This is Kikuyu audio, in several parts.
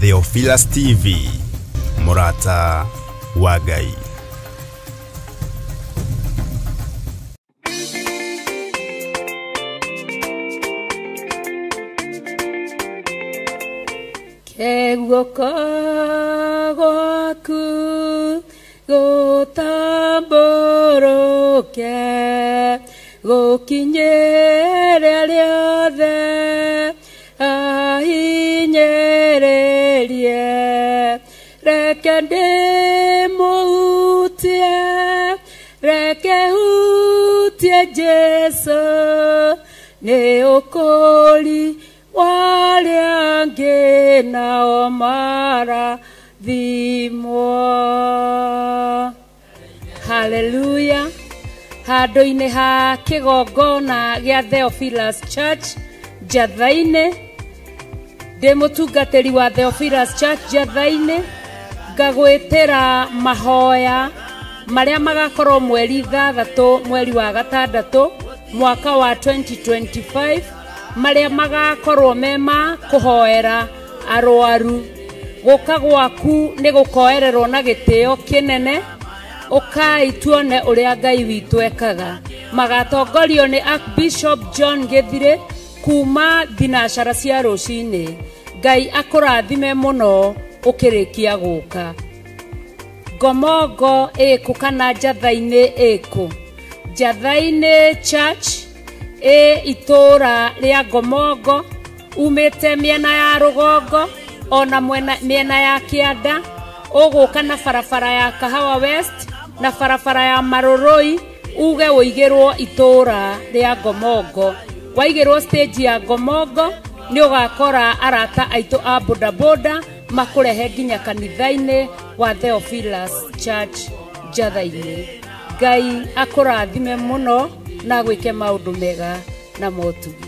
Theophilus TV, mũrata wa Ngai. Guoko gwaku gũtambũrũke gũkinyĩre arĩa othe ahinyĩrĩrie, reke ndĩmũhutie, reke hutie Jesũ, nĩ ũkũũri warĩa angĩ nao marathimwo. Haleluya. Handũ-inĩ ha kĩgongona gĩa Theophilus Church Njatha-inĩ, ndĩ mũtungatĩri wa Theophilus Church Njatha-inĩ, ngagwĩtĩra mahoya marĩa magakorwo mweri 6 mweri wa 6 mwaka wa 2025, marĩa magakorwo mema kũhoera arwaru. Gũka gwaku nĩ gũkoererwo na gĩtĩo kĩnene, ũkai tuone ũrĩa Ngai witũ ekaga. Magatongorio nĩ Archbishop John Gĩthire kuma thinacara cia rũcinĩ. Ngai akũrathime mũno ũkĩrĩkia gũka. Ngomongo ĩkũ kana Njatha-inĩ ĩkũ? Njatha-inĩ Church ĩ itũra rĩa Ngomongo, umĩte mĩena ya rũgongo ona mĩena ya kĩanda, ũgũka na barabara ya Kahawa West na barabara ya Marũrũi, uge ũigĩrwo itũra rĩa Ngomongo. Waigĩrwo stage ya Ngomongo nĩ ũgakora arata aitũ a bodaboda makũrehe nginya kanitha-inĩ wa Theophilus Church Njatha-inĩ. Ngai akũrathime mũno na gwĩke maũndũ mega na motugi.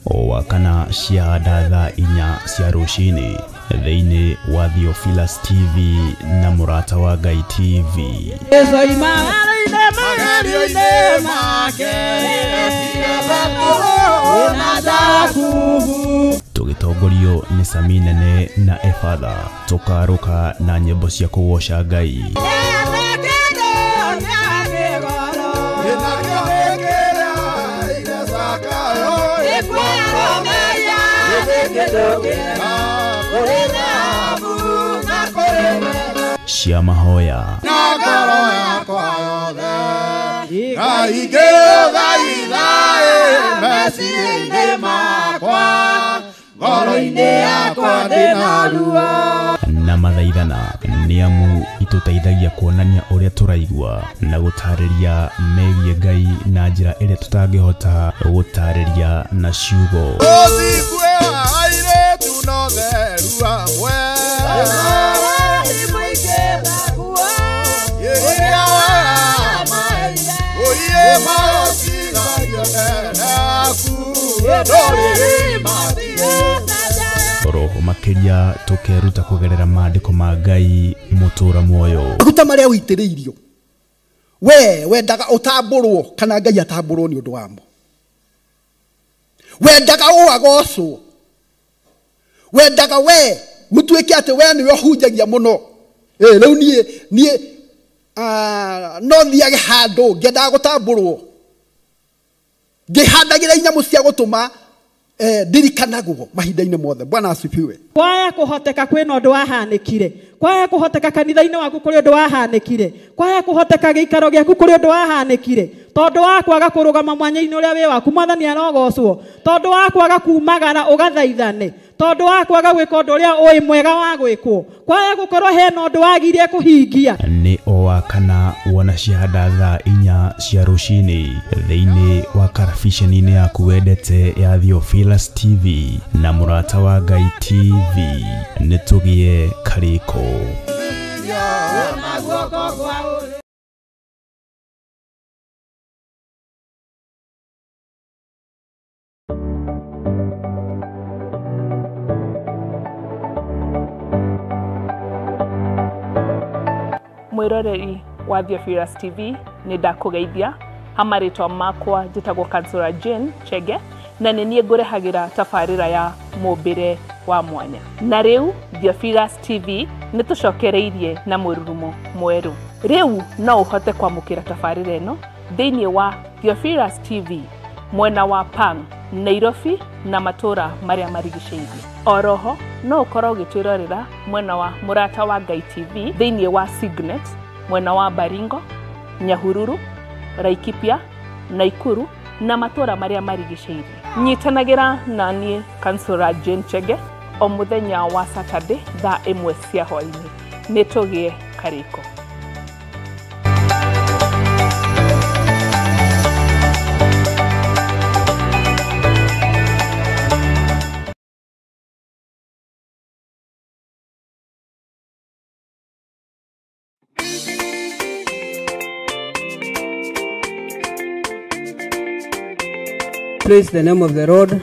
O kana cia thaa 4 cia rũcinĩ thĩinĩ wa Theophilus TV na mũrata wa Ngai TV. Tũgĩtongorio nĩ Sami Nene na Efatha, tũkarũka na nyĩmbo cia kũgoca Ngai. Cia mahoya na mathaithana nĩ amu itũteithagia kuonania ũrĩa tũraigua na gũtarĩria megiĩ Ngai na njĩra ĩrĩa tũtangĩhota gũtarĩria na ciugo. Roho makĩria tũkeruta kũgerera maandĩko ma Ngai mũtũra muoyo. Maguta marĩa ũitĩrĩirio we wendaga ũtambũrwo kana Ngai atambũrwo nĩ ũndũ wamo, wendaga ũagocwo, wendaga we gũtuĩke atĩ we nĩwe ũhunjagia mũno. Rĩu niĩ no thiage handũ ngĩendaga gũtambũrwo, ngĩhandagĩra inyamũ cia gũtũma ndirikanagwo mahinda-inĩ mothe. Bwana asifiwe. Kwaya kũhoteka kwĩna ũndũ wahanĩkire, kwaya kũhoteka kanitha-inĩ waku kũrĩ ũndũ wahanĩkire, kwaya kũhoteka gĩikaro gĩaku kũrĩ ũndũ wahanĩkire, tondũ wa kwaga kũrũgama mwanya-inĩ ũrĩa wĩ waku Mwathani arogocwo, tondũ wa kwaga kumagara ũgathaithane, tondũ wa kwaga gwĩka ũndũ ũrĩa ũĩ mwega wa gwĩkwo, kwaya gũkorwo hena ũndũ wagirie kũhingia. Nĩ o wa kana wona ciahanda thaa 4 cia rũcinĩ thĩinĩ wa karabiceni-inĩ yaku wendete ya Theophilus TV na mũrata wa Ngai TV. Nĩ tũgĩe karĩko. Mwiroreri wa Theophilus TV nĩ ndakũgeithia ha marĩtwa makwa njĩtagwo Kansũra Jane Chege na nĩ niĩ ngũrehagĩra tabarĩra ya mũmbĩre wa mwanya. Na rĩu Theophilus TV nĩ tũcokereirie na mũrurumo mwerũ. Rĩu no ũhote kwamũkĩra tabarĩra ĩno thĩinĩ wa Theophilus TV mwena wa Pang, Nairobi na matũra marĩa marigicĩirie. Oroho no ũkorwo ũgĩtwĩrorera mwena wa Mũrata wa Ngai TV thĩinĩ wa Signet mwena wa Baringo, Nyahururu, Laikipia, Naikuru na matũra marĩa marigicĩirie. Nyitanagĩra na niĩ Kansũra Jane Chege o mũthenya wa Saturday thaa 1 cia hwaĩ-inĩ. Nĩ tũgĩe karĩko. Praise the name of the Lord.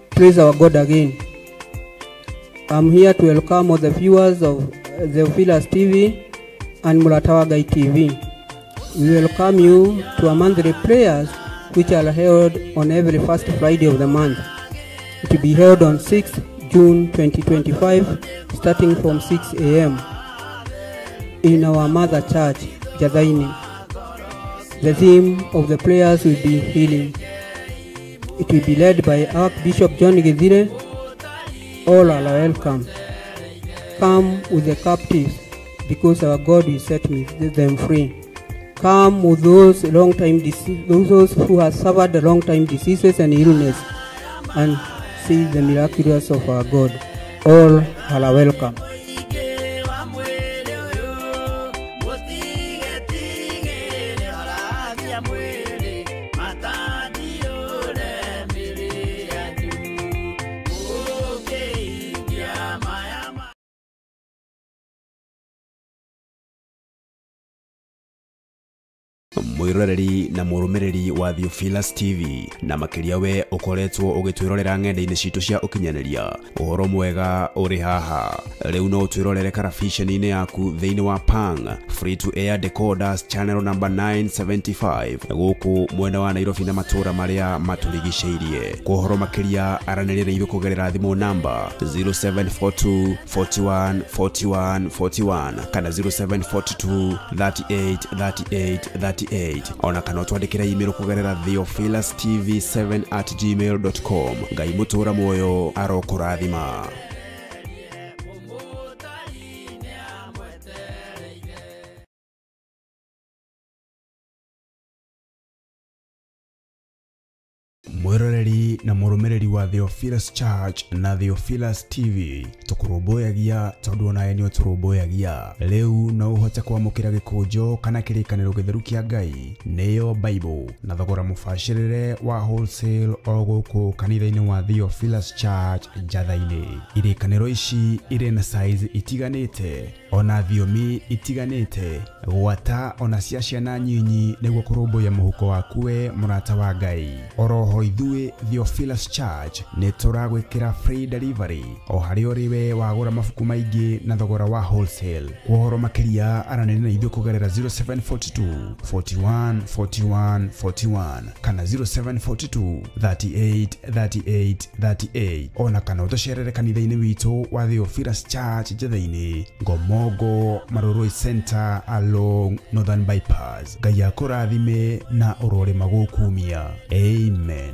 Praise our God again. I'm here to welcome all the viewers of Theophilus TV and Murata wa Ngai TV. We welcome you to our monthly prayers, which are held on every first Friday of the month. It will be held on 6th June 2025, starting from 6 a.m. in our mother church, Jathaini. The theme of the prayers will be healing. It will be led by Archbishop John Githire. All are welcome. Come with the captives, because our God will set them free. Come with those those who have suffered long time diseases and illness, and see the miraculous of our God. All are welcome. Mwiroreri na mũrũmĩrĩri wa Theophilus TV na makĩria we ũkoretwo ũgĩtwĩrorera ng'enda-inĩ citũ cia ũkinyanĩria, ũhoro mwega ũrĩ haha. Rĩu no ũtwĩrorere karabiceni-inĩ yaku thĩinĩ wa Pang Free to Air Decoders channel number 975 gũkũ mwena wa Nairobi na matũra marĩa matũrigicĩirie. Kwa ũhoro makĩria aranĩria na ithuĩ kũgerera thimũ namba 0742 41 41 41 kana 0742 38 38 38 ona kana twandĩkĩre email kũgerera theophilustv7@gmail.com. Ngai mũtũra muoyo arokũrathima. Mwiroreri na mũrũmĩrĩri wa Theophilus Church na Theophilus TV, tũkũrũmbũyagia tondũ onawe nĩ ũtũrũmbũyagia. Rĩu no ũhote kwamũkĩra gĩkũnjo kana kĩrĩkanĩro gĩtheru kĩa Ngai nĩyo Bible na thogora mũbacĩrĩre wa wholesale o gũkũ kanitha-inĩ wa Theophilus Church Njatha-inĩ. Irĩkanĩro ici irĩ na size itiganĩte ona thiomi itiganĩte, gwata ona cia ciana nyinyi nĩguo kũrũmbũiya mũhuko waku we mũrata wa Ngai. Oroho ithuĩ Theophilus Church nĩ tũragwĩkĩra free delivery o harĩa ũrĩ we wagũra mabuku maingĩ na thogora wa wholesale. Kwa ũhoro makĩria aranĩria na ithuĩ kũgerera 0742 41 41 41 kana 0742 38 38 38 ona kana ũtũcerere kanitha-inĩ witũ wa Theophilus Church Njatha-inĩ, Ngomongo Marurui Center along Northern Bypass. Ngai akũrathime na ũrore magũkumia. Amen.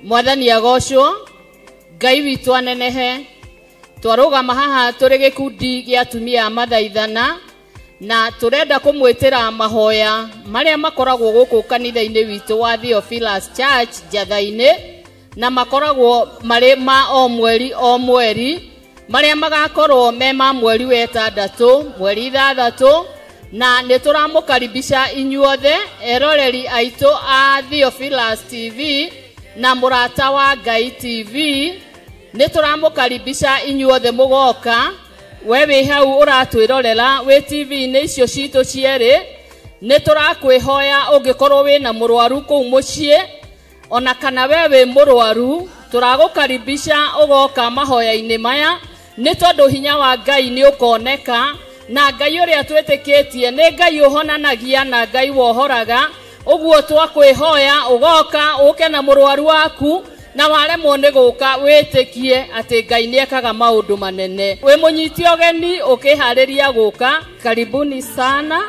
Mwathani agocwo, Ngai witũ anenehe. Twarũgama haha tũrĩ gĩkundi gĩa atumia a mathaithana na tũrenda kũmwĩtĩra mahoya marĩa makoragwo gũkũ kanitha-inĩ witũ wa Theophilus Church Njatha-inĩ, na makoragwo marĩ ma o mweri o mweri, marĩa magakorwo me ma mweri wa 6, mweri 6, Na nĩ tũramũkaribisha inyuothe eroreri aitũ a Theophilus TV na Mũrata wa Ngai TV. Nĩ tũramũkaribisha inyuothe mũgoka. We wĩ hau ũratwĩrorera wĩ TV-inĩ icio citũ cierĩ, nĩ tũrakwĩhoya ũngĩkorwo wĩna mũrwaru kũu mũciĩ ona kana we wĩ mũrwaru, tũragũkaribisha ũgoka mahoya-inĩ maya, nĩ tondũ hinya wa Ngai nĩ ũkoneka, na Ngai ũrĩa twĩtĩkĩtie nĩ Ngai ũhonanagia na Ngai wohoraga. Ũguo twakwĩhoya ũgoka ũke na mũrwaru waku, na waremwo nĩ gũka wĩtĩkie atĩ Ngai nĩ ekaga maũndũ manene. Wĩ mũnyiti ũgeni ũkĩharĩria gũka, karibuni sana.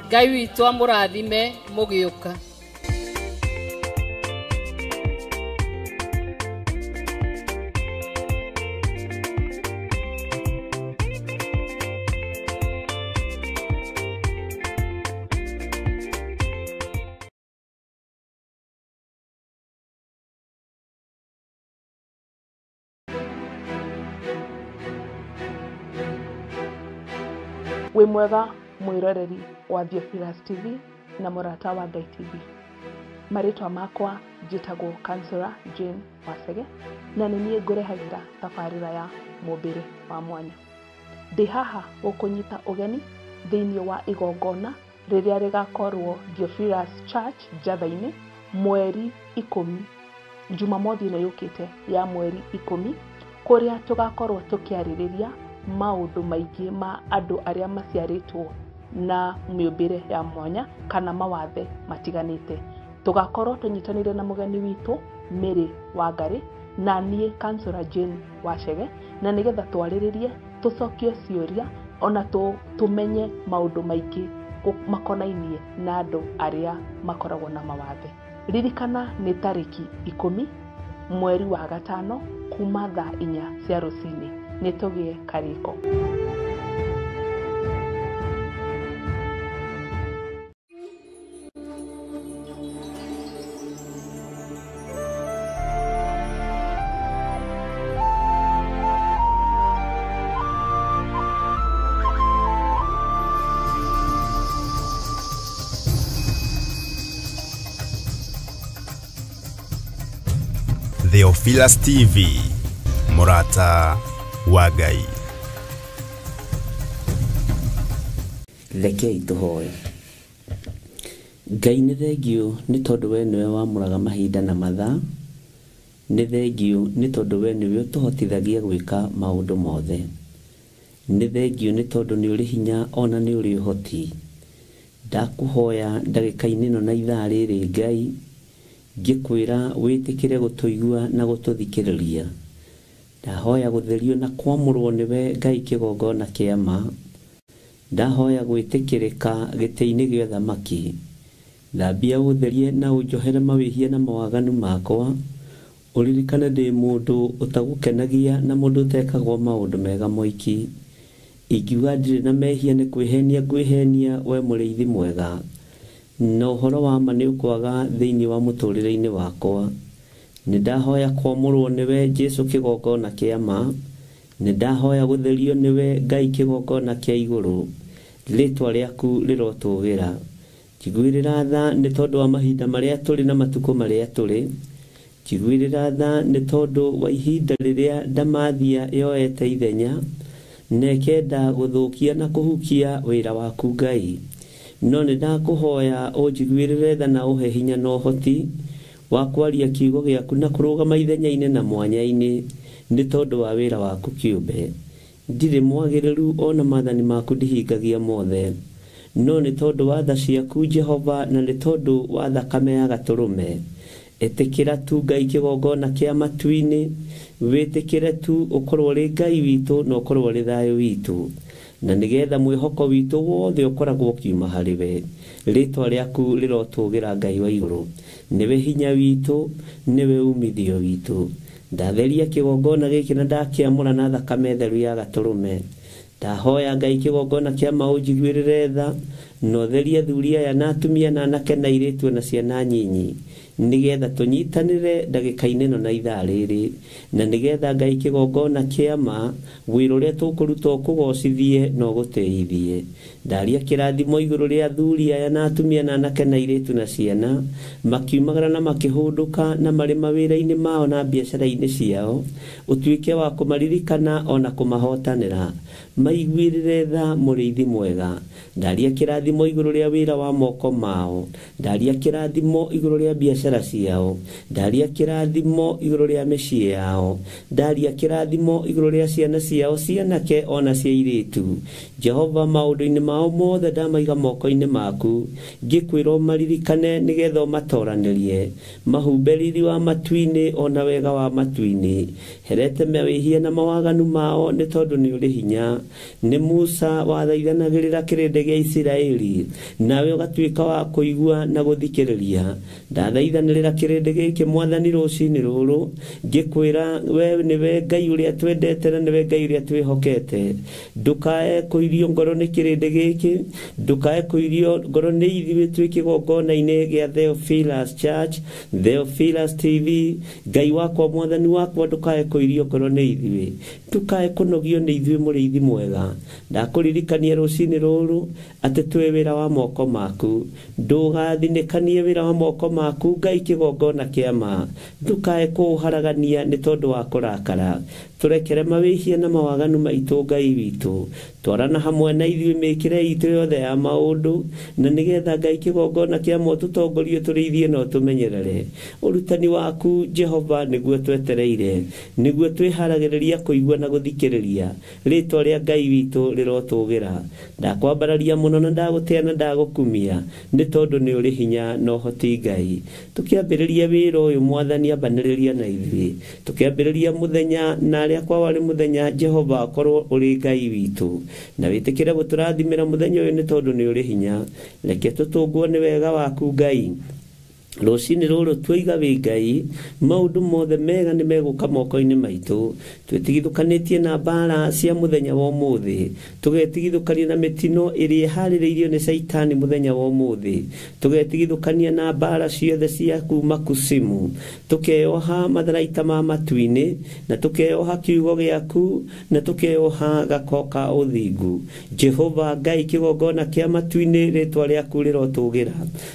Ngai witũ amũrathime mũgĩũka. Wĩ mwega mwĩroreri wa Theophilus TV na Mũrata wa Ngai TV. Marĩtwa makwa njĩtagwo Counselor Jane Wacege, na nĩ niĩ ngũrehagĩra tabarĩra ya mũmbĩre wa mwanya. Ndĩ haha gũkũnyita ũgeni thĩinĩ wa igongona rĩrĩa rĩgakorwo Theophilus Church Njatha-inĩ mweri 10, Jumamothi ĩno yũkĩte ya mweri 10, kũrĩa tũgakorwo tũkĩarĩrĩria maũndũ maingĩ ma andũ arĩa maciarĩtwo na mĩũmbĩre ya mwanya kana mawathe matiganĩte. Tũgakorwo tũnyitanĩire na mũgeni witũ Mary Wangari na niĩ Counselor Jane Wacege, na nĩgetha twarĩrĩrie, tũcokie ciũria ona tũmenye maũndũ maingĩ makonainie na andũ arĩa makoragwo na mawathe. Ririkana nĩ tarĩki 10 mweri wa 5 kuma thaa 4 cia rũcinĩ. Nĩ tũgĩe karĩko. Theophilus TV, Mũrata wa Ngai. Rekei tũhoe. Ngai nĩ thengiũ nĩ tondũ we nĩwe wamũraga mahinda na mathaa. Nĩ thengiũ nĩ tondũ we nĩwe ũtũhotithagia gwĩka maũndũ mothe. Nĩ thengiũ nĩ tondũ nĩ ũrĩ hinya ona nĩ ũrĩ ũhoti. Ndakũhoya ndagĩka-inĩ ĩno na ithaa rĩrĩ Ngai, ngĩkwĩra wĩtĩkĩre gũtũigua na gũtũthikĩrĩria. Ndahoya gũtherio na kwamũrwo nĩwe Ngai kĩgongona kĩa ma. Ndahoya gwĩtĩkĩrĩka gĩtĩ-inĩ gĩa ũthamaki. Thambia ũtherie na ũnjohere mawĩhia na mawaganu makwa. Ũririkane ndĩ mũndũ ũtagũkenagia na mũndũ ũtekagwo maũndũ mega moiki. Ingiuga ndirĩ na mehia nĩ kwĩhenia ngwĩhenia we mũrĩithi mwega. Na ũhoro wa ma nĩ ũkwaga thĩinĩ wa mũtũrĩre-inĩ wakwa. Nĩ ndahoya kwamũrwo nĩwe Jesũ kĩgongona kĩa ma. Nĩ ndahoya gũtherio nĩwe Ngai kĩgongona kĩa igũrũ. Rĩtwa rĩaku rĩrotũgĩra. Njiguĩrĩra tha nĩ tondũ wa mahinda marĩa tũrĩ na matukũ marĩa tũrĩ. Njiguĩrĩra tha nĩ tondũ wa ihinda rĩrĩa ndamathia yoete ithenya, na ĩkenda gũthũkia na kũhukia wĩra waku Ngai. No nĩ ndakũhoya ũnjiguĩrĩre tha na ũhe hinya na ũhoti wa kwaria kiugo gĩaku na kũrũgama ithenya-inĩ na mwanya-inĩ nĩ tondũ wa wĩra waku kĩũmbe. Ndirĩ mwagĩrĩru ona maathani maku ndihingagia mothe, no nĩ tondũ wa tha ciaku Jehova, na nĩ tondũ wa thakame ya gatũrũme. Ĩtĩkĩra tu Ngai kĩgongona kĩa matu-inĩ, wĩtĩkĩre tu ũkorwo ũrĩ Ngai witũ na ũkorwo ũrĩ thayũ witũ, na nĩgetha mwĩhoko witũ wothe ũkoragwo ũkiuma harĩ we. Rĩtwa rĩaku rĩrotũgĩra Ngai wa igũrũ. Nĩwe hinya witũ, nĩwe umithio witũ. Ndatheria kĩgongona gĩkĩ na ndakĩamũra na thakame theru ya gatũrũme. Ndahoya Ngai kĩgongona kĩa ma ũnjiguĩrĩre tha, na ũtherie athuri aya na atumia na anake na airĩtu na ciana nyinyi. Nĩgetha tũnyitanĩre ndagĩka-inĩ ĩno na ithaa rĩrĩ, na nĩgetha Ngai kĩgongona kĩama wĩra ũrĩa tũkũruta ũkũgocithie na ũgũtĩithie. Ndaria kĩrathimo igũrũ rĩa athuri aya na atumia na anake na airĩtu na ciana, makiumagara na makĩhũndũka na marĩ mawĩra-inĩ mao na biacara-inĩ ciao, ũtuĩke wa kũmaririkana ona kũmahotanĩra. Maiguĩrĩre tha mũrĩithi mwega. Ndaria kĩrathimo igũrũ rĩa wĩra wa moko mao, ndaria kĩrathimo igũrũ rĩa biacara ciao, ndaria kĩrathimo igũrũ rĩa mĩciĩ yao, ndaria kĩrathimo igũrũ rĩa ciana ciao cianake ona cia airĩtu. Jehova, maũndũ-inĩ mao mothe ndamaiga moko-inĩ maku, ngĩkwĩra ũmaririkane nĩgetha ũmatoranĩrie, mahumbe riri wa matu-inĩ ona wega wa matu-inĩ. Herete mawĩhia na mawaganu mao nĩ tondũ nĩ ũrĩ hinya. Nĩ Musa wathaithanagĩrĩra kĩrĩndĩ gĩa Isiraeli, nawe ũgatuĩka wa kũigua na gũthikĩrĩria. Ndathaithanĩrĩra kĩrĩndĩ gĩkĩ Mwathani rũcinĩ rũrũ, ngĩkwĩra we nĩwe Ngai ũrĩa twendete na nĩwe Ngai ũrĩa twĩhokete. Ndũkae kũirio ngoro nĩ kĩrĩndĩ gĩkĩ, ndũkae kũirio ngoro nĩ ithuĩ twĩ kĩgongona-inĩ gĩa Theophilus Church, Theophilus TV. Ngai wakwa, Mwathani wakwa, ndũkae kũirio ngoro nĩ ithuĩ, ndũkae kũnogio nĩ ithuĩ mũrĩithi mwega. Ndakũririkania rũcinĩ rũrũ atĩ twĩ wĩra wa moko maku, ndũgathinĩkanie wĩra wa moko maku Ngai kĩgongona kĩama, ndũkae kũũharagania nĩ tondũ wa kũrakara. Tũrekere mawĩhia na mawaganu maitũ Ngai witũ, twarana hamwe na ithuĩ mĩkĩre itũ yothe ya maũndũ, na nĩgetha Ngai kĩgongona kĩama ũtũtongorie tũrĩithie na ũtũmenyerere. Ũrutani waku Jehova nĩguo twetereire, nĩguo twĩharagĩrĩria kũigua na gũthikĩrĩria. Rĩtwa rĩa Ngai witũ rĩrotũgĩra. Ndakwambararia mũno na ndagũtĩa na ndagũkumia, nĩ tondũ nĩ ũrĩ hinya na ũhoti Ngai. Tũkĩambĩrĩria wĩra ũyũ Mwathani, ambanĩrĩria na ithuĩ. Tũkĩambĩrĩria mũthenya na arĩa kwa warĩ mũthenya, Jehova akorwo ũrĩ Ngai witũ, na wĩtĩkĩre gũtũrathimĩra mũthenya ũyũ nĩ tondũ nĩ ũrĩ hinya. Reke tũtũngwo nĩ wega waku Ngai. Rũcinĩ rũrũ twaiga wĩ Ngai, maũndũ mothe mega nĩ megũka moko-inĩ maitũ. Twĩtigithũkanĩtie na mbara cia mũthenya wa ũmũthĩ, tũgetigithũkania na mĩtino ĩrĩa ĩharĩrĩirio nĩ Caitani mũthenya wa ũmũthĩ, tũgetigithũkania na mbara ciothe cia kuma kusimu, tũkeyoha matharaita ma matu-inĩ, na tũkeyoha kiugo gĩaku, na tũkeyoha gako ka ũthingu. Jehova Ngai kĩgongona kĩa matu-inĩ, rĩtwa rĩaku rĩrotũgĩra,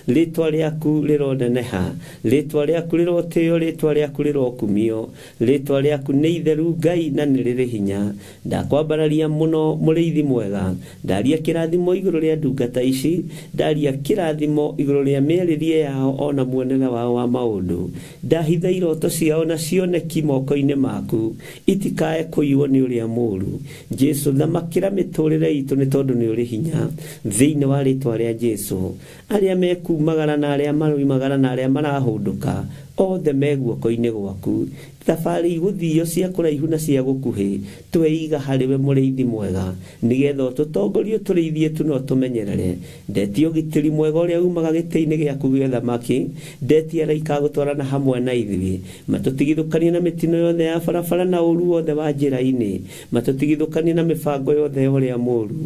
rĩtwa rĩaku rĩroneneha, rĩtwa rĩaku rĩrotĩo, rĩtwa rĩaku rĩrokumio, rĩtwa rĩaku nĩ itheru Ngai na nĩ rĩrĩ hinya. Ndakwambararia mũno mũrĩithi mwega. Ndaria kĩrathimo igũrũ rĩa ndungata ici, ndaria kĩrathimo igũrũ rĩa mĩarĩrie yao ona muonere wao wa maũndũ. Ndahitha iroto ciao na cioneki moko-inĩ maku, itikae kũiywo nĩ ũrĩa mũũru. Jesu, thamakĩra mĩtũrĩre itũ nĩ tondũ nĩ ũrĩ hinya. Thĩinĩ wa rĩtwa rĩa Jesu, arĩa mekumagara na arĩa maroimagara na arĩa marahũndũka, othe me guoko-inĩ gwaku. Thabarĩ igũthio cia kũraihu na cia gũkuhĩ, tweiga harĩ we mũrĩithi mwega, nĩgetha ũtũtongorie tũrĩithie tu na ũtũmenyerere. Ndetie ũgitĩri mwega ũrĩa umaga gĩtĩ-inĩ gĩaku gĩa ũthamaki, ndetie araika a gũtwarana hamwe na ithuĩ, matũtigithũkanie na mĩtino yothe ya barabara na ũru wothe wa njĩra-inĩ, matũtigithũkanie na mĩbango yothe ya ũrĩa mũũru.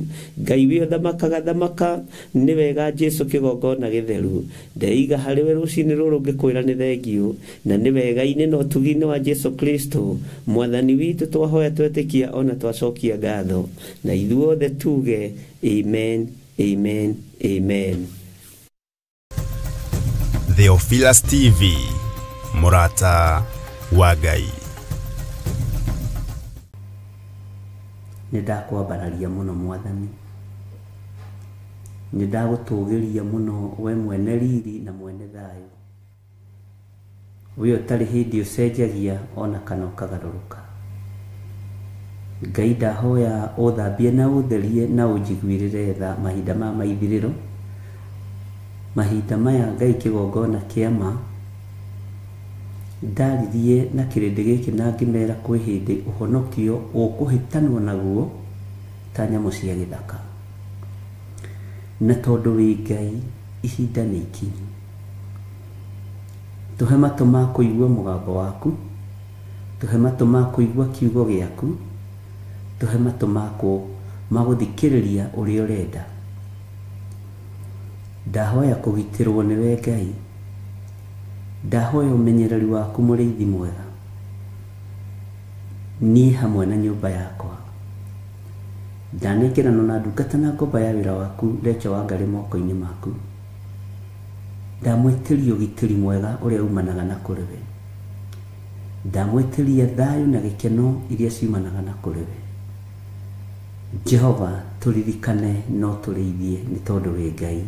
Ngai wĩ ũthamakaga thamaka, nĩ wega Jesu kĩgongona gĩtheru. Ndeiga harĩ we rũcinĩ rũrũ ngĩkwĩra nĩ thengiũ, na nĩ wega-inĩ na ũtugi-inĩ wa Jesu Kristo Mwathani witũ twahoya twetĩkia ona twacokia ngatho, na ithuothe tuge amen, amen, amen. Theophilus TV, mũrata wa Ngai. Nĩ ndakwambararia mũno Mwathani, nĩ ndagũtũgĩria mũno we mwene riri na mwene thayũ, we ũtarĩ hĩndĩ ũcenjagia ona kana ũkagarũrũka. Ngai ndahoya ũthambie na ũtherie na ũnjiguĩrĩre tha mahinda ma maithirĩro, mahinda maya Ngai kĩgongona kĩama. Ndaririe na kĩrĩndĩ gĩkĩ na ngĩmera kwĩ hĩndĩ ũhonokio ũkũhĩtanwo naguo ta nyamũ cia gĩthaka, na tondũ wĩ Ngai ihinda nĩ ikinyu. Tũhe matũ ma kũigua mũgambo waku, tũhe matũ ma kũigua kiugo gĩaku, tũhe matũ ma gũthikĩrĩria ũrĩa ũrenda. Ndahoya kũgitĩrwo nĩwe Ngai, Ndahoya ũmenyereri waku mũrĩithi mwega, niĩ hamwe na nyũmba yakwa. Ndanengerano na ndungata na ngomba ya wĩra waku Rachel Wangari moko-inĩ maku. Ndamwĩtĩria ũgitĩri mwega ũrĩa umanaga na kũrĩ we. Ndamwĩtĩria thayũ na gĩkeno iria ciumanaga na kũrĩ we. Jehova, tũririkane no tũrĩithie nĩ tondũ wĩ Ngai.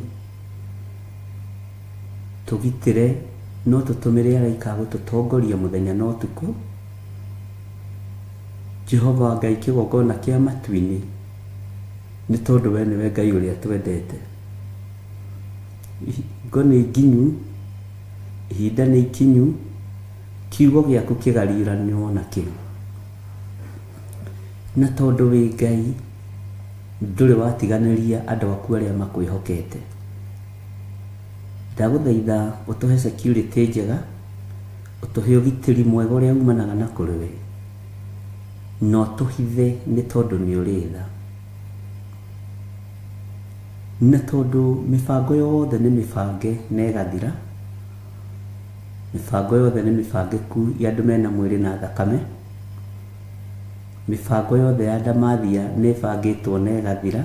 Tũgitĩre no tũtũmĩre araika a gũtũtongoria mũthenya na ũtukũ. Jehova Ngai kĩgongona kĩa matu-inĩ, nĩ tondũ we nĩwe Ngai ũrĩa twendete. Hingo nĩ nginyu, ihinda nĩ ikinyu, kiugo gĩaku kĩgariũranio nakĩo. Na tondũ wĩ Ngai, ndũrĩ watiganĩria andũ aku arĩa makwĩhokete. Ndagũthaitha ũtũhe security njega, ũtũhe ũgitĩri mwega ũrĩa umanaga na kũrĩ we, na ũtũhithe nĩ tondũ nĩ ũrĩ tha. Na tondũ mĩbango yothe nĩ mĩbange na ĩgathira, mĩbango yothe nĩ mĩbangĩku ya andũ mena mwĩrĩ na thakame, mĩbango yothe ya ndamathia nĩ ĩbangĩtwo na ĩgathira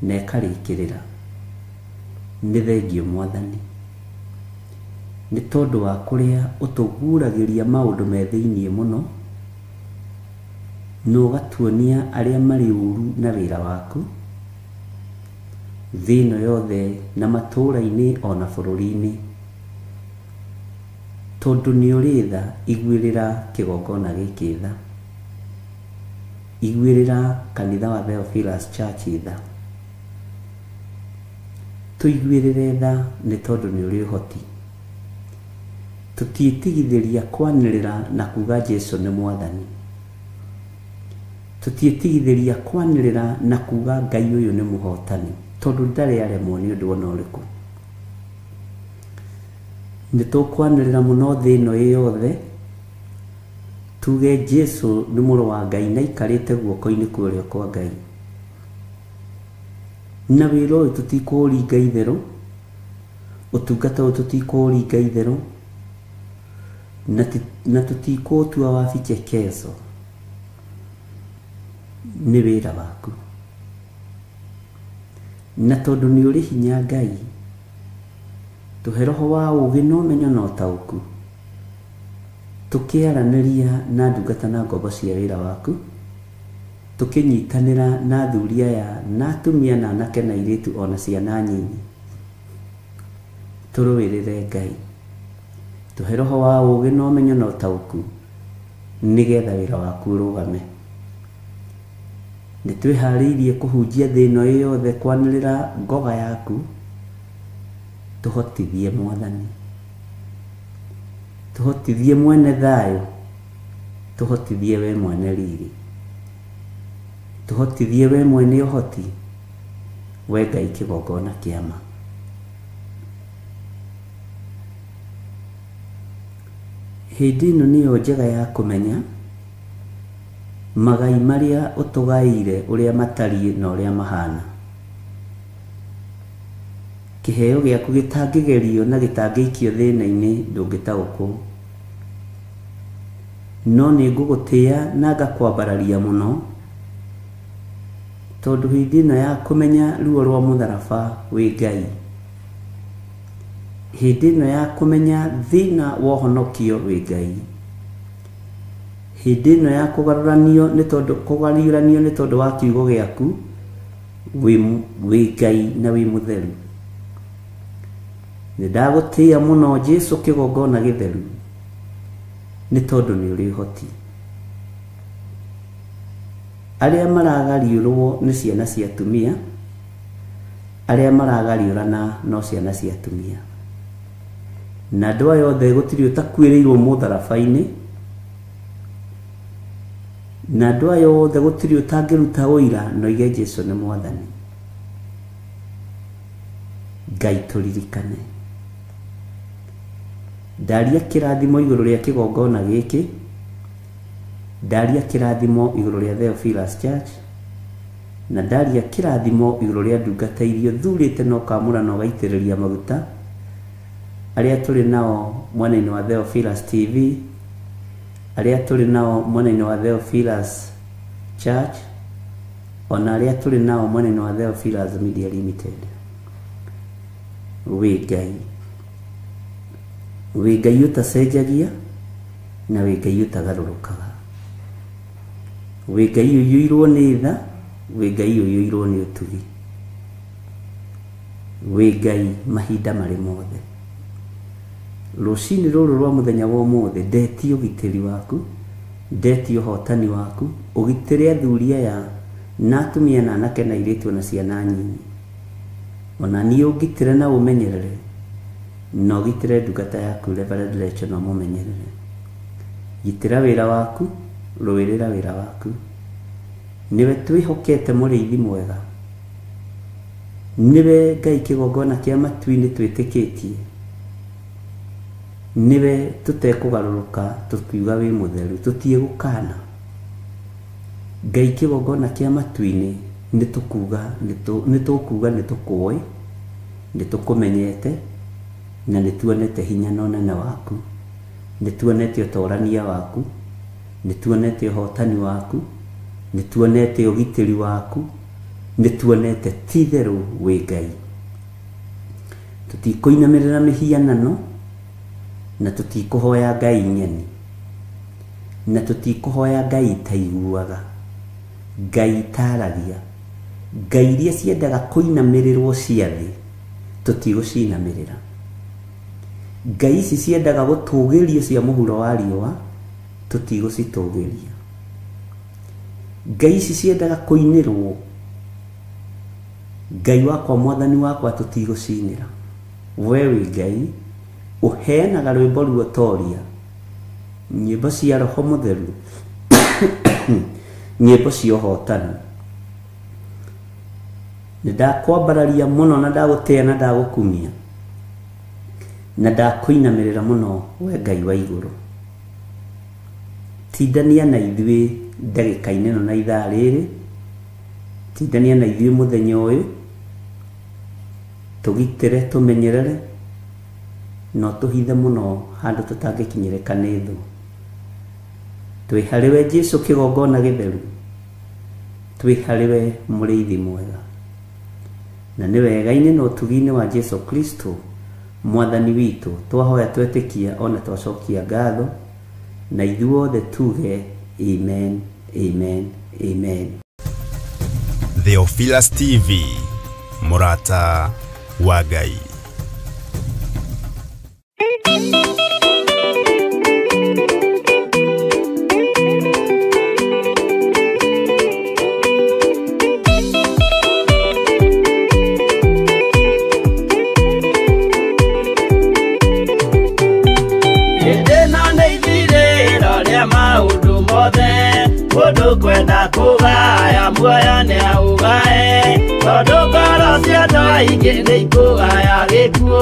na ĩkarĩkĩrĩra. Nĩ thengio Mwathani, nĩ tondũ wa kũrĩa ũtũguũragĩria maũndũ me thĩiniĩ mũno, na ũgatuonia arĩa marĩ ũru na wĩra waku thĩ ĩno yothe na matũũra-inĩ ona bũrũri-inĩ. Tondũ nĩ ũrĩ tha, iguĩrĩra kĩgongona gĩkĩ tha, iguĩrĩra kanitha wa Theophilus Church tha, tũiguĩrĩre tha nĩ tondũ nĩ ũrĩ ũhoti. Tũtiĩtigithĩria kwanĩrĩra na kuga Jesu nĩ Mwathani. Tũtiĩtigithĩria kwanĩrĩra na kuga Ngai ũyũ nĩ mũhotani, tondũ ndarĩ aremwo nĩ ũndũ ona ũrĩkũ. Nĩ tũkwanĩrĩra mũno thĩ ĩno ĩ yothe, tuge Jesu nĩ mũrũ wa Ngai na aikarĩte guoko-inĩ kwa ũrĩo kwa Ngai. Na wĩra ũyũ tũtikũũringa itherũ, ũtungata ũyũ tũtikũũringa itherũ, na tũtikũũtua wa vichekezo. Nĩ wĩra waku. Na tondũ nĩ ũrĩ hinya Ngai, tũhe roho wa ũũgĩ na ũmenyo na ũtaũku, tũkĩaranĩria na ndungata na ngombo cia wĩra waku, tũkĩnyitanĩra na athuri aya na atumia na anake na airĩtu ona ciana nyinyi. Tũrũĩrĩre Ngai, tũhe roho wa ũũgĩ na ũmenyo na ũtaũku, nĩgetha wĩra waku ũrũgame. Nĩ twĩharĩirie kũhunjia thĩ ĩno ĩ yothe, kwanĩrĩra ngoga yaku. Tũhotithie Mwathani, tũhotithie mwene thayũ, tũhotithie we mwene riri, tũhotithie we mwene ũhoti, we Ngai kĩgongona kĩa ma. Hĩndĩ ĩno nĩyo njega ya kũmenya magai marĩa ũtũgaĩire ũrĩa matariĩ na ũrĩa mahana. Kĩheo gĩaku gĩtangĩgerio na gĩtangĩikio thĩna-inĩ ndũngĩtaũkwo. No nĩ ngũgũtĩĩa na ngakwambararia mũno, tondũ hĩndĩ ĩno ya kũmenya ruo rwa mũtharaba wĩ Ngai, hĩndĩ ĩno ya kũmenya thĩna wa ũhonokio wĩ Ngai, hĩndĩ ĩno ya kũgarũranio nĩ tondũ kũgariũranio nĩ tondũ wa kiugo gĩaku wĩ Ngai na wĩ mũtheru. Nĩ ndagũtĩĩa mũno Jesu kĩgongona gĩtheru, nĩ tondũ nĩ ũrĩ ũhoti. Arĩa maragariũrwo nĩ ciana cia atumia, arĩa maragariũrana no ciana cia atumia. Na andũ aya othe gũtirĩ ũtakuĩrĩirwo mũtharaba-inĩ, na andũ aya othe gũtirĩ ũtangĩruta ũira na oige Jesu nĩ Mwathani. Ngai tũririkane. Ndaria kĩrathimo igũrũ rĩa kĩgongona gĩkĩ, ndaria kĩrathimo igũrũ rĩa Theophilus Church, na ndaria kĩrathimo igũrũ rĩa ndungata iria ũthurĩte na ũkamũra na ũgaitĩrĩria maguta, Arĩa tũrĩ nao mwena-inĩ wa Theophilus TV, arĩa tũrĩ nao mwena-inĩ wa Theophilus Church, ona arĩa tũrĩ nao mwena-inĩ wa Theophilus Media Limited. Wĩ Ngai, wĩ Ngai ũtacenjagia na wĩ Ngai ũtagarũrũkaga, wĩ Ngai ũiyũirwo nĩ tha, wĩ Ngai ũiyũirwo nĩ ũtugi, wĩ Ngai mahinda marĩ mothe. Rũcinĩ rũrũ rwa mũthenya wa ũmũthĩ ndetie ũgitĩri waku, ndetie ũhotani waku, ũgitĩre athuri aya na atumia na anake na airĩtu na ciana nyinyi. Ona niĩ ũngitĩre na ũmenyerere, na ũgitĩre ndungata yaku Reverend Lecho na ũmũmenyerere. Gitĩra wĩra waku, rũĩrĩra wĩra waku. Nĩwe twĩhokete mũrĩithi mwega, nĩwe Ngai kĩgongona kĩa matu-inĩ twĩtĩkĩtie, nĩwe tũtekũgarũrũka tũkiuga wĩ mũtheru, tũtie gũkana. Ngai kĩgongona kĩa matu-inĩ nĩtũkuga nĩtũkũĩ, nĩtũkũmenyete na nĩtuonete hinya na ũnene waku, nĩtuonete ũtorania waku, nĩtuonete ũhotani waku, nĩtuonete ũgitĩri waku, nĩtuonete ti-itherũ wĩ Ngai. Tũtikũinamĩrĩra mĩhianano na tũtikũhoya Ngai ng'eni, na tũtikũhoya Ngai itaiguaga, Ngai itaragia, Ngai iria ciendaga kũinamĩrĩrwo cia thĩ tũtigũcinamĩrĩra. Ngai ici ciendaga gũtũgĩrio cia mũhuro wa riũa tũtigũcitũgĩria. Ngai ici ciendaga kũinĩrwo, Ngai wakwa mwathani wakwa tũtigũcinĩra. We wĩ Ngai ũheanaga rwĩmbo ruotoria, nyĩmbo cia Roho Mũtheru, nyĩmbo cia ũhotani. Nĩndakwambararia mũno na ndagũtĩa na ndagũkumia na ndakũinamĩrĩra mũno we Ngai wa igũrũ. Tindania na ithuĩ ndagĩka-inĩ ĩno na ithaa rĩrĩ, tindania na ithuĩ mũthenya ũyũ, tũgitĩre, tũmenyerere na ũtũhithe mũno handũ tũtangĩkinyĩrĩka nĩ thũ. Twĩ harĩwe Jesũ kĩgongona gĩtheru, twĩ harĩwe mũrĩithi mwega, na nĩ wega-inĩ na ũtugi-inĩ wa Jesũ Kristo mwathani witũ twahoya twetĩkia ona twacokia ngatho, na ithuothe tuge amen, amen, amen. Theophilus TV, mũrata wa Ngai. Kwenda kugaya muoyo nĩ augae, tondũ ngoro cia andũ aingĩ nĩ ikũgaya gĩkuũ,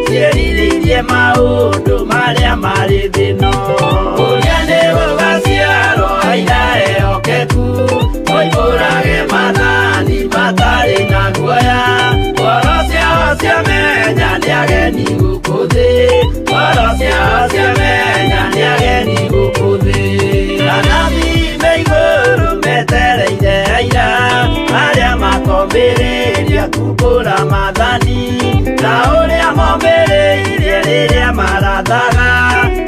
ciĩrirĩirie maũndũ marĩa marĩ thĩ-ĩno. Ũrĩa nĩ gũgaciarwo aira ehokeku, moimbũrage maathani matarĩ na guoya, ngoro ciao ciamenya nĩ ageni gũkũ thĩ, ngoro ciao ciamenya nĩ ageni gũkũ thĩ. Anabii me igũrũ metereire aira arĩa makombĩrĩria kumbũra maathani, ta ũrĩa mombĩrĩirie rĩrĩa marathaga,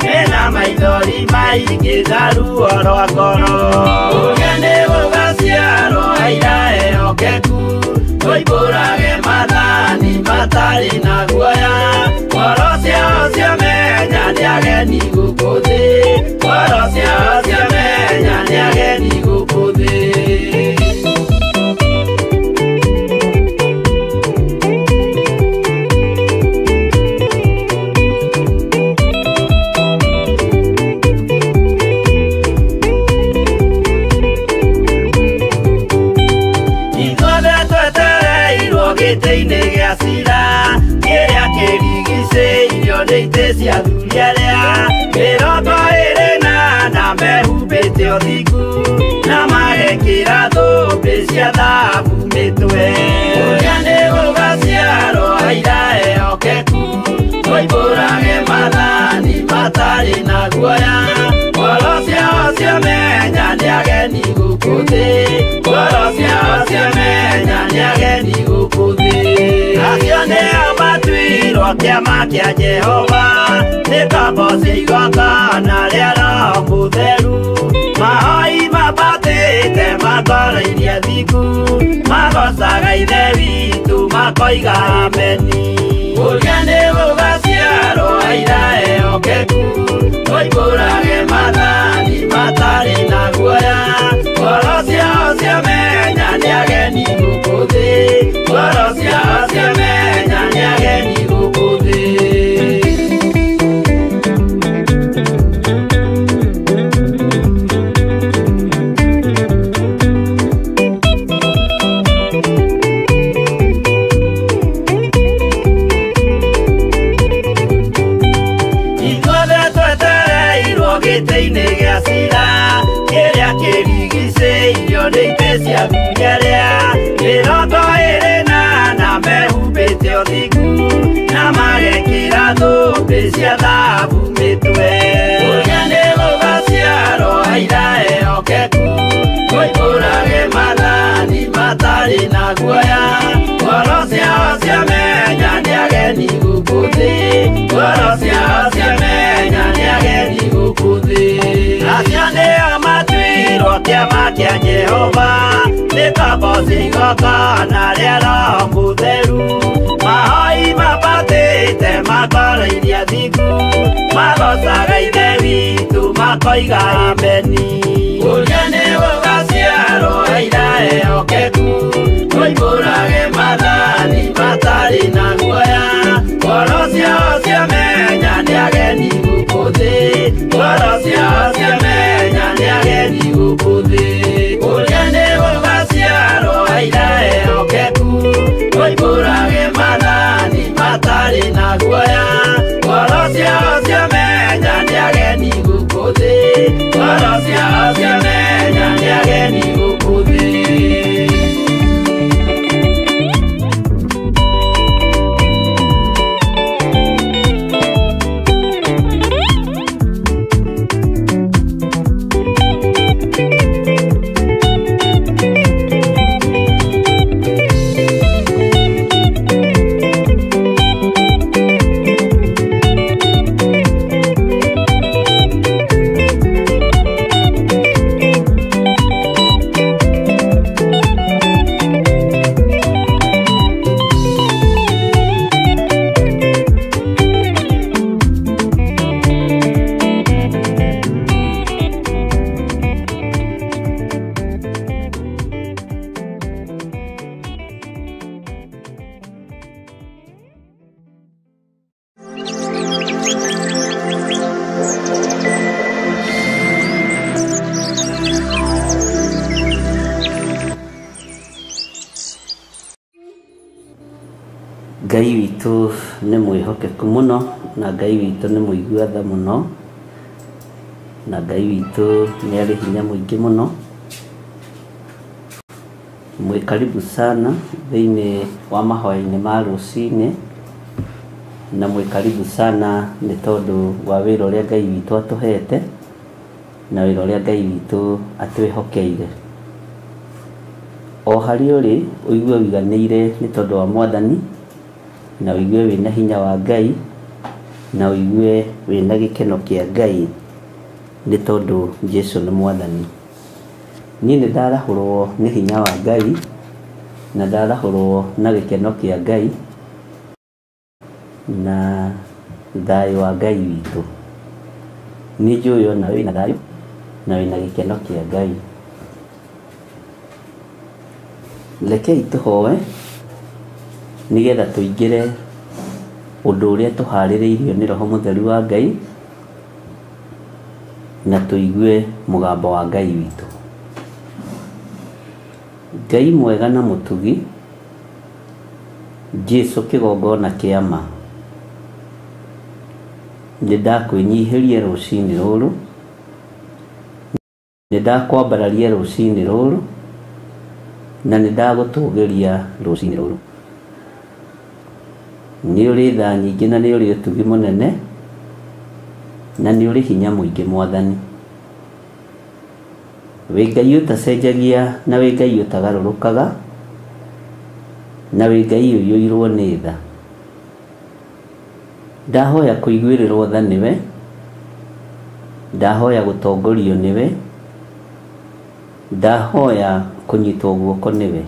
mena maithori maingĩ na ruo rwa ngoro. Ũrĩa nĩ gũgaciarwo aira ehokeku, moimbũrage maathani matarĩ na guoya, ngoro ciao ciamenya nĩ ageni gũkũ thĩ, ngoro ciao ciamenya nĩ ageni gũkũ thĩ. Ithuothe twetereirwo gĩtĩ-inĩ gĩa cira, kĩrĩa kĩrigicĩirio nĩ itĩ cia athuri arĩa 24 mehumbĩte ũthingu, na magekĩra thũmbĩ cia thahabu mĩtwe. Ũrĩa nĩ gũgaciarwo aira ehokeku, moimbũrage guoya ngoro ciao ciamenya nĩ ageni gũkũ thĩ ngoro ciao ciamenya nĩ ageni gũkũ thĩ acio nĩo matuirwo kĩama kĩa Jehova nĩ ngombo cia igongona rĩa Roho Mũtheru mahoi mabatĩte matoroirie thingu magocaga Ithe witũ makoiga ameni ũrĩa nĩ gũgaciarwo aira ehokeku moimbũrage maathani matarĩ na guoya ngoro ciao ciamenya nĩ ageni gũkũ thĩ ngoro ciao ciamenya nĩ ageni gũkũ thĩ. Gĩtĩ-inĩ gĩa cira kĩrĩa kĩrigicĩirio nĩ itĩ cia thunyarĩa mĩrongo ĩrĩ na ana mehumbĩte ũthingu na magekĩra thũmbĩ cia thahabu mĩtwe ũrĩa nĩ gũgaciarwo aira ehokeku moimbũrage maathani matarĩ na guoya ngoro ciao ciamenya nĩ ageni gũkũ thĩ ngoro ciao ciamenya nĩ ageni gũkũ thĩ acio nĩo matuirwo kĩama kĩa Jehova nĩ ngombo cia igongona rĩa Roho Mũtheru mahoi mabatĩte matoroirie thingu magocaga Ithe witũ makoiga ameni ũrĩa nĩ gũgaciarwo aira ehokeku moimbũrage maathani matarĩ na guoya ngoro ciao ciamenya nĩ ageni gũkũ thĩ ngoro ciao ciamenya nĩ ageni gũkũ thĩ ũrĩa nĩ gũgaciarwo aira ehokeku moimbũrage maathani matarĩ na guoya ngoro ciao ciamenya nĩ ageni gũkũ thĩ ngoro ciao ciamenya nĩ ageni gũkũ thĩ. Ngai witũ nĩ mwĩhokeku mũno na Ngai witũ nĩ mũigua tha mũno na Ngai witũ nĩ arĩ hinya mũingĩ mũno. Mwĩ karibu sana thĩinĩ wa mahoya-inĩ ma rũcinĩ na mwĩ karibu sana nĩ tondũ wa wĩra ũrĩa Ngai witũ atũhete na wĩra ũrĩa Ngai witũ atwĩhokeire. O harĩa ũrĩ ũigue ũiganĩire nĩ tondũ wa Mwathani na ũigue wĩna hinya wa Ngai na ũigue wĩna gĩkeno kĩa Ngai nĩ tondũ Jesũ nĩ Mwathani. Niĩ nĩ ndarahũrwo nĩ hinya wa Ngai na ndarahũrwo na gĩkeno kĩa Ngai na thayũ wa Ngai witũ. Nĩ njũĩ ona wĩna thayũ na wĩna gĩkeno kĩa Ngai. Rekei tũhoe nĩgetha tũingĩre ũndũ ũrĩa tũharĩrĩirio nĩ Roho Mũtheru wa Ngai na tũigue mũgambo wa Ngai witũ. Ngai mwega na mũtugi, Jesũ kĩgongona kĩa ma, nĩ ndakwĩnyihĩria rũcinĩ rũrũ, nĩ ndakwambararia rũcinĩ rũrũ na nĩ ndagũtũgĩria rũcinĩ rũrũ. Nĩ ũrĩ tha nyingĩ na nĩ ũrĩ ũtugi mũnene Na nĩ ũrĩ hinya mũingĩ Mwathani. Wĩ Ngai ũtacenjagia na wĩ Ngai ũtagarũrũkaga na wĩ Ngai ũiyũirwo nĩ tha. Ndahoya kũiguĩrĩrwo tha nĩwe, ndahoya gũtongorio nĩwe, ndahoya kũnyitwo guoko nĩwe.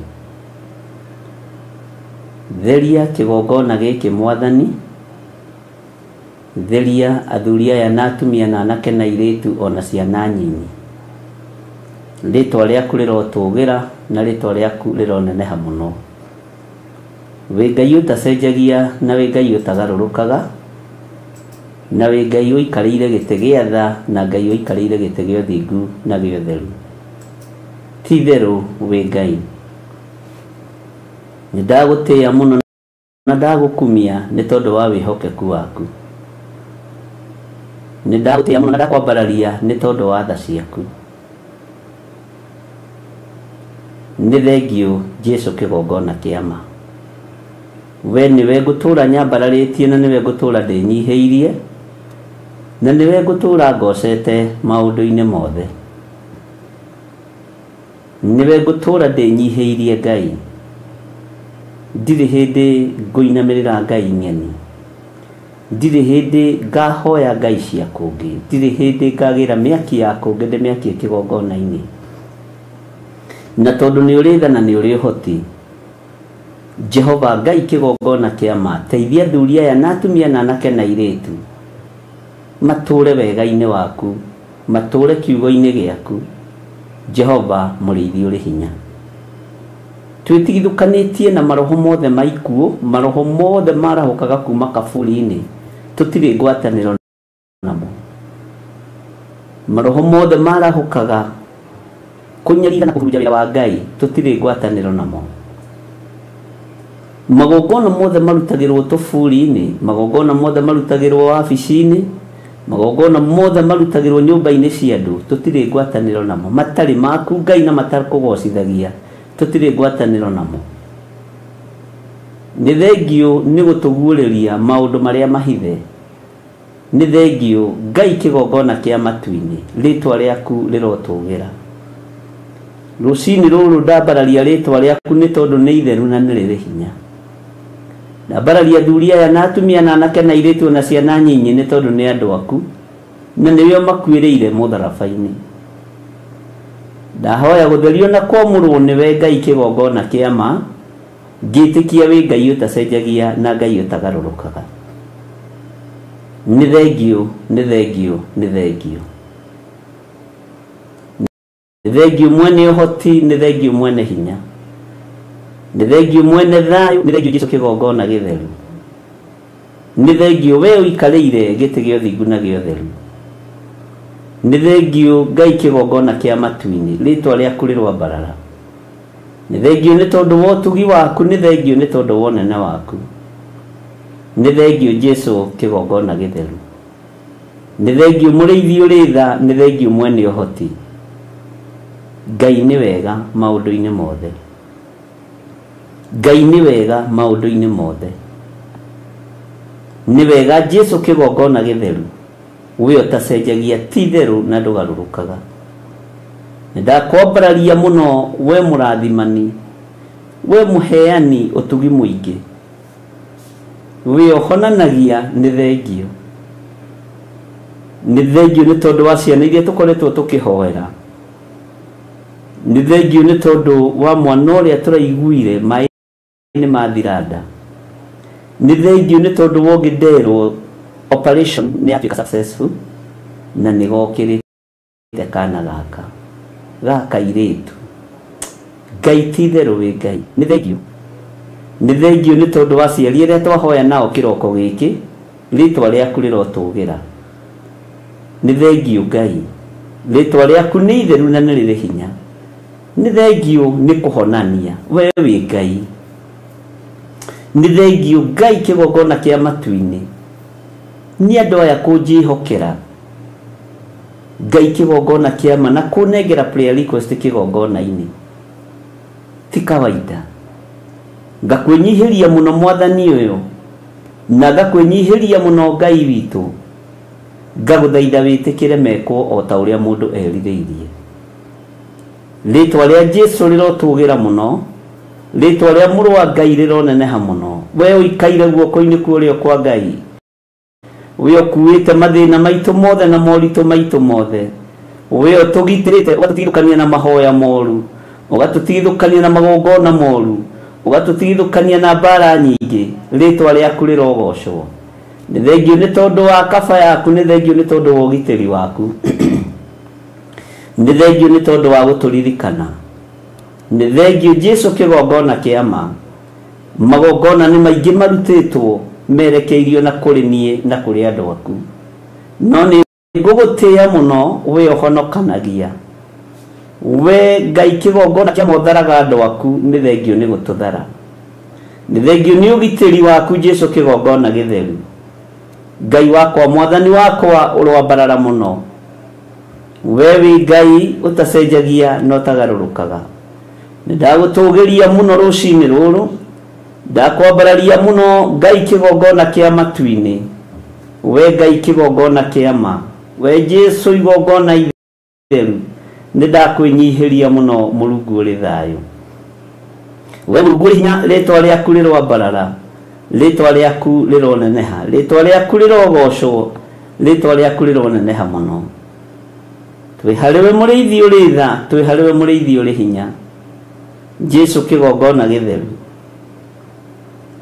Theria kĩgongona gĩkĩ Mwathani, theria athuri aya na atumia na anake na airĩtu ona ciana nyinyi. Rĩtwa rĩaku rĩrotũgĩra na rĩtwa rĩaku rĩroneneha mũno. Wĩ Ngai ũtacenjagia na wĩ Ngai ũtagarũrũkaga na wĩ Ngai ũikarĩire gĩtĩ gĩa tha na Ngai ũikarĩire gĩtĩ gĩa ũthingu na gĩa ũtheru. Ti itherũ wĩ Ngai. Nĩ ndagũtĩĩa mũno na ndagũkumia nĩ tondũ wa wĩhokeku waku. Nĩ ndagũtĩĩa mũno na ndakwambararia nĩ tondũ wa tha ciaku. Nĩ thengiũ Jesũ kĩgongona kĩa ma. We nĩwe ngũtũũra nyambararĩtie na nĩwe ngũtũũra ndĩnyihĩirie na nĩwe ngũtũũra ngocete maũndũ-inĩ mothe. Nĩwe ngũtũũra ndĩnyihĩirie Ngai. Ndirĩ hĩndĩ ngũinamĩrĩra Ngai ng'eni. Ndirĩ hĩndĩ ngahoya Ngai cia kũngĩ. Ndirĩ hĩndĩ ngagĩra mĩaki ya kũngĩ ndĩmĩakie kĩgongona-inĩ. Na tondũ nĩ ũrĩ tha na nĩ ũrĩ ũhoti, Jehova Ngai kĩgongona kĩa ma, teithia athuri aya na atumia na anake na airĩtu matũũre wega-inĩ waku, matũũre kiugo-inĩ gĩaku. Jehova mũrĩithi ũrĩ hinya. Twĩtigithũkanĩtie na maroho mothe ma ikuũ, maroho mothe marahũkaga kuma kaburi-inĩ, tũtirĩ ngwatanĩro namo. Maroho mothe marahũkaga kũnyarira na kũhurunja wĩra wa Ngai, tũtirĩ ngwatanĩro namo. Magongona mothe marutagĩrwo tũburi-inĩ, magongona mothe marutagĩrwo wabici-inĩ, magongona mothe marutagĩrwo nyũmba-inĩ cia andũ, tũtirĩ ngwatanĩro namo. Matarĩ maku Ngai na matakũgocithagia, tũtirĩ ngwatanĩro namo. Nĩ thengiũ nĩ gũtũguũrĩria maũndũ marĩa mahithe. Nĩ thengiũ Ngai kĩgongona kĩa matu-inĩ, rĩtwa rĩaku rĩrotũgĩra. Rũcinĩ rũrũ ndambararia rĩtwa rĩaku nĩ tondũ nĩ itheru na nĩ rĩrĩ hinya. Ndambararia athuri aya na atumia na anake na airĩtu na ciana nyinyi nĩ tondũ nĩ andũ aku na nĩwe makuĩrĩire mũtharaba-inĩ. Ndahoya gũtherio na kwamũrwo nĩwe Ngai kĩgongona kĩa ma, ngĩtĩkia wĩ Ngai ũtacenjagia na Ngai ũtagarũrũkaga. Nĩ thengiũ, nĩ thengiũ, nĩ thengiũ. Nĩ thengiũ mwene ũhoti, nĩ thengiũ mwene hinya. Nĩ thengiũ mwene thayũ, nĩ thengiũ Jesũ kĩgongona gĩtheru. Nĩ thengiũ we ũikarĩire gĩtĩ gĩa ũthingu na gĩa ũtheru. Nĩ thengiũ Ngai kĩgongona kĩa matu-inĩ, rĩtwa rĩaku rĩroambarara. Nĩ thengiũ nĩ tondũ wa ũtugi waku, nĩ thengiũ nĩ tondũ wa ũnene waku. Nĩ thengiũ Jesũ kĩgongona gĩtheru. Nĩ thengiũ mũrĩithi ũrĩ tha, nĩ thengiũ mwene ũhoti. Ngai nĩ wega maũndũ-inĩ mothe. Ngai nĩ wega maũndũ-inĩ mothe. Nĩ wega Jesũ kĩgongona gĩtheru, we ũtacenjagia ti itherũ na ndũgarũrũkaga. Nĩ ndakwambararia mũno we mũrathimani, we mũheani ũtugi mũingĩ, we ũhonanagia nĩ thengiũ. Nĩ thengiũ nĩ tondũ wa ciana iria tũkoretwo tũkĩhoera. Nĩ thengiũ nĩ tondũ wa mwana ũrĩa tũraiguire maĩ nĩ mathira nda. Nĩ thengiũ nĩ tondũ wa ũngĩ nderwo operation nĩ yatuĩka successful na nĩ gokĩrĩte kana gaka gaka irĩtu. Ngai ti itherũ wĩ Ngai. Nĩ thengiũ. Nĩ thengiũ nĩ tondũ wa aciari arĩa twahoya nao kĩroko gĩkĩ, rĩtwa rĩaku rĩrotũgĩra. Nĩ thengiũ Ngai, rĩtwa rĩaku nĩ itheru na nĩ rĩrĩ hinya. Nĩ thengiũ nĩ kũhonania, we wĩ Ngai. Nĩ thengiũ Ngai kĩgongona kĩa matu-inĩ, nĩ andũ aya kũnjĩhokera Ngai kĩgongona kĩa ma na kũnengera prayer request kĩgongona-inĩ ti kawaida. Ngakwĩnyihĩria mũno Mwathani ũyũ, na ngakwĩnyihĩria mũno Ngai witũ, Ngagũthaitha wĩtĩkĩre mekwo o ta ũrĩa mũndũ erirĩirie. Rĩtwa rĩa Jesũ rĩrotũgĩra mũno, rĩtwa rĩa mũrũ wa Ngai rĩroneneha mũno. We ũikaire guoko-inĩ kwa ũrĩo kwa Ngai, we ũkuĩte mathĩna maitũ mothe na moritũ maitũ mothe, we ũtũgitĩrĩte ũgatũtigithũkania na mahoya moru, ũgatũtigithũkania na magongona moru, ũgatũtigithũkania na mbara nyingĩ. Rĩtwa rĩaku rĩrogocwo. Nĩ thengio nĩ tondũ wa kaba yaku, nĩ thengio nĩ tondũ wa ũgitĩri waku, nĩ thengio nĩ tondũ wa gũtũririkana, nĩ thengio Jesũ kĩgongona kĩa ma. Magongona nĩ maingĩ marutĩtwo merekeirio na kũrĩ niĩ na kũrĩ andũ aku, no nĩ ngũgũtĩĩa mũno we ũhonokanagia. We Ngai kĩgongona kĩa motharaga andũ aku, nĩ thengio nĩ gũtũthara, nĩ thengio nĩ ũgitĩri waku Jesũ kĩgongona gĩtheru. Ngai wakwa, mwathani wakwa ũrwambarara mũno, we wĩ Ngai ũtacenjagia na ũtagarũrũkaga. Nĩ ndagũtũgĩria mũno rũcinĩ rũrũ, ndakwambararia mũno Ngai kĩgongona kĩa matu-inĩ, we Ngai kĩgongona kĩa ma, we Jesũ igongona itheru. Nĩ ndakwĩnyihĩria mũno Mũrungu ũrĩ thayũ. We Mũrungu ũrĩ hinya, rĩtwa rĩaku rĩrwambarara, rĩtwa rĩaku rĩroneneha, rĩtwa rĩaku rĩrogocwo, rĩtwa rĩaku rĩroneneha mũno. Twĩ harĩwe mũrĩithi ũrĩ tha, twĩ harĩwe mũrĩithi ũrĩ hinya, Jesũ kĩgongona gĩtheru.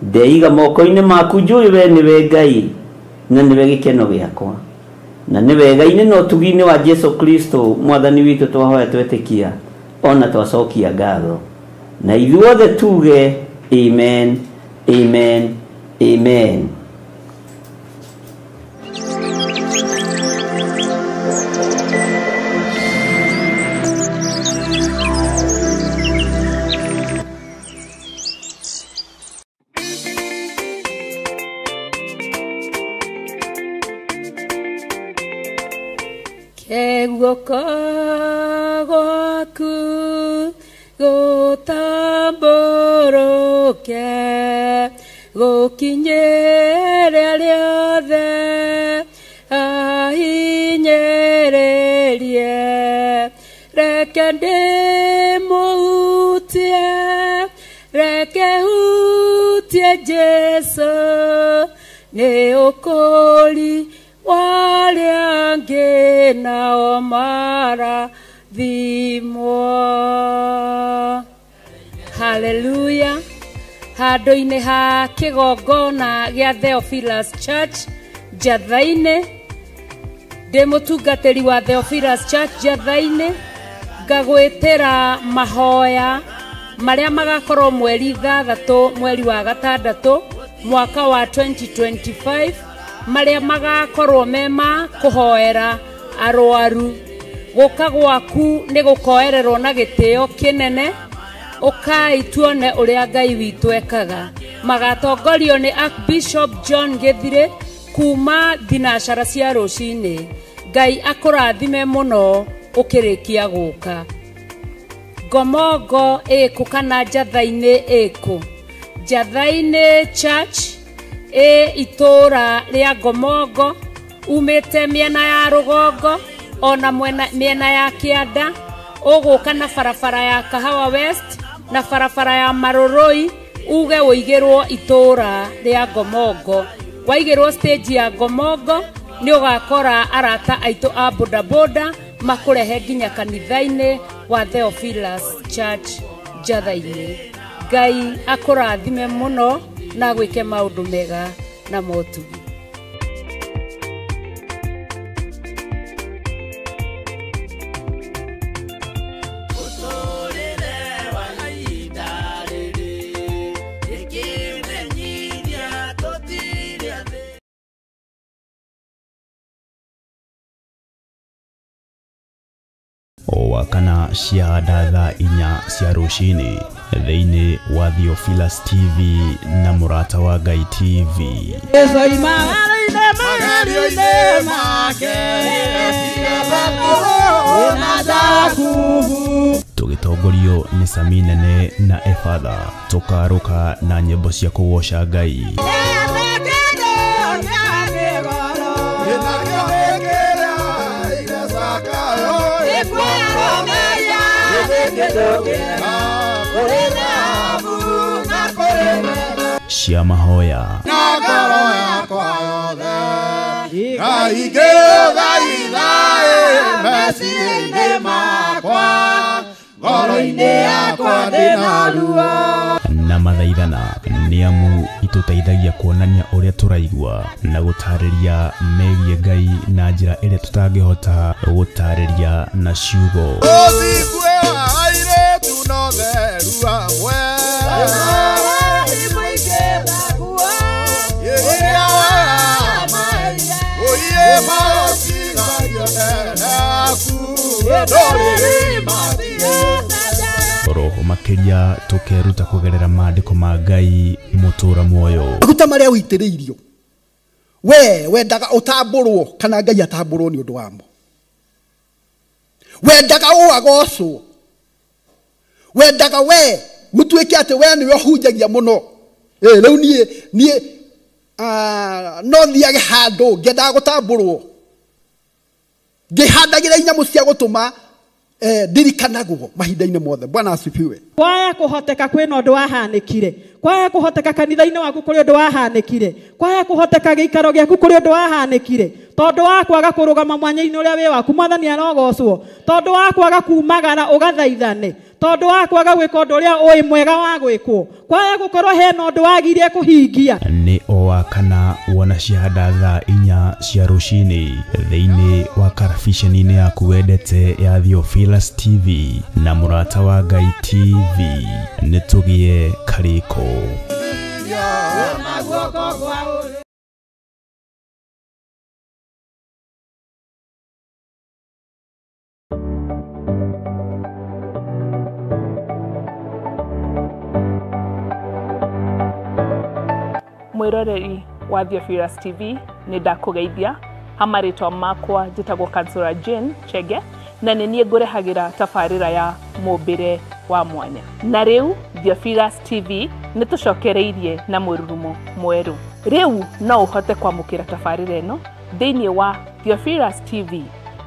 Ndeiga moko-inĩ maku, njũĩ we nĩwe Ngai na nĩwe gĩkeno gĩakwa, na nĩ wega-inĩ na ũtugi-inĩ wa Jesũ Kristo mwathani witũ twahoya twetĩkia ona twacokia ngatho, na ithuothe tuge amen, amen, amen. Guoko gwaku gũtambũrũke gũkinyĩre arĩa othe ahinyĩrĩrie, reke ndĩmũhutie, reke hutie Jesũ, nĩ ũkũũri warĩa angĩ nao marathimwo. Haleluya. Handũ-inĩ ha kĩgongona gĩa Theophilus Church Njatha-inĩ, ndĩ mũtungatĩri wa Theophilus Church Njatha-inĩ, ngagwĩtĩra mahoya marĩa magakorwo mweri 6 mweri wa 6 mwaka wa 2025, marĩa magakorwo mema kũhoera arwaru. Gũka gwaku nĩ gũkoererwo na gĩtĩo kĩnene, ũkai tuone ũrĩa Ngai witũ ekaga. Magatongorio nĩ Archbishop John Gĩthire kuma thinacara cia rũcinĩ. Ngai akũrathime mũno ũkĩrĩkia gũka. Ngomongo ĩkũ kana Njatha-inĩ ĩkũ? Njatha-inĩ Church ĩ itũũra rĩa Ngomongo, umĩte mĩena ya rũgongo ona mĩena ya kĩanda, ũgũka na barabara ya Kahawa West na barabara ya Marũrũi, uge ũigĩrwo itũũra rĩa Ngomongo. Waigĩrwo stage ya Ngomongo nĩ ũgakora arata aitũ a bodaboda makũrehe nginya kanitha-inĩ wa Theophilus Church Njatha-inĩ. Ngai akũrathime mũno na gwĩke maũndũ mega na motugi. O kana cia thaa 4 cia rũcinĩ thĩinĩ wa Theophilus TV na Mũrata wa Ngai TV. Tũgĩtongorio nĩ Sami Nene na Efatha, tũkarũka na nyĩmbo cia kũgoca Ngai. Cia mahoya na ngoro yakwa yothe Ngai ngĩthaitha meciria-inĩ makwa ngoro-inĩ yakwa ndĩna ruo na mathaithana nĩ amu itũteithagia kuonania ũrĩa tũraigua na gũtarĩria megiĩ Ngai na njĩra ĩrĩa tũtangĩhota gũtarĩria na ciugo. Ũthingu wa airĩtu no theru hamwe Roho makiria tukeruta kugerera maandiko ma Ngai mutura muoyo. Maguta maria uitiriirio we wendaga utamburwo kana Ngai atamburwo ni undu wamo. Wendaga uagocwo, wendaga we gutuike ati we niwe uhunjagia muno. Riu nie no thiage handu ngendaga gutamburwo ngihandagira inyamu cia gutuma ndirikanagwo mahinda-inĩ mothe. Bwana asifiwe. Kwaya kuhoteka kwina undu wahanikire, kwaya kuhoteka kanitha-inĩ waku kuri undu wahanikire, kwaya kuhoteka giikaro giaku kuri undu wahanikire, tondu wa kwaga kurugama mwanya-inĩ uria wi waku Mwathani arogocwo, tondu wa kwaga kumagara ugathaithane, tondu wa kwaga gwika undu uria ui mwega wa gwikwo, kwaya gukorwo hena undu wagirie kuhingia. Nĩ o wa kana wona ciahanda thaa 4 cia rũcinĩ thĩinĩ wa karabiceni-inĩ yaku wendete ya Theophilus TV na Mũrata wa Ngai TV. Nĩ tũgĩe karĩko. Mwiroreri wa Theophilus TV nĩ ndakũgeithia hamarĩtwa makwa njĩtagwo Kansura Jane Chege na nĩ niĩ ngũrehagĩra tabarĩra ya mũmbĩre wa mwanya. Na rĩu Theophilus TV nĩ tũcokereirie na mũrurumo mwerũ. Rĩu no ũhote kwamũkĩra tabarĩra ĩno thĩinĩ wa Theophilus TV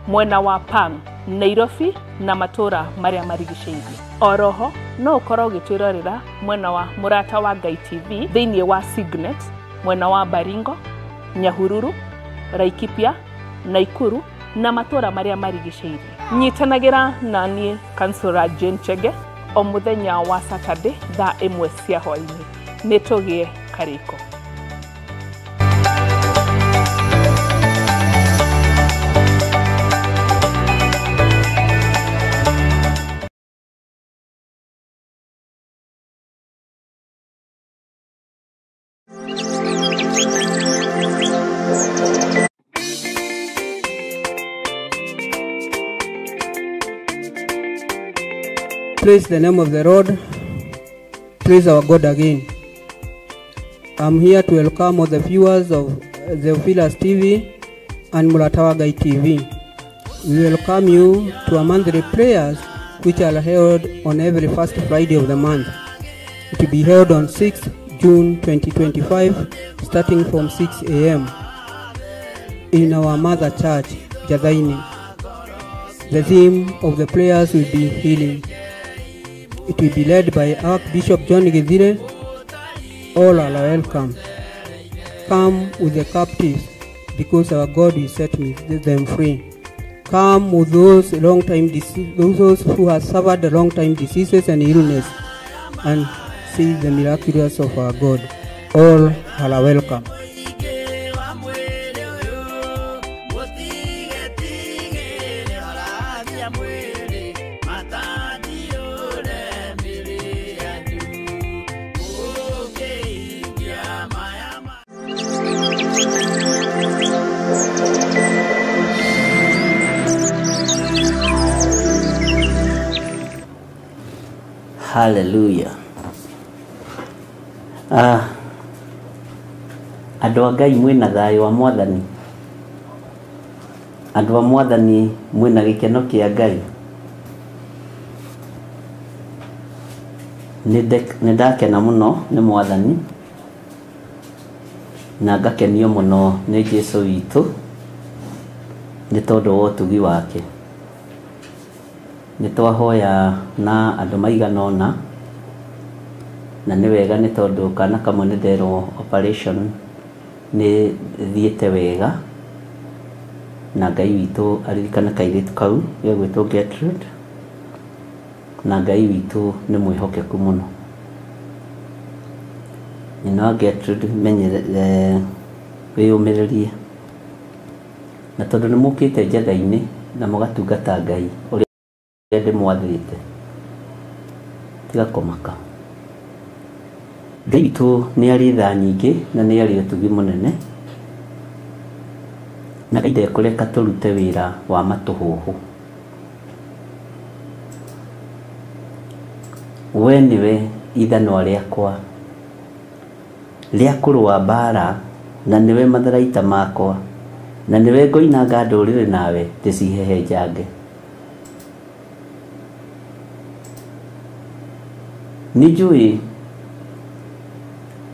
mwena wa Pang, Nairobi na matũra marĩa marigicĩirie. Oroho no ũkorwo ũgĩtwĩrorera mwena wa Mũrata wa Ngai TV thĩinĩ wa Signet mwena wa Baringo, Nyahururu, Laikipia, Naikuru na matũra marĩa marigicĩirie. Nyitanagĩra na niĩ Kansura Jane Chege o mũthenya wa Saturday thaa 1 cia hwaĩ-inĩ. Nĩ tũgĩe karĩko. Praise the name of the Lord. Praise our God again. I'm here to welcome all the viewers of Theophilus TV and Mũrata wa Ngai TV. We welcome you to our monthly prayers, which are held on every first Friday of the month. It will be held on 6th June 2025, starting from 6 a.m. in our mother church, Jathaini. The theme of the prayers will be healing. It will be led by Archbishop John Githire. All are welcome. Come with the captives, because our God will set them free. Come with those those who have suffered long time diseases and illness, and see the miraculous of our God. All are welcome. Hallelujah. Andũ a Ngai mwĩna thayũ wa Mwathani. Andũ a Mwathani mwĩna gĩkeno kĩa Ngai. Nĩ ndakena mũno nĩ Mwathani na ngakenio mũno nĩ Jesũ witũ nĩ tondũ wa ũtugi wake. Nĩ twahoya na andũ maigana ũna, na nĩ wega nĩ tondũ kana kamwe nĩ nderwo operation nĩ thiĩte wega, na Ngai witũ aririkane kairĩtu kau gegwĩtwo Gertrude, na Ngai witũ nĩ mwĩhokeku mũno. Nyina wa Gertrude menyerere, wĩyũmĩrĩrie, na tondũ nĩ mũkĩte njatha-inĩ na mũgatungata Ngai ũrĩa ndĩmwathĩte, tiga kũmaka. Ngai witũ nĩ arĩ tha nyingĩ na nĩ arĩ ũtugi mũnene, na Ngai ndekũreka tũrute wĩra wa matũhũhũ. We nĩwe ithanwa rĩakwa rĩa kũrũa mbara, na nĩwe matharaita makwa, na nĩwe ngoinanga ndũrĩrĩ nawe ndĩcihehenjange. Nĩ njũĩ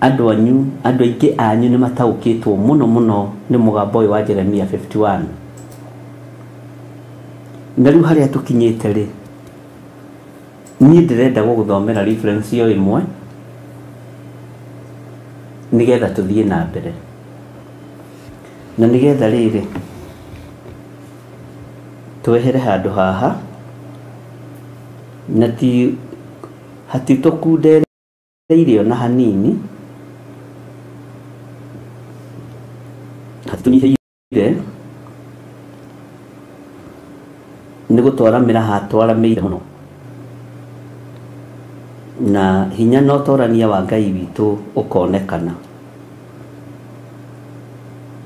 andũ anyu, andũ aingĩ anyu nĩ mataũkĩtwo mũno mũno nĩ mũgambo ũyũ wa Jeremia 51. Na rĩu harĩa tũkinyĩte rĩ, niĩ ndĩrenda gũgũthomera reference ĩyo ĩmwe nĩgetha tũthiĩ na mbere, na nĩgetha rĩrĩ twehere handũ haha na ti hatitũkundereirie ona hanini, hatitũnyihĩire nĩ gũtwaramĩra hatwaramĩire mũno, na hinya na ũtorania wa Ngai witũ ũkonekana.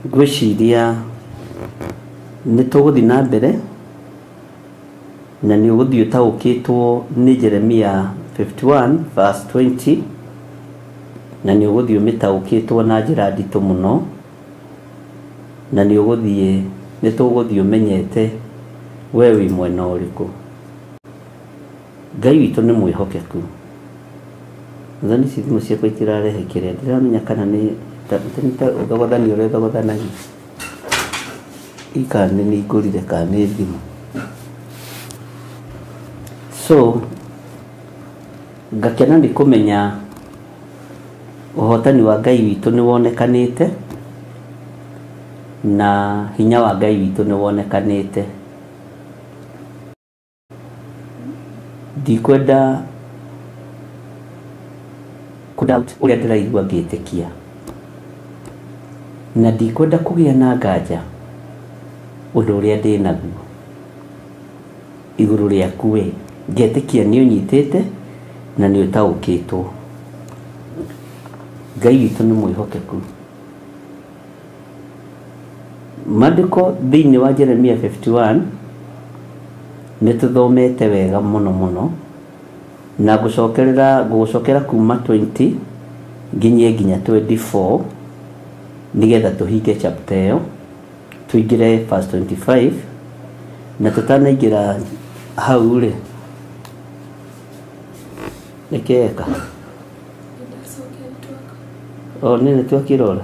Ngwĩciria nĩ tũgũthiĩ na mbere, na nĩ ũgũthiĩ ũtaũkĩtwo nĩ Jeremia 51 verse 20, na nĩ ũgũthiĩ ũmĩtaũkĩtwo na njĩra nditũ mũno, na nĩ ũgũthiĩ, nĩ tũgũthiĩ ũmenyete we wĩ mwena ũrĩkũ. Ngai witũ nĩ mwĩhokeku. Thani ici thimũ ciakwa itirarehe kĩrĩa ndiramenya kana nĩ ta ũthogothani ũrĩa ũthogothanagia, kana nĩ ngũrire kana nĩ thimũ. So ngakena nĩ kũmenya ũhotani wa Ngai witũ nĩ wonekanĩte, na hinya wa Ngai witũ nĩ wonekanĩte. Ndikwenda kũdoubt ũrĩa ndĩraigua ngĩtĩkia, na ndikwenda kũgĩa na nganja ũndũ ũrĩa ndĩ naguo igũrũ rĩaku we. Ngetĩkia nĩ ũnyitĩte na nĩ ũtaũkĩtwo. Ngai witũ nĩ mwĩhokeku. Maandĩko thĩinĩ wa Jeremia 51 nĩ tũthomete wega mũno mũno, na ngũgũcokera kuma 20 nginyie nginya 24 nĩgetha tũhinge chapter ĩyo, tũingĩre verse 25. Na tũtanaingĩra hau rĩ, nĩkĩeka o nĩ network ĩrora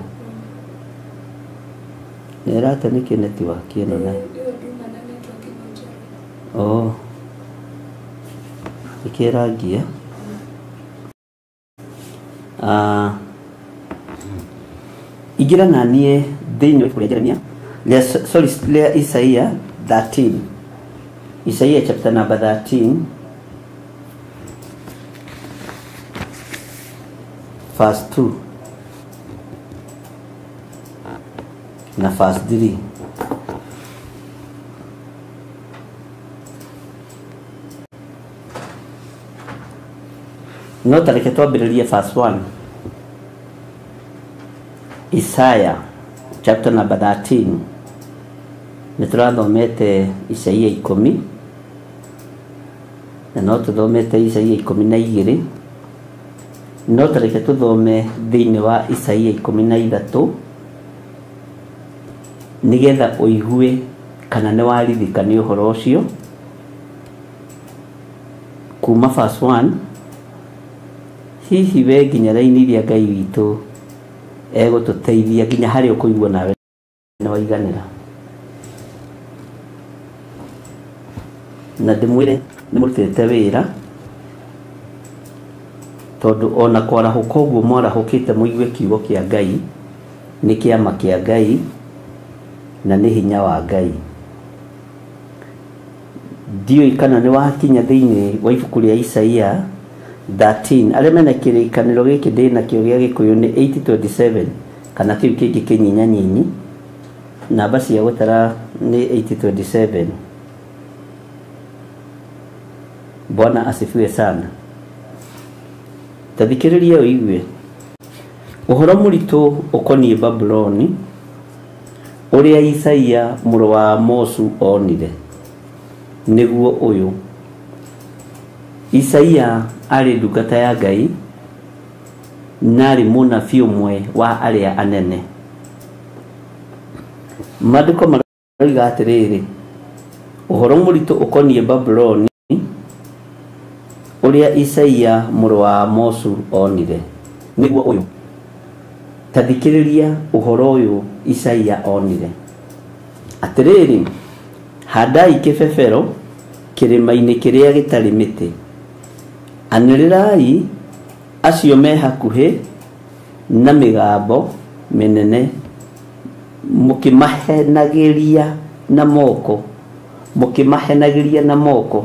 nĩ ĩrate nĩkĩ network ĩno na oh nĩkĩrangia. Ingĩra na niĩ thĩinĩ wa ibuku rĩa Jeremia, sorry, rĩa Isaia 13, Isaia chapter number 13 verse 2 na verse 3. No tareke twambĩrĩrie verse 1. Isaiah chapter number 13. Nĩ tũrathomete Isaia 10, na no tũthomete Isaia 12. No tareke tũthome thĩinĩ wa Isaia 13 nĩgetha ũigue kana nĩ warithika nĩ ũhoro ũcio. Kuma verse 1, hihi we nginya raini iria Ngai witũ egũtũteithia nginya harĩa ũkũigua nawe nĩ waiganĩra. Na ndĩmwĩre nĩ mũrutĩte wĩra tondũ ona kwarahũka ũguo mwarahũkĩte mũigue kiugo kĩa Ngai nĩ kĩama kĩa Ngai na nĩ hinya wa Ngai. Ndiũĩ kana nĩ wakinya thĩinĩ wa ibuku rĩa Isaia 13 arĩa mena kĩrĩkanĩro gĩkĩ ndĩ nakĩo gĩa Gĩkũyũ nĩ 827 kana kĩu kĩngĩ kĩnyinyanyinyi, namba cia gũtara nĩ 827. Bwana asifiwe sana. Ta thikĩrĩria ũigue ũhoro mũritũ ũkoniĩ Babuloni ũrĩa Isaia mũrũ wa Amosu onire nĩguo ũyũ. Isaia arĩ ndungata ya Ngai na arĩ mũnabii ũmwe wa arĩa anene. Maandĩko maroiga atĩrĩrĩ, ũhoro mũritũ ũkoniĩ Babuloni ũrĩa Isaia mũrũ wa Amosu onire nĩguo ũyũ. Ta thikĩrĩria ũhoro ũyũ Isaia onire. Atĩrĩrĩ, handai kĩbebero kĩrĩma-inĩ kĩrĩa gĩtarĩ mĩtĩ, anĩrĩrai acio me hakuhĩ na mĩgambo mĩnene, mũkĩmahenagĩria na moko, mũkĩmahenagĩria na moko.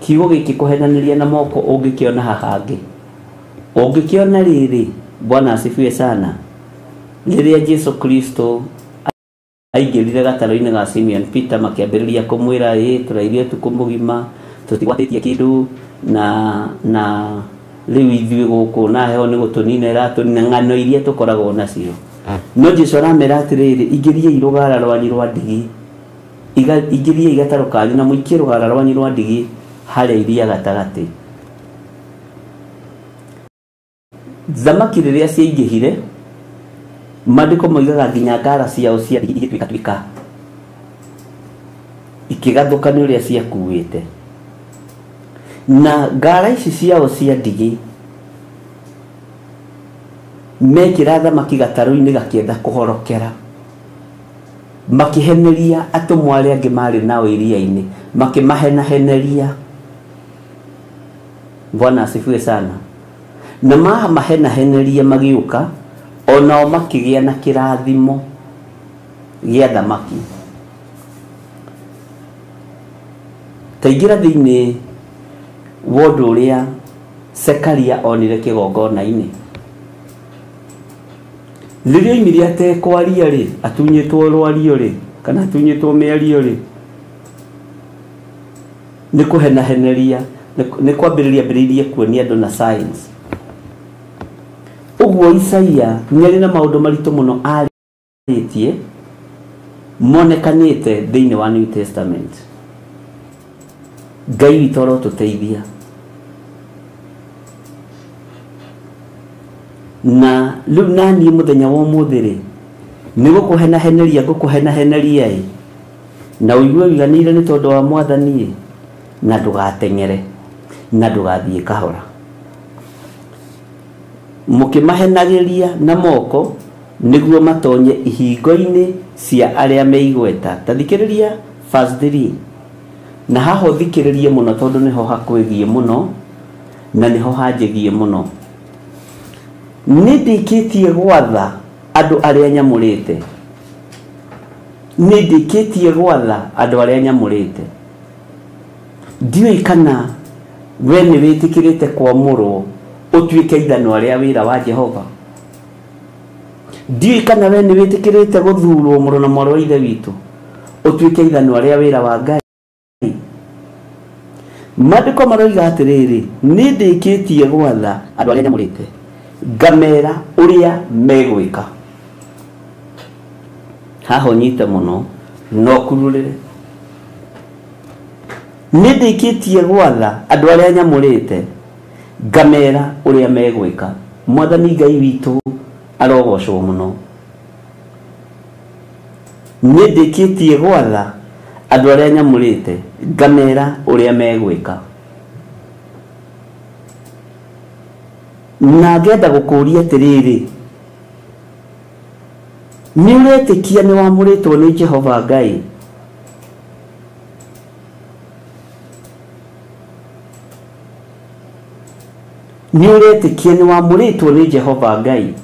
Kiugo gĩkĩ kũhenanĩria na moko ũngĩkĩona haha hangĩ, ũngĩkĩona rĩrĩ. Bwana asifiwe sana. Rĩrĩa Jesu Kristo aingĩrire gatarũ-inĩ ga Simeon Peter makĩambĩrĩria kũmwĩra ĩ tũrairie ũtukũ mũgima tũtigwatĩtie kĩndũ na rĩu ithuĩ gũkũ na heho nĩ gũtũnina ĩratũnina, ng'ano iria tũkoragwo nacio. No Jesu aramera atĩrĩrĩ, ingĩriai rũgara rwanyu rwa ndigi, ingĩriai gatarũ kanyu na mũikie rũgara rwanyu rwa ndigi harĩa iria gatagatĩ. Thamaki rĩrĩa ciaingĩhire, maandĩko moigaga nginya ngara ciao cia ndigi igĩtuĩkatuĩka, ikĩgathũka nĩ ũrĩa ciakuĩte. Na ngara ici ciao cia ndigi mekĩra thamaki gatarũ-inĩ gakĩenda kũhorokera, makĩheneria atũmwo arĩa angĩ marĩ nao iria-inĩ, makĩmahenaheneria. Bwana asifiwe sana. Na mamahenaheneria magĩũka, onao makĩgĩa na kĩrathimo gĩa thamaki. Ta ingĩra thĩinĩ wa ũndũ ũrĩa Sekaria onire kĩgongona-inĩ. Rĩrĩa oimire atekwaria rĩ, atunyĩtwo rwario rĩ, kana atunyĩtwo mĩario rĩ, nĩ kũhenaheneria, nĩ kwambĩrĩria ambĩrĩirie kuonia andũ na science. Ũguo Isaia nĩ arĩ na maũndũ maritũ mũno arĩtie monekanĩte thĩinĩ wa New Testament. Ngai witũ arotũteithia. Na rĩu naniĩ mũthenya wa ũmũthĩ rĩ, nĩ gũkũhenaheneria ngũkũhenaheneria ĩ, na ũigue ũiganĩire nĩ tondũ wa Mwathani ĩ, na ndũgateng'ere na ndũgathiĩ kahora. Mũkĩmahenagĩria na moko nĩguo matonye ihingo-inĩ cia arĩa me igweta. Ta thikĩrĩria verse 3, na haha ũthikĩrĩrie mũno tondũ nĩho hakwĩgiĩ mũno na nĩho hanjĩgiĩ mũno. Nĩ ndĩkĩtie gwatha andũ arĩa nyamũrĩte, nĩ ndĩkĩtie gwatha andũ arĩa nyamũrĩte. Ndiũĩ kana we nĩ wĩtĩkĩrĩte kwamũrwo ũtuĩke ithanwa rĩa wĩra wa Jehova. Ndiũĩ kana we nĩ wĩtĩkĩrĩte gũthurwo mũrũ na mwarĩ wa Ithe witũ ũtuĩke ithanwa rĩa wĩra wa Ngai. Maandĩko maroiga atĩrĩrĩ, nĩ ndĩkĩtie gwatha andũ arĩa nyamũrĩte ngamera ũrĩa megwĩka. Haha ũnyite mũno no kururĩre. Nĩ ndĩkĩtie gwatha andũ arĩa nyamũrĩte ngamera ũrĩa megwĩka. Mwathani Ngai witũ arogocwo mũno. Nĩ ndĩkĩtie gwatha andũ arĩa nyamũrĩte ngamera ũrĩa megwĩka. Na ngenda gũkũria atĩrĩrĩ, nĩ ũretĩkia nĩ wamũrĩtwo nĩ Jehova Ngai? Nĩ ũretĩkia nĩ wamũrĩtwo nĩ Jehova Ngai?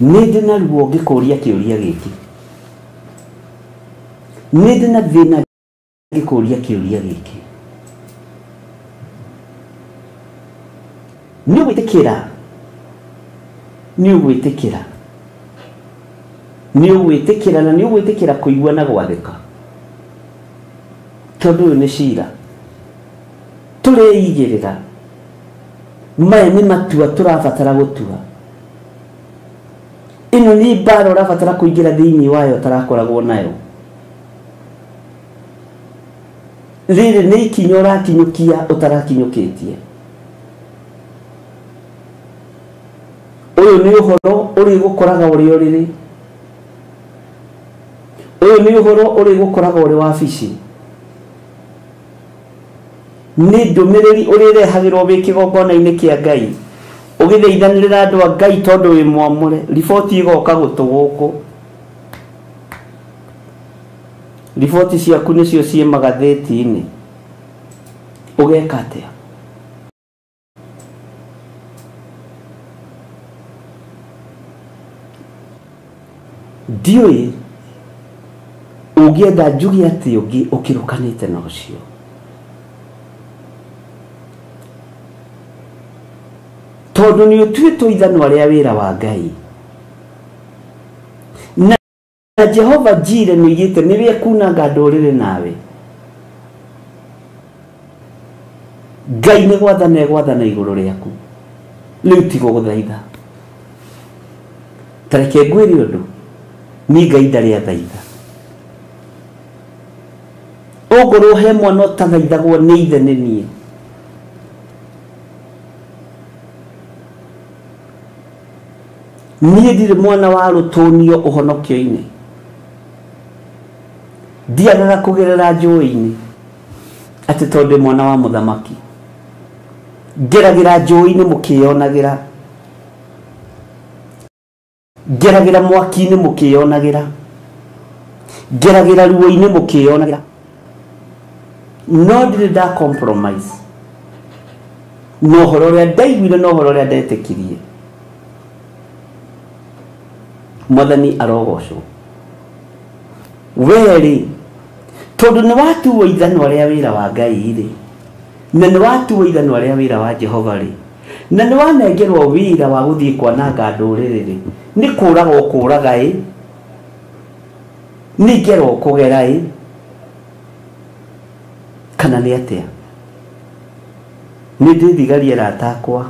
Nĩ ndĩ na ruo ngĩkũria kĩũria gĩkĩ. Nĩ ndĩ na thĩna ngĩkũria kĩũria gĩkĩ. Nĩ ũgwĩtĩkĩra, nĩ ũgwĩtĩkĩra, nĩ ũgwĩtĩkĩra, na nĩ ũgwĩtĩkĩra kũigua na gwathĩka, tondũ ũyũ nĩ cira tũreigĩrĩra. Maya nĩ matua tũrabatara gũtua. Ĩno nĩ mbara ũrabatara kũingĩra thĩinĩ wayo ũtarakoragwo nayo. Rĩrĩ nĩ ikinya ũrakinyũkia ũtarakinyũkĩtie. Ũyũ nĩ ũhoro ũrĩgũkoraga ũrĩ ũrĩrĩ. Ũyũ nĩ ũhoro ũrĩgũkoraga ũrĩ wabici. Nĩ ndũmĩrĩri ũrĩrehagĩrwo wĩ kĩgongona-inĩ kĩa Ngai, ũgĩthaithanĩrĩra andũ a Ngai tondũ wĩ mwamũre. Riboti ĩgoka gũtũ gũkũ. Riboti ciaku nĩcio ciĩ magathĩti-inĩ. Ũgeka atĩa? Ndiũĩ ũngĩenda njuge atĩ ũngĩ ũkĩrũkanĩte na ũcio. Tondũ nĩ ũtuĩtwo ithanwa rĩa wĩra wa Ngai. Na Jehova Jire nĩ oigĩte nĩwe ekunanga ndũrĩrĩ nawe. Ngai nĩ gwathana egwathana igũrũ rĩaku. Rĩu tiga gũthaitha. Ta reke ngwĩre ũndũ, niĩ Ngai ndarĩ athaitha. Ũngorwo he mwana ũtathaithagwo nĩ ithe nĩ niĩ. Niĩ ndirĩ mwana wa rũtũnio ũhonokio-inĩ. Ndiagaga kũgerera njũĩ-inĩ atĩ tondũ ndĩ mwana wa mũthamaki. Ngeragĩra njũĩ-inĩ mũkĩyonagĩra. Ngeragĩra mwaki-inĩ mũkĩyonagĩra. Ngeragĩra ruo-inĩ mũkĩyonagĩra. No ndirĩ nda compromise na ũhoro ũrĩa ndaiguire na ũhoro ũrĩa ndetĩkirie. Mwathani arogocwo. Werĩ, tondũ nĩ watuo ithanwa rĩa wĩra wa Ngai rĩ, na nĩ watuo ithanwa rĩa wĩra wa Jehova rĩ, na nĩ wanengerwo wĩra wa gũthiĩ kwananga ndũrĩrĩ rĩ, nĩ kũraga ũkũraga ĩ, nĩ ngero ũkũgera ĩ, kana nĩ atĩa? Nĩ ndĩthigaria arata akwa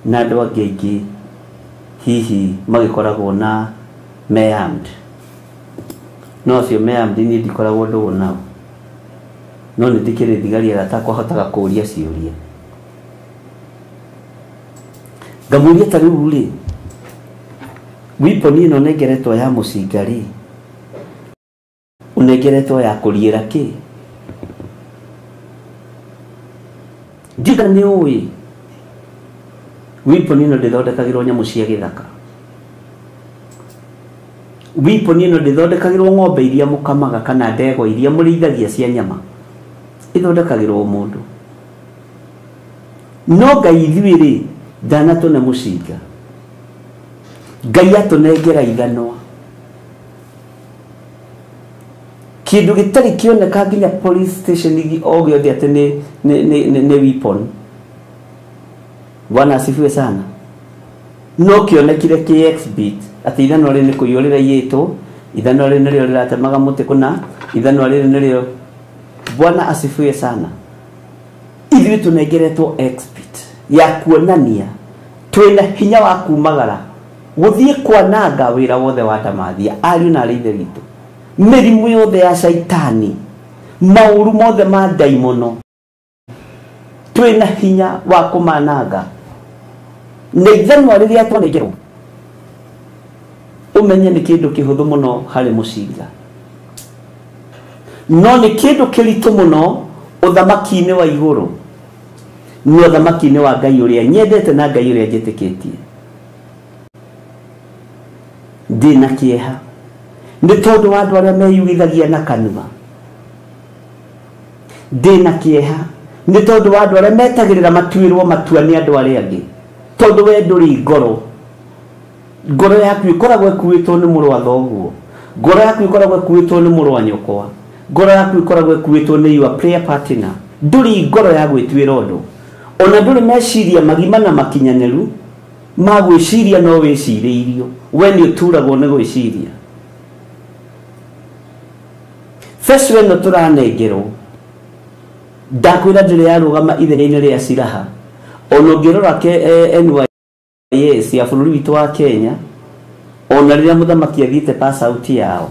na andũ angĩ aingĩ hihi magĩkoragwo na me armed. No acio me armed niĩ ndikoragwo ndũgũ nao. No nĩ ndĩkĩrĩ thigari arata akwa hotaga kũũria ciũria. Ngamũria ta rĩu rĩ, weapon ĩno ũnengeretwo ya mũcinga rĩ, ũnengeretwo ya kũriĩra kĩ? Ndiũĩ kana nĩ ũĩ weapon ĩno ndĩthondekagĩrwo nyamũ cia gĩthaka. Weapon ĩno ndĩthondekagĩrwo ng'ombe iria mũkamaga kana ndegwa iria mũrĩithagia cia nyama. Ĩthondekagĩrwo mũndũ. No Ngai ithuĩ rĩ, ndanatũne mũcinga. Ngai atũnengera ithanwa. Kĩndũ gĩtarĩ kĩoneka nginya police station o gĩothe atĩ nĩ weapon. Bwana asifiwe sana. No kĩonekire kĩ exhibit atĩ ithanwa rĩrĩ nĩ kũiywo rĩraiyĩtwo, ithanwa rĩrĩ nĩrĩo rĩratemaga mũtĩ kũna, ithanwa rĩrĩ nĩrĩo. Bwana asifiwe sana. Ithuĩ tũnengeretwo exhibit ya kuonania twĩna hinya wa kumagara gũthiĩ kwananga wĩra wothe wa ndamathia, ariũ na arĩ ithe witũ, mĩrimũ yothe ya caitani, maũru mothe ma ndaimono, twĩna hinya wa kũmananga. Na ithanwa rĩrĩa twanengerwo, ũmenye nĩ kĩndũ kĩhũthũ mũno harĩ mũcinga, no nĩ kĩndũ kĩritũ mũno ũthamaki-inĩ wa igũrũ, nĩ ũthamaki-inĩ wa Ngai ũrĩa nyendete na Ngai ũrĩa njĩtĩkĩtie. Ndĩna kĩeha nĩ tondũ wa andũ arĩa meyugithagia na kanua. Ndĩna kĩeha nĩ tondũ wa andũ arĩa metagĩrĩra matuĩrwo matua nĩ andũ arĩa angĩ, tondũ we ndũrĩ ngoro. Ngoro yaku ĩkoragwo ĩkuĩtwo nĩ mũrũ wa thoguo, ngoro yaku ĩkoragwo ĩkuĩtwo nĩ mũrũ wa nyũkwa, ngoro yaku ĩkoragwo ĩkuĩtwo nĩ your prayer partner. Ndũrĩ ngoro ya gwĩtuĩra ũndũ, ona ndũrĩ meciria magima na makinyanĩru ma gwĩciria, no wĩcirĩirio. We nĩ ũturagwo nĩ gwĩciria. Fesu ĩno tũranengerwo, ndakwĩra ndĩrĩ yarũgama ithenya-inĩ rĩa Siraha. Ona ũngĩrora NYS ya bũrũri witũ wa Kenya, ona rĩrĩa mũthamaki athiĩte pass out yao,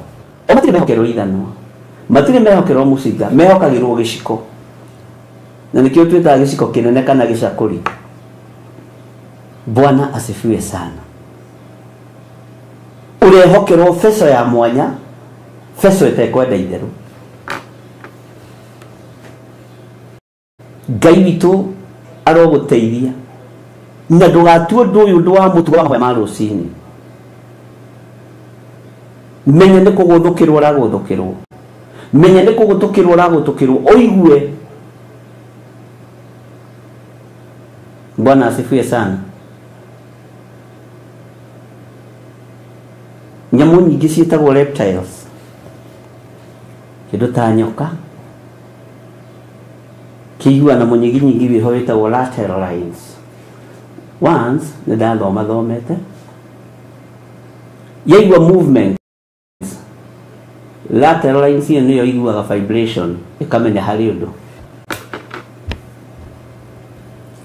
o matirĩ mehokerwo ithanwa, matirĩ mehokerwo mũcinga, mehokagĩrwo gĩciko, na nĩkĩo twĩtaga gĩciko kĩnene kana gĩcakũri. Bwana asifiwe sana. Ũrehokerwo feso ya mwanya, feso ĩtekwenda itherũ. Ngai witũ arogũteithia na ndũgatue ũndũ ũyũ ũndũ wa mũtugo wa mahoya ma rũcinĩ. Menya nĩ kũgũthũkĩrwo ũragũthũkĩrwo, menya nĩ kũgũtũkĩrwo ũragũtũkĩrwo, ũigue. Bwana asifiwe sana. Nyamũ nyingĩ ciĩtagwo reptiles, kĩndũ ta nyoka kĩigua na mũnyiginyigi wĩho wĩtagwo lateral lines. Once nĩ ndathoma thomete, yaigua movement, lateral lines ĩyo nĩyo iguaga vibration, ĩkamenya harĩ ũndũ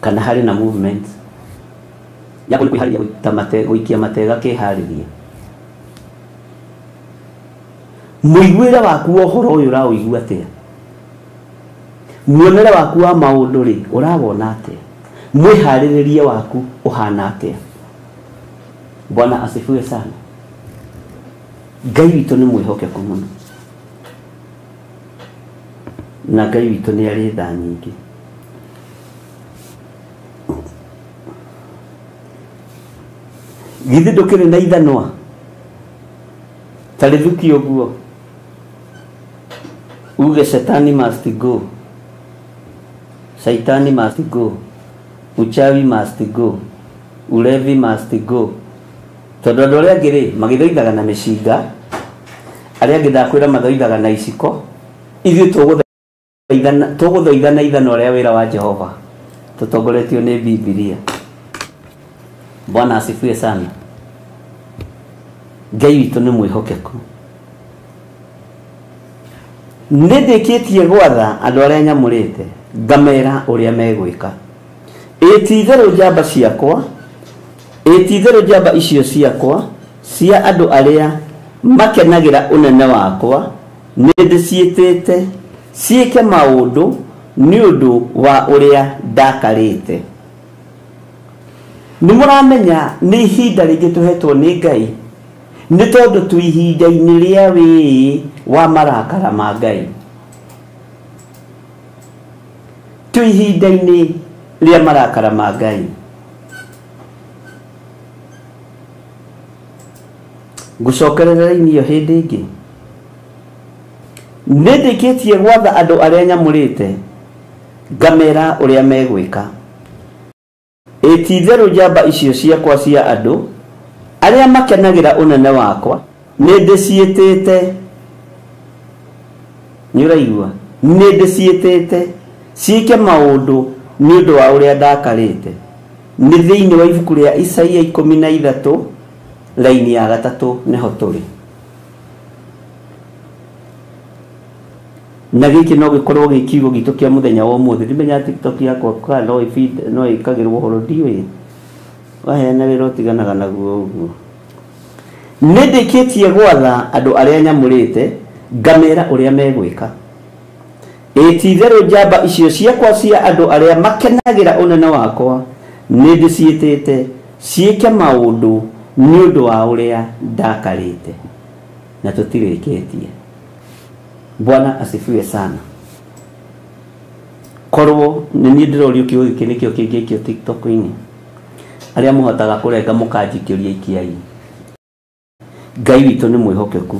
kana harĩ na movement ya kwĩharĩria, gũikia matega kĩharĩria. Mũiguĩre waku wa ũhoro ũyũ ũraũigua atĩa? Muonere waku wa maũndũ rĩ, ũrawona atĩa? Mwĩharĩrĩrie waku ũhana atĩa? Bwana asifiwe sana. Ngai witũ nĩ mwĩhokeku mũno, na Ngai witũ nĩ arĩ tha nyingĩ. Githĩ ndũkĩrĩ na ithanwa ta rĩthuki ũguo, uge Shetani must go, Shaitani must go, uchawi must go, ulevi must go. Tondũ andũ arĩa angĩ rĩ magĩthoithaga na mĩcinga, arĩa angĩ ndakwĩra mathoithaga na iciko, ithuĩ tũgũthoithana ithanwa rĩa wĩra wa Jehova tũtongoretio nĩ Bibilia. Bwana asifiwe sana. Ngai witũ nĩ mwĩhokeku. Nĩ ndĩkĩtie gwatha andũ arĩa nyamũrĩte, ngamera ũrĩa megwĩka. Ĩ ti-itherũ njamba ciakwa, ĩ ti-itherũ njamba icio ciakwa cia andũ arĩa makenagĩra ũnene wakwa, nĩ ndĩciĩtĩte ciĩke maũndũ nĩ ũndũ wa ũrĩa ndakarĩte. Nĩ mũramenya nĩ ihinda rĩngĩ tũhetwo nĩ Ngai, nĩ tondũ twĩ ihinda-inĩ rĩa wĩĩ wa marakara ma Ngai. Twĩ ihinda-inĩ rĩa marakara ma Ngai. Ngũcokerera raini ĩyo hĩndĩ ĩngĩ. Nĩ ndĩkĩtie gwatha andũ arĩa nyamũrĩte, ngamera ũrĩa megwĩka. Ĩ ti-itherũ njamba icio ciakwa cia andũ arĩa makenagĩra ũnene wakwa, nĩ ndĩciĩtĩte. Nĩ ũraigua? Nĩ ndĩciĩtĩte ciĩke maũndũ nĩ ũndũ wa ũrĩa ndakarĩte. Nĩ thĩinĩ wa ibuku rĩa Isaia 13 raini ya 3 nĩho tũrĩ. Na gĩkĩ no gĩkorwo gĩ kiugo gitũ kĩa mũthenya wa ũmũthĩ. Ndimenya TikTok yakwa kana no ĩfeed, no ĩkagĩrwo ũhoro, ndiũĩ. Waheana wĩra ũtiganaga naguo ũguo. Nĩ ndĩkĩtie gwatha andũ arĩa nyamũrĩte, ngamera ũrĩa megwĩka. Ĩ ti-itherũ njamba icio ciakwa cia andũ arĩa makenagĩra ũnene wakwa, nĩ ndĩciĩtĩte ciĩke maũndũ nĩ ũndũ wa ũrĩa ndakarĩte. Na tũtirĩkĩtie. Bwana asifiwe sana. Korwo nĩ niĩ ndĩrorio kiugo gĩkĩ nĩkĩo kĩngĩikio TikTok-inĩ, arĩa mũhotaga kũrenga mũkanjikĩria ikiai. Ngai witũ nĩ mwĩhokeku.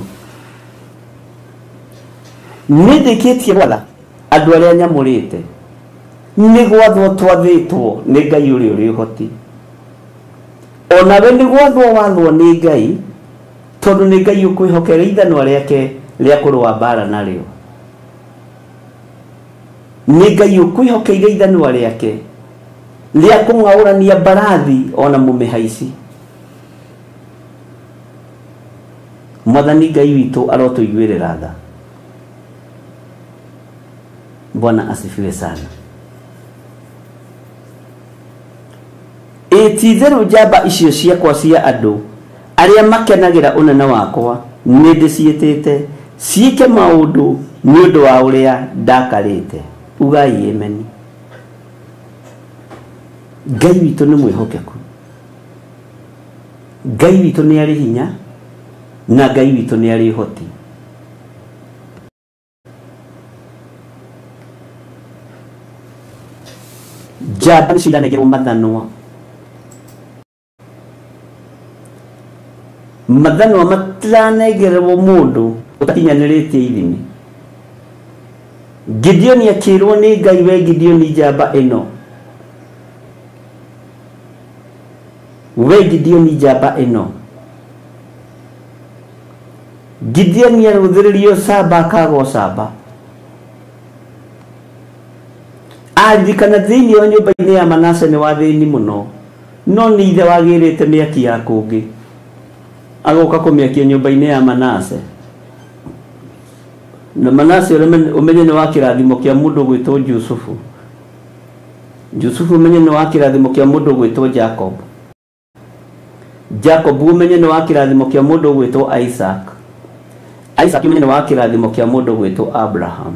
Nĩ ndĩkĩtie gwatha Andũ arĩa nyamũrĩte nĩ gwathwo twathĩtwo nĩ Ngai ũrĩa ũrĩ ũhoti. Onawe nĩ gwathwo wathwo nĩ Ngai, tondũ nĩ Ngai ũkwĩhokera ithanwa rĩake rĩa kũrũa mbara narĩo. Nĩ Ngai ũkwĩhokeire ithanwa rĩake rĩa kũng'aũrania mbarathi ona mũmĩhaici. Mwathani Ngai witũ arotũiguĩrĩra tha. Bwana asifiwe sana. Ĩ ti-itherũ njamba icio ciakwa cia andũ arĩa makenagĩra ũnene wakwa nĩ ndĩciĩtĩte ciĩke maũndũ nĩ ũndũ wa ũrĩa ndakarĩte. Ugai ameni. Ngai witũ nĩ mwĩhokeku. Ngai witũ nĩ arĩ hinya na Ngai witũ nĩ arĩ ũhoti. Njamba nĩcio iranengerwo mathanwa. Mathanwa matiranengerwo mũndũ ũtakinyanĩrĩtie ithimi. Gideoni akĩrwo nĩ Ngai, we Gideoni njamba ĩno, we Gideoni njamba ĩno. Gideoni arũthĩrĩrio camba akagwo camba. Aririkana thĩinĩ wa nyũmba-inĩ ya Manase nĩ wathĩni mũno, no nĩ ithe wagĩrĩte mĩaki ya kũngĩ agoka kũmĩakia nyũmba-inĩ ya Manase. Na Manase ũmenye nĩ wa kĩrathimo kĩa mũndũ gwĩtwo Jusufu. Jusufu ũmenye nĩ wa kĩrathimo kĩa mũndũ gwĩtwo Jacob. Jacob ũmenye nĩ wa kĩrathimo kĩa mũndũ gwĩtwo Isaac. Isaac ũmenye nĩ wa kĩrathimo kĩa mũndũ gwĩtwo Abraham.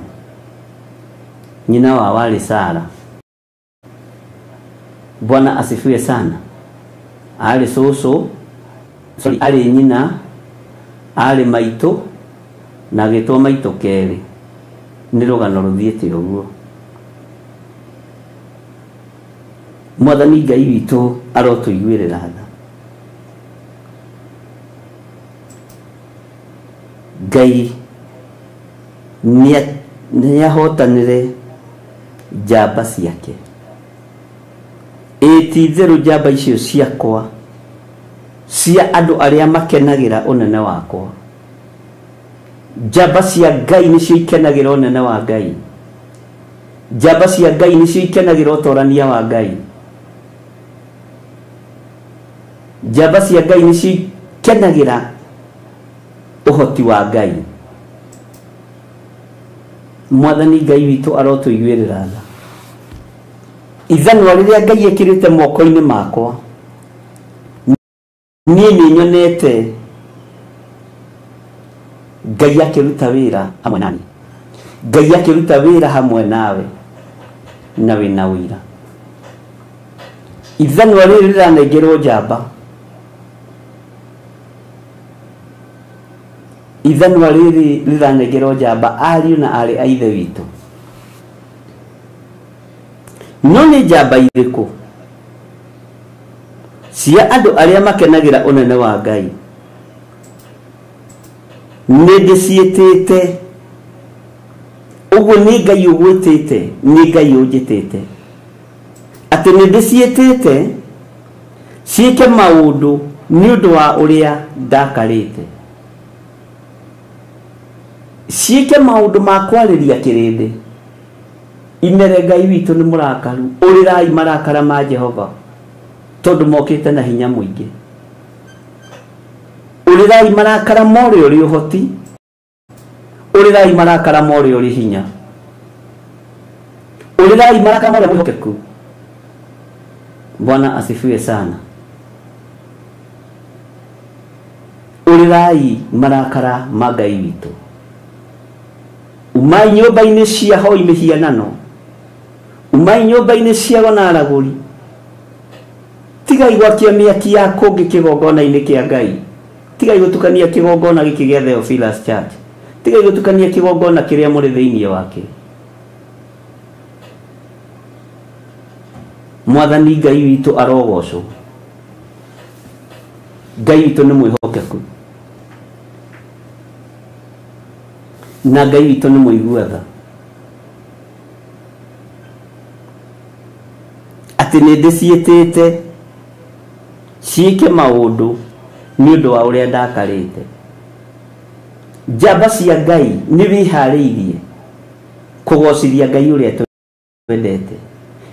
Nyina wa warĩ Sara. Bwana asifiwe sana. Arĩ cũcũ, sorry, arĩ nyina, arĩ maitũ na agĩtwo maitũ kerĩ. Nĩ rũgano rũthiĩte ũguo. Mwathani Ngai witũ arotũiguĩrĩra tha. Ngai nĩahotanire njamba ciake. Ĩ ti-itherũ njamba icio ciakwa cia andũ arĩa makenagĩra ũnene wakwa. Njamba cia Ngai nĩcio ikenagĩra ũnene wa Ngai. Njamba cia Ngai nĩcio ikenagĩra ũtorania wa Ngai. Njamba cia Ngai nĩcio ikenagĩra ũhoti wa Ngai. Mwathani Ngai witũ arotũiguĩrĩra tha. Ithanwa rĩrĩa Ngai ekĩrĩte moko-inĩ makwa, niĩ nĩ nyonete Ngai akĩruta wĩra hamwe nani. Ngai akĩruta wĩra hamwe nawe na wĩna ũira. Ithanwa rĩrĩ rĩranengerwo njamba. Ithanwa rĩrĩ rĩranengerwo njamba ariũ na aarĩ a Ithe witũ. No nĩ njamba irĩkũ cia andũ arĩa makenagĩra ũnene wa Ngai? Nĩ ndĩciĩtĩte. Ũguo nĩ Ngai ũgwĩtĩte, nĩ Ngai ũnjĩtĩte. Atĩ nĩ ndĩciĩtĩte ciĩke maũndũ nĩ ũndũ wa ũrĩa ndakarĩte. Ciĩke maũndũ ma kwarĩria kĩrĩndĩ. Imere Ngai witũ nĩ mũrakaru, ũrĩrai marakara ma Jehova tondũ mokĩte na hinya mũingĩ. Ũrĩrai marakara ma ũrĩa ũrĩ ũhoti, ũrĩrai marakara ma ũrĩa ũrĩ hinya, ũrĩrai marakara ma ũrĩa mwĩhokeku. Bwana asifiwe sana. Ũrĩrai marakara ma Ngai witũ. Umai nyũmba-inĩ cia hoi mĩhianano, umai nyũmba-inĩ cia gona aragũri. Tigai gwakia mĩaki ya kũngĩ kĩgongona-inĩ kĩa Ngai. Tigai gũtukania kĩgongona gĩkĩ gĩa Theophilus Church. Tigai gũtukania kĩgongona kĩrĩa mũrĩ thĩinĩ wake. Mwathani Ngai witũ arogocwo. Ngai witũ nĩ mwĩhokeku na Ngai witũ nĩ mũigua tha. Atĩ nĩ ndĩciĩtĩte ciĩke maũndũ nĩ ũndũ wa ũrĩa ndakarĩte. Njamba cia Ngai nĩ wĩharĩirie kũgocithia Ngai ũrĩa twendete.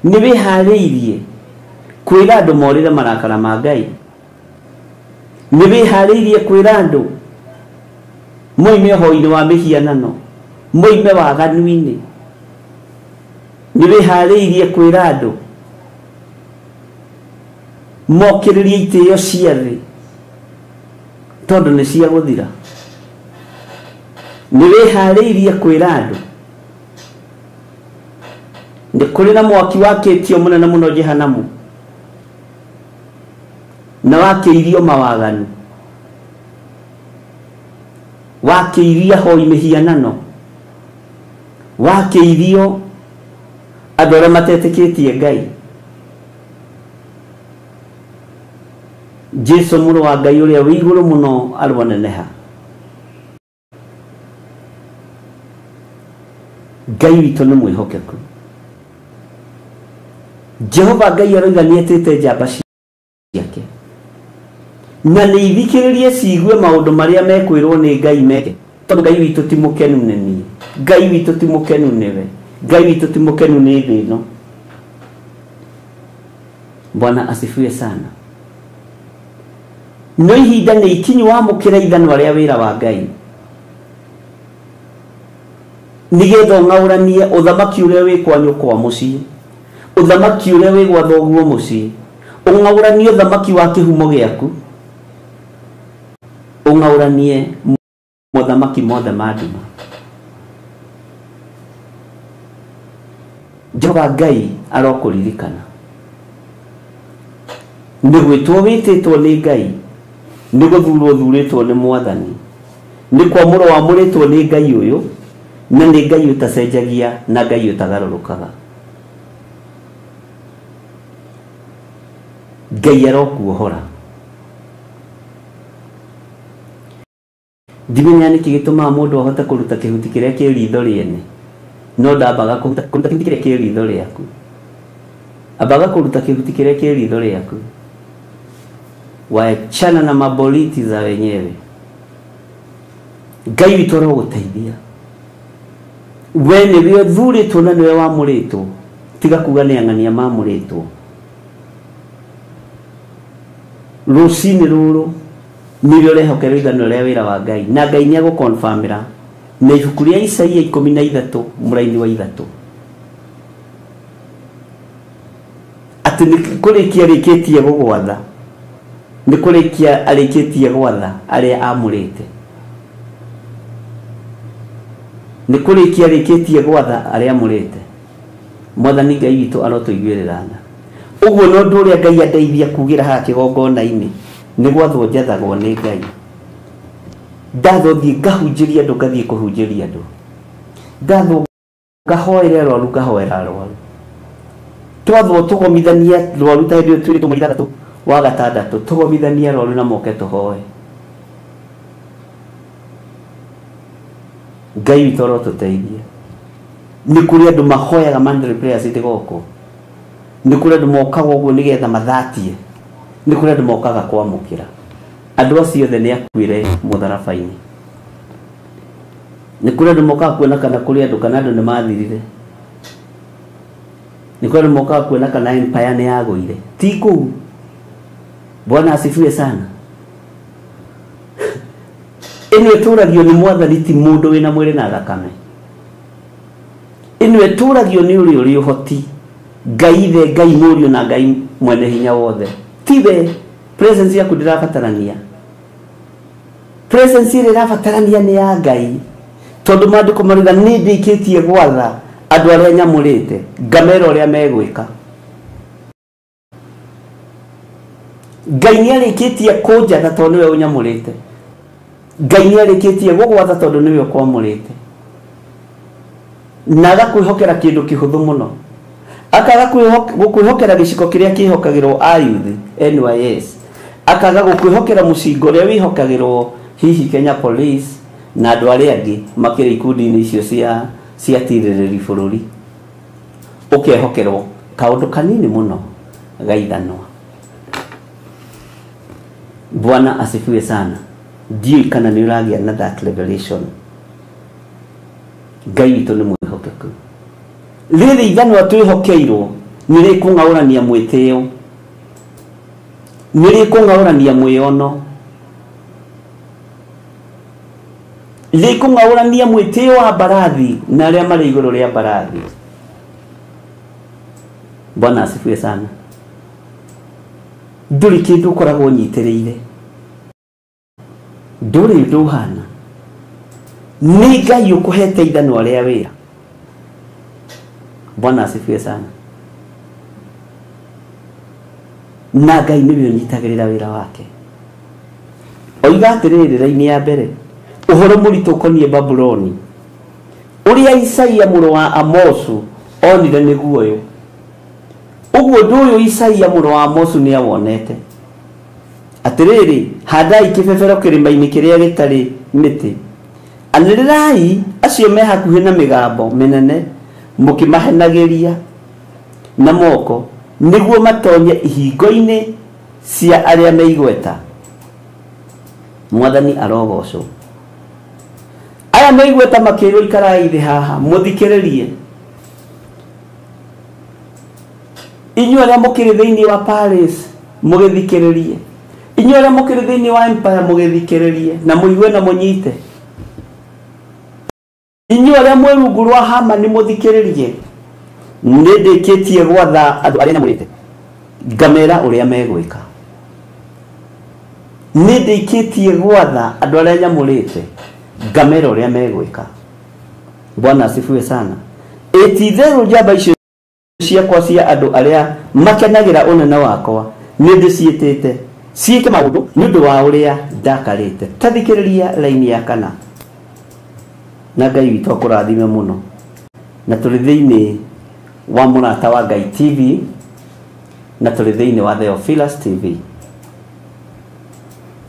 Nĩ wĩharĩirie kwĩra andũ morĩre marakara ma Ngai. Nĩ wĩharĩirie kwĩra andũ moime ũhoi-inĩ wa mĩhianano, moime waganu-inĩ. Nĩ wĩharĩirie kwĩra andũ mokĩrĩrie itĩo cia thĩ tondũ nĩ cia gũthira. Nĩ wĩharĩirie kwĩra andũ nĩ kũrĩ na mwaki wakĩtio mũnene mũno Jehanamu na wakĩirio mawaganu, wakĩirio ahoi mĩhianano, wakĩirio andũ arĩa matetĩkĩtie Ngai. Jesu mũrũ wa Ngai ũrĩa wĩ igũrũ mũno aroneneha. Ngai witũ nĩ mwĩhokeku. Jehova Ngai aroiga nĩetĩte njamba ciake na nĩ ithikĩrĩrie ciigue maũndũ marĩa mekwĩrwo nĩ Ngai meke, tondũ Ngai witũ ti mũkenu nĩ niĩ, Ngai witũ ti mũkenu nĩwe, Ngai witũ ti mũkenu nĩ thĩ ĩno. Bwana asifiwe sana. No ihinda nĩ ikinyu wamũkĩra ithanwa rĩa wĩra wa Ngai nĩgetha ũng'aũranie ũthamaki ũrĩa wĩ kwa nyũkwa mũciĩ, ũthamaki ũrĩa wĩ gwa thoguo mũciĩ, ũng'aũranie ũthamaki wa kĩhumo gĩaku, ũng'aũranie mothamaki mothe ma nduma. Jehova Ngai arokũririkana. Nĩ gwĩtwo wĩtĩtwo nĩ Ngai, nĩ gũthurwo ũthurĩtwo nĩ Mwathani, nĩ kwamũrwo wamũrĩtwo nĩ Ngai ũyũ, na nĩ Ngai ũtacenjagia na Ngai ũtagarũrũkaga. Ngai arokuohora. Ndimenya nĩkĩ gĩtũmaga mũndũ ahote kũruta kĩhuti kĩrĩa kĩ ritho rĩene, no ndambaga kũruta kĩhuti kĩrĩa kĩ ritho rĩaku. Ambaga kũruta kĩhuti kĩrĩa kĩ ritho rĩaku. Waachana na maboliti za wenyewe. Ngai witũ arogũteithia. We nĩwe ũthurĩtwo na nĩwe wamũrĩtwo, tiga kuga nĩ ang'ania mamũrĩtwo. Rũcinĩ rũrũ nĩrĩo ũrehokerwo ithanwa rĩa wĩra wa Ngai, na Ngai nĩ agũkonfamĩra na ibuku rĩa Isaia 13 mũraini wa 3 atĩ nĩ kũrĩkia arĩkĩtie gũgwatha, nĩ kũrĩkia arĩkĩtie gwatha arĩa amũrĩte, nĩ kũrĩkia arĩkĩtie gwatha arĩa amũrĩte. Mwathani Ngai witũ arotũiguĩrĩra tha. Ũguo nĩ ũndũ ũrĩa Ngai andeithia kugĩra haha kĩgongona-inĩ, nĩ gwathwo njathagwo nĩ Ngai. Ndathwo thiĩ ngahunjĩria andũ, ngathiĩ kũhunjĩria andũ. Ndathwo ngahoere arwaru, ngahoera arwaru. Twathwo tũgomithanie arwaru ta hĩndĩ ĩyo twĩrĩtwo mweri 6 wa 6, tũgomithanie arwaru na moke tũhoe. Ngai witũ arotũteithia. Nĩ kũrĩ andũ mahoyaga monthly prayers ĩtigokwo. Nĩ kũrĩ andũ mokaga ũguo nĩgetha mathatie. Nĩ kũrĩ andũ mokaga kwamũkĩra. Andũ acio othe nĩ akuire mũtharaba-inĩ. Nĩ kũrĩ andũ mokaga kuona kana kũrĩ andũ kana andũ nĩ mathirire. Nĩ kũrĩ andũ mokaga kuona kana empire nĩ yagũire. Ti kũu. Bwana asifiwe sana. Ĩno ĩtũragio nĩ Mwathani, ti mũndũ wĩna mwĩrĩ na thakame. Ĩno ĩtũragio nĩ ũrĩa ũrĩ ũhoti, Ngai ithe, Ngai mũriũ na Ngai mwene hinya wothe. Tiwe presence yaku ndĩrabatarania. Presence ĩrĩa ĩrabatarania nĩ ya Ngai, tondũ maandĩko marauga nĩ ndĩkĩtie gwatha andũ arĩa nyamũrĩte, ngamera ũrĩa megwĩka. Ngai nĩ arĩkĩtie kũnjatha tondũ nĩwe ũnyamũrĩte. Ngai nĩ arĩkĩtie gũgwatha tondũ nĩwe ũkwamũrĩte. Na agakwĩhokera kĩndũ kĩhũthũ mũno. Akaga gũkwĩhokera gĩciko kĩrĩa kĩhokagĩrwo ayuthi NYS, akaga gũkwĩhokera mũcingo ũrĩa wĩhokagĩrwo hihi Kenya Police na andũ arĩa angĩ makĩrĩ ikundi-inĩ icio cia tirĩrĩri bũrũri. Ũkehokerwo kaũndũ kanini mũno. ga ithanwa. Bwana asifiwe sana. Ndiũĩ kana nĩ ũragĩa na that revelation. Ngai witũ nĩ mwĩhokeku. Rĩrĩ ithanwa twĩhokeirwo nĩ rĩkũng'aũrania mwĩtĩo, nĩ rĩkũng'aũrania mwĩono, rĩkũng'aũrania mwĩtĩo wa mbarathi na arĩa marĩ igũrũ rĩa mbarathi. Bwana asifiwe sana. Ndũrĩ kĩndũ ũkoragwo ũnyitĩrĩire, ndũrĩ ũndũ ũhana. Nĩ Ngai ũkũhete ithanwa rĩa wĩra. Bwana asifiwe sana. Na Ngai nĩwe ũnyitagĩrĩra wĩra wake. Oiga atĩrĩrĩ raini ya mbere, ũhoro mũritũ ũkoniĩ Babuloni, ũrĩa Isaia mũrũ wa Amosu onire nĩguo ũyũ. Ũguo ũndũ ũyũ Isaia mũrũ wa Amosu nĩawonete. Atĩrĩrĩ, handai kĩbebero kĩrĩma-inĩ kĩrĩa gĩtarĩ mĩtĩ, anĩrĩrai acio me hakuhĩ na mĩgambo mĩnene, mũkĩmahenagĩria na moko, nĩguo matonye ihingo-inĩ cia arĩa me igweta. Mwathani arogocwo. Aya me igweta makĩrwo ikarai thĩ haha mũthikĩrĩrie. Inyuĩ arĩa mũkĩrĩ thĩinĩ wa Paris mũgĩthikĩrĩrie, inyuĩ arĩa mũkĩrĩ thĩinĩ wa Empire mũgĩthikĩrĩrie na mũigue na mũnyite. Inyuĩ arĩa mwĩ rungu rwa Hamani mũthikĩrĩrie. Nĩ ndĩkĩtie gwatha andũ arĩa nyamũrĩte, ngamera ũrĩa megwĩka. Nĩ ndĩkĩtie gwatha andũ arĩa nyamũrĩte, ngamera ũrĩa megwĩka. Bwana asifiwe sana. Ĩti-itherũ njamba icio ciakwa cia andũ arĩa makenagĩra ũnene wakwa nĩ ndĩciĩtĩte ciĩke maũndũ nĩ ũndũ wa ũrĩa ndakarĩte. Ta thikĩrĩria raini ya kana, na Ngai witũ akũrathime mũno. Na tũrĩ thĩinĩ wa Mũrata wa Ngai TV, na tũrĩ thĩinĩ wa Theophilus TV,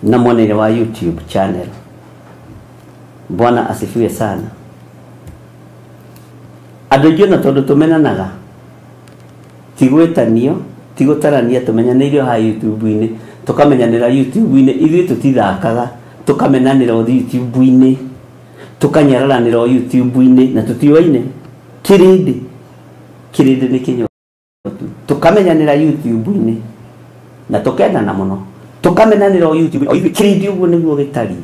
na mwena-inĩ wa YouTube channel. Bwana asifiwe sana. Andũ aingĩ ona tondũ tũmenanaga, ti gwĩtanio, ti gũtarania, tũmenyanĩire haha YouTube-inĩ, tũkamenyanĩra YouTube-inĩ. Ithuĩ tũtithakaga, tũkamenanĩra o YouTube-inĩ, tũkanyararanĩra o YouTube-inĩ, na tũtiũaine. Kĩrĩndĩ, kĩrĩndĩ nĩ kĩnyotu. Tũkamenyanĩra YouTube-inĩ na tũkendana mũno, tũkamenanĩra o YouTube. O ithuĩ kĩrĩndĩ ũguo nĩguo gĩtariĩ.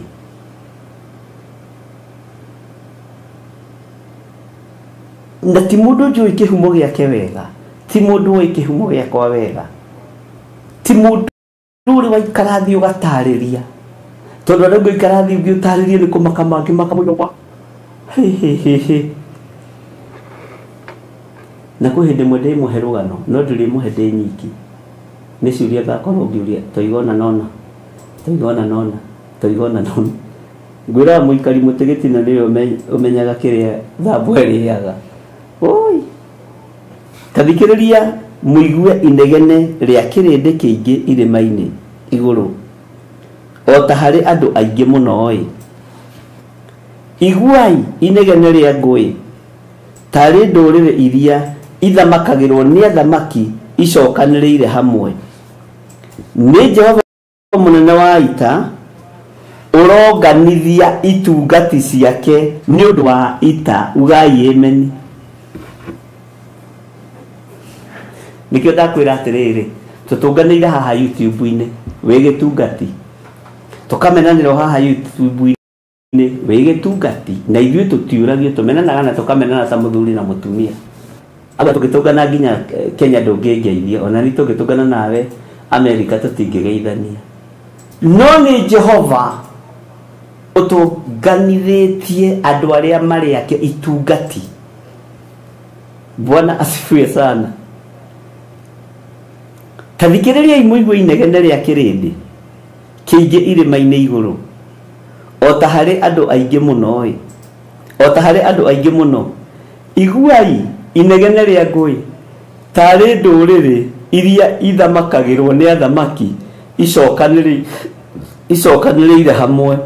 Na ti mũndũ njũĩ kĩhumo gĩake wega, ti mũndũ ũĩ kĩhumo gĩakwa wega, ti mũndũ ũrĩ waikara thĩ ũgatarĩria, tondũ arĩa ũngĩikara thĩ ũngĩũtarĩria nĩ kũmaka mangĩmaka mũno. Hĩ. Na kwĩ hĩndĩ ĩmwe ndĩmũhe rũgano, no ndĩrĩmũhe ndĩ nyiki. Nĩ ciũria ngakorwo ngĩũria, toigona nona, toigona nona, toigona nona. Ngwĩraga mũikari mũtĩ gĩtina nĩwe ũmenyaga kĩrĩa thambwe ĩrĩaga. Oi, ta thikĩrĩria mũigue inegene rĩa kĩrĩndĩ kĩingĩ irĩma-inĩ igũrũ, o ta harĩ andũ aingĩ mũno ĩ. Iguai inegene rĩa ngũĩ, tarĩ ndũrĩrĩ iria ithamakagĩrwo nĩ athamaki icokanĩrĩire hamwe. Nĩ Jehova mũnene wa ita ũronganithia itungati ciake nĩ ũndũ wa ita. Ugai ameni. Nĩkĩo ndakwĩra atĩrĩrĩ, tũtũnganĩire haha YouTube-inĩ wĩ gĩtungati, tũkamenanĩra haha YouTube-inĩ wĩ gĩtungati, na ithuĩ tũtiũragio, tũmenanaga na tũkamenana ta mũthuri na mũtumia. Aba tũgĩtũngana nginya Kenya ndũngĩngeithia, ona ni tũngĩtũngana nawe Amerika tũtingĩgeithania. No nĩ Jehova ũtũnganithĩtie andũ arĩa marĩ ake itungati. Bwana asifiwe sana. Ta thikĩrĩriai mũigue inegene rĩa kĩrĩndĩ kĩingĩ irĩma-inĩ igũrũ, o ta harĩ andũ aingĩ mũno ĩ, o ta harĩ andũ aingĩ mũno. Iguai inegene rĩa ngũĩ, tarĩ ndũrĩrĩ iria ithamakagĩrwo nĩ athamaki icokanĩrĩire hamwe.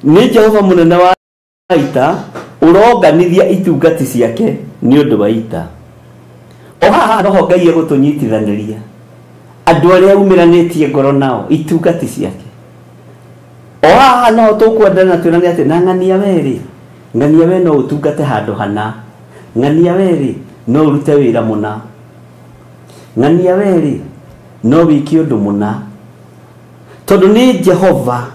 Nĩ Jehova mũnene wa ita ũronganithia itungati ciake nĩ ũndũ wa ita. O haha noho Ngai egũtũnyitithanĩria. Andũ arĩa umĩranĩtie ngoro nao itungati ciake. O haha no tũkwendana twĩrane atĩ na ng'ania werĩ, ng'ania we no ũtungate handũ hana, ng'ania werĩ no ũrute wĩra mũna, ng'ania werĩ no wĩke ũndũ mũna, tondũ nĩ Jehova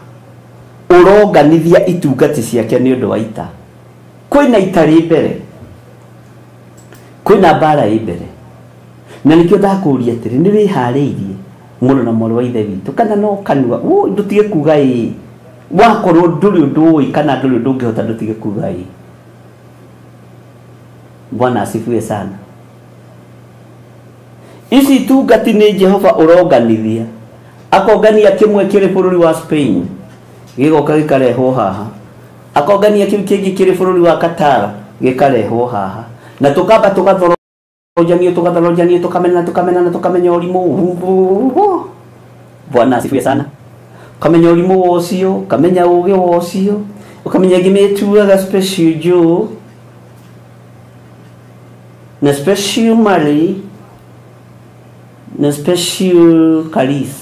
ũronganithia itungati ciake nĩ ũndũ wa ita. Kwĩna ita rĩ mbere, kwĩna mbara ĩ mbere, na nĩkĩo ndakũria atĩrĩ, nĩ wĩharĩirie mũrũ na mwarĩ wa ithe witũ kana no kanua ndũtige kuga ĩĩ? Wakorwo ndũrĩ ũndũ ũĩ kana ndũrĩ ũndũ ũngĩhota, ndũtige kuga ĩĩ. Bwana asifiwe sana. Ici itungati nĩ Jehova ũronganithia, akongania kĩmwe kĩrĩ bũrũri wa Spain gĩgoka gĩkarehwo haha, akongania kĩu kĩngĩ kĩrĩ bũrũri wa Qatar gĩkarehwo haha, na tũkamba tũgathoronjanio tũgathoronjanio tũkamenana tũkamenana tũkamenya ũrimũ. Bwana asifiwe sana. Ukamenya ũrimũ wa ũcio, ukamenya ũgĩ wa ũcio, ukamenya ĩngĩ mĩtuaga special Joe na special Mary na special Karis,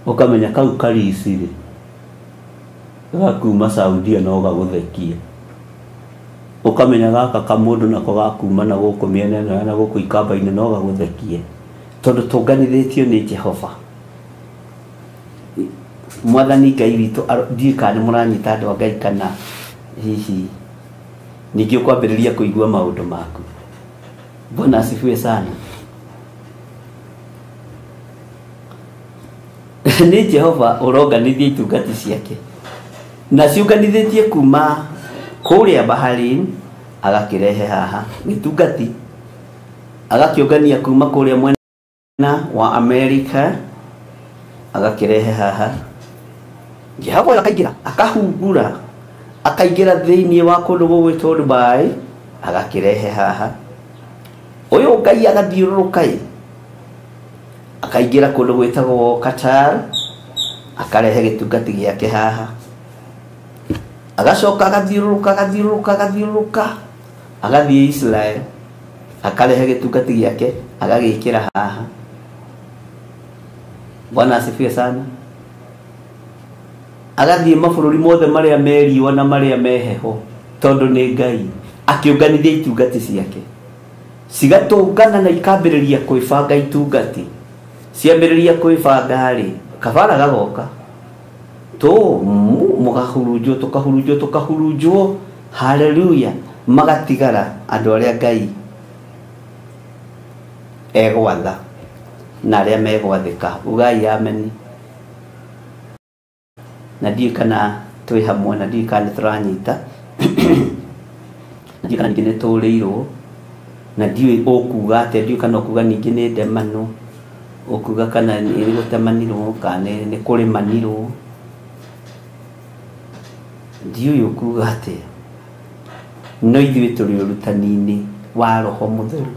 ukamenya kau Karis rĩ gakuma Saudia no gagũthekie, ukamenya gaka kamũndũ nako gakuma na gũkũ mĩena ĩno na gũkũ ikamba-inĩ no gagũthekie, tondũ tũnganithĩtio nĩ Jehova Mwathani Ngai witũ. Ndiũĩ kana nĩ mũranyita andũ a Ngai kana hihi ningĩ ũkwambĩrĩria kũigua maũndũ maku. Bwana asifiwe sana. Nĩ Jehova ũronganithia itungati ciake na ciũnganithĩtie kuma kũrĩa Bahrain agakĩrehe haha gĩtungati, agakĩũngania kuma kũrĩa mwena wa Amerika agakĩrehe haha. Jehova akaingĩra akahungura akaingĩra thĩinĩ wa kũndũ gũgwĩtwo Dubai agakĩrehe haha. Ũyũ Ngai agathiũrũrũka ĩ akaingĩra kũndũ gwĩtagwo Qatar akarehe gĩtungati gĩake haha, agacoka agathiũrũrũka agathiũrũrũka agathiũrũrũka agathiĩ Israel akarehe gĩtungati gĩake agagĩkĩra haha. Bwana asifiwe sana. Agathiĩ mabũrũri mothe marĩa me riũa na marĩa me heho, tondũ nĩ Ngai akĩũnganithia itungati ciake cigatũngana na ikambĩrĩria kwĩbanga. Itungati ciambĩrĩria kwĩbanga rĩ, kabara gagoka tũ mũgahurunjwo tũkahurunjwo tũkahurunjwo, haleluya, magatigara andũ arĩa Ngai egwatha na arĩa megwathĩka. Ugai ameni. Na ndiũĩ kana twĩ hamwe, na ndiũĩ kana nĩ tũranyita, na ndiũĩ kana ningĩ nĩ tũrĩirwo, na ndiũĩ ũkuga atĩa, ndiũĩ kana ũkuga ningĩ nĩ ndemano, ũkuga kana nĩ gũtemanirwo kana nĩ kũrĩmanirwo, ndiũĩ ũkuga atĩa, no ithuĩ tũrĩ ũrutani-inĩ wa Roho Mũtheru.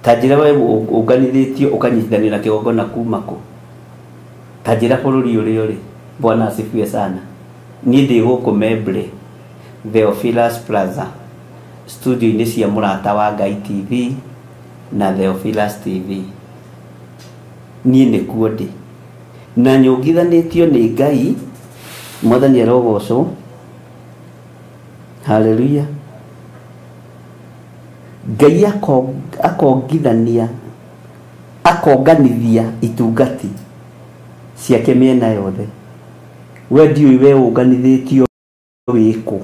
Ta njĩra we ũnganithĩtio ũkanyitithanio na kĩgongona kuma kũ? Ta njĩra bũrũri ũrĩa ũrĩ. Bwana asifiwe sana. Niĩ ndĩ gũkũ Membley Theophilus Plaza, studio-inĩ cia Mũrata wa Ngai TV na Theophilus TV. Niĩ nĩkuo ndĩ na nyũngithanĩtio nĩ Ngai. Mwathani arogocwo, haleluya. Ngai akongithania akonganithia itungati ciake mĩena yothe. We ndiũĩ we ũnganithĩtio wĩkũ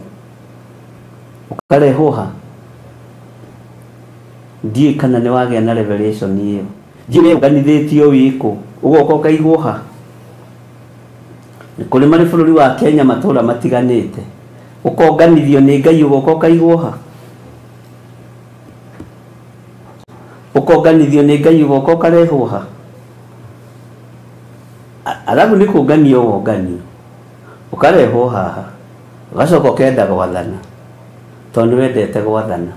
ũkarehwo ha, ndiũĩ kana nĩ wagĩa na revelation ĩyo, ndiũĩ we ũnganithĩtio wĩkũ ũgoka ũkaigwo ha. Nĩ kũrĩ marĩ bũrũri wa Kenya matũra matiganĩte, ũkonganithio nĩ Ngai ũgoka ũkaigwo ha, ũkonganithio nĩ Ngai ũgoka ũkarehwo ha. Arabu nĩ kũnganio wonganio ũkarehwo haha, ũgacoka ũkenda gwathana tondũ nĩ wendete gwathana,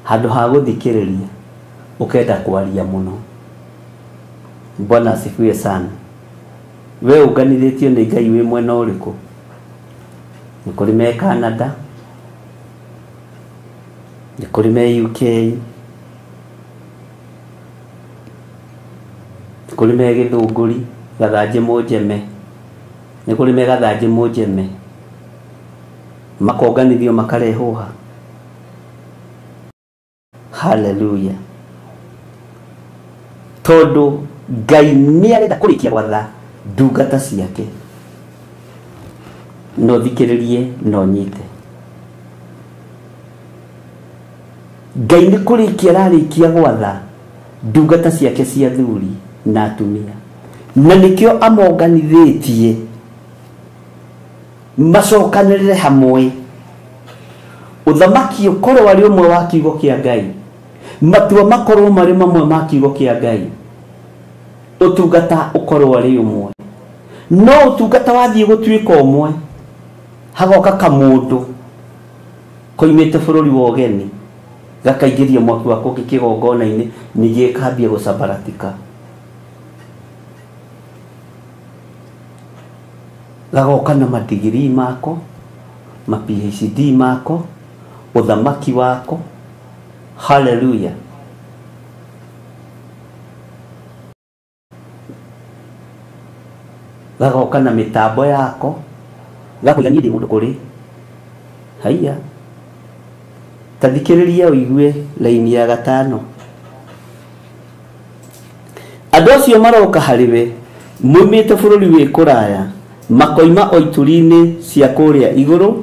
handũ ha gũthikĩrĩria ũkenda kwaria mũno. Bwana asifiwe sana. We ũnganithĩtio nĩ Ngai wĩ mwena ũrĩkũ? Nĩ kũrĩ me Canada, nĩ kũrĩ me UK, Kũrĩ me Gĩthũngũri Gathanjĩ Mũnjeme, nĩ kũrĩ me Gathanjĩ Mũnjeme, makonganithio makarehwo ha. Haleluya. Tondũ Ngai nĩ arenda kũrĩkia gwatha ndungata ciake. No thikĩrĩrie no nyite. Ngai nĩ kũrĩkia ararĩkia gwatha ndungata ciake cia thuri na atumia, na nĩkĩo amonganithĩtie macokanĩrĩre hamwe. Ũthamaki ũkorwo arĩ ũmwe wa kiugo kĩa Ngai, matua makorwo marĩ mamwe ma kiugo kĩa Ngai, ũtungata ũkorwo arĩ ũmwe. No ũtungata wathiĩ gũtuĩka ũmwe, hagoka kamũndũ koimĩte bũrũri wa ũgeni gakaingĩria mwaki wa kũngĩ kĩgongona-inĩ, ningĩ gĩkambia gũcambaratika. Gagoka na madigiri mako, ma PhD mako, ũthamaki wako. Haleluya. Gagoka na mĩtambo yako, gakũiga niĩ ndĩ mũndũ kũrĩ. Haiya. Ta thikĩrĩria ũigue laini ya gatano. Andũ acio maroka harĩ we moimĩte bũrũri wĩ kũraya, makoima o ituri-inĩ cia kũrĩa igũrũ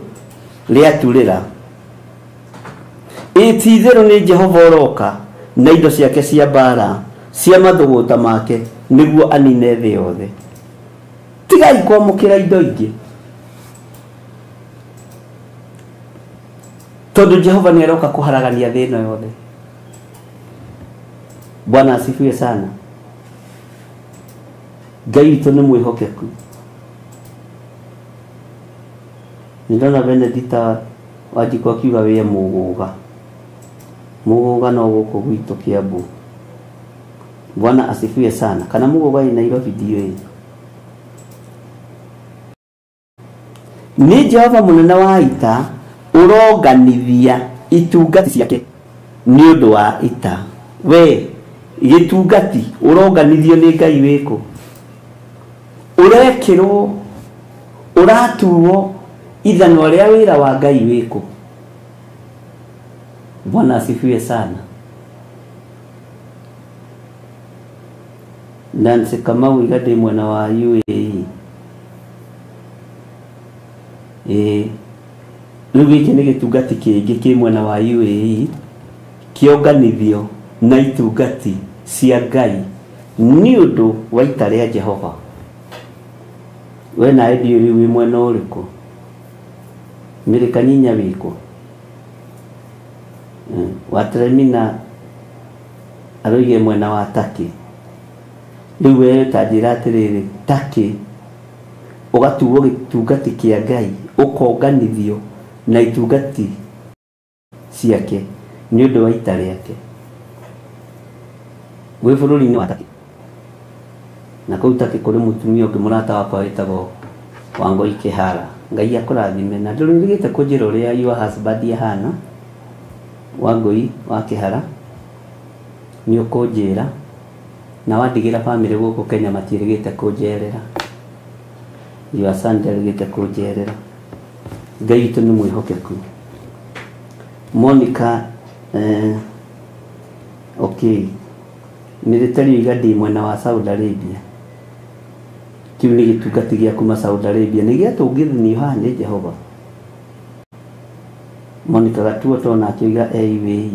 rĩaturĩra. Ĩ ti-itherũ nĩ Jehova ũroka na indo ciake cia mbaara cia mathũgũta make nĩguo anine thĩ yothe. Tigai kwamũkĩra indo ingĩ, tondũ Jehova nĩ aroka kũharagania thĩ ĩno yothe. Bwana asifiwe sana. Ngai witũ nĩ mwĩhokeku. Nĩndona Benedita Wanjikũ akiuga wĩe Mũgũga. Mũgũga no gũkũ gwitũ Kiambu. Bwana asifiwe sana. Kana Mũgũga ĩ Nairobi ndiũĩ. Nĩ Jehova mũnene wa ita ũronganithia itungati ciake nĩ ũndũ wa ita. We gĩtungati ũronganithio nĩ Ngai wĩkũ? Ũrekĩrwo, ũratuo ithanwa rĩa wĩra wa Ngai wĩkũ? Bwana asifiwe sana. Nancy Kamau iga ndĩ mwena wa UAE. Rĩu gĩkĩ nĩ gĩtungati kĩngĩ kĩ mwena wa UAE kĩonganithio na itungati cia Ngai nĩ ũndũ wa ita rĩa Jehova. We nawe ndiũĩ rĩu wĩ mwena ũrĩkũ? Mĩrĩ Kanyinya wĩkũ? Wateremina aroige mwena wa Turkey. Rĩu we ta njĩra atĩrĩrĩ, Turkey ũgatuo gĩtungati kĩa Ngai, ũkonganithio na itungati ciake nĩ ũndũ wa ita rĩake. Wĩ bũrũri-inĩ wa Turkey. Na kũu Turkey kũrĩ mũtumia ũngĩ mũrata wakwa wĩtagwo Wangũi Kĩhara. Ngai akũrathime. Na ndũrĩrĩgĩte kũnjĩra ũrĩa your husband ahana. Wangũi wa Kĩhara, nĩ ũkũnjĩra. Na wandigĩra bamĩrĩ gũkũ Kenya matiĩrĩgĩte kũnjerera. Your son ndarĩgĩte kũnjerera. Ngai witũ nĩ mwĩhokeku. Monica, okay. Military iga ndĩ mwena wa Saudi Arabia. Kĩu nĩ gĩtungati gĩa kuma Saudi Arabia. Nĩ gĩatũngithanio haha nĩ Jehova. Monica Gatuo tona akĩuga e UAE.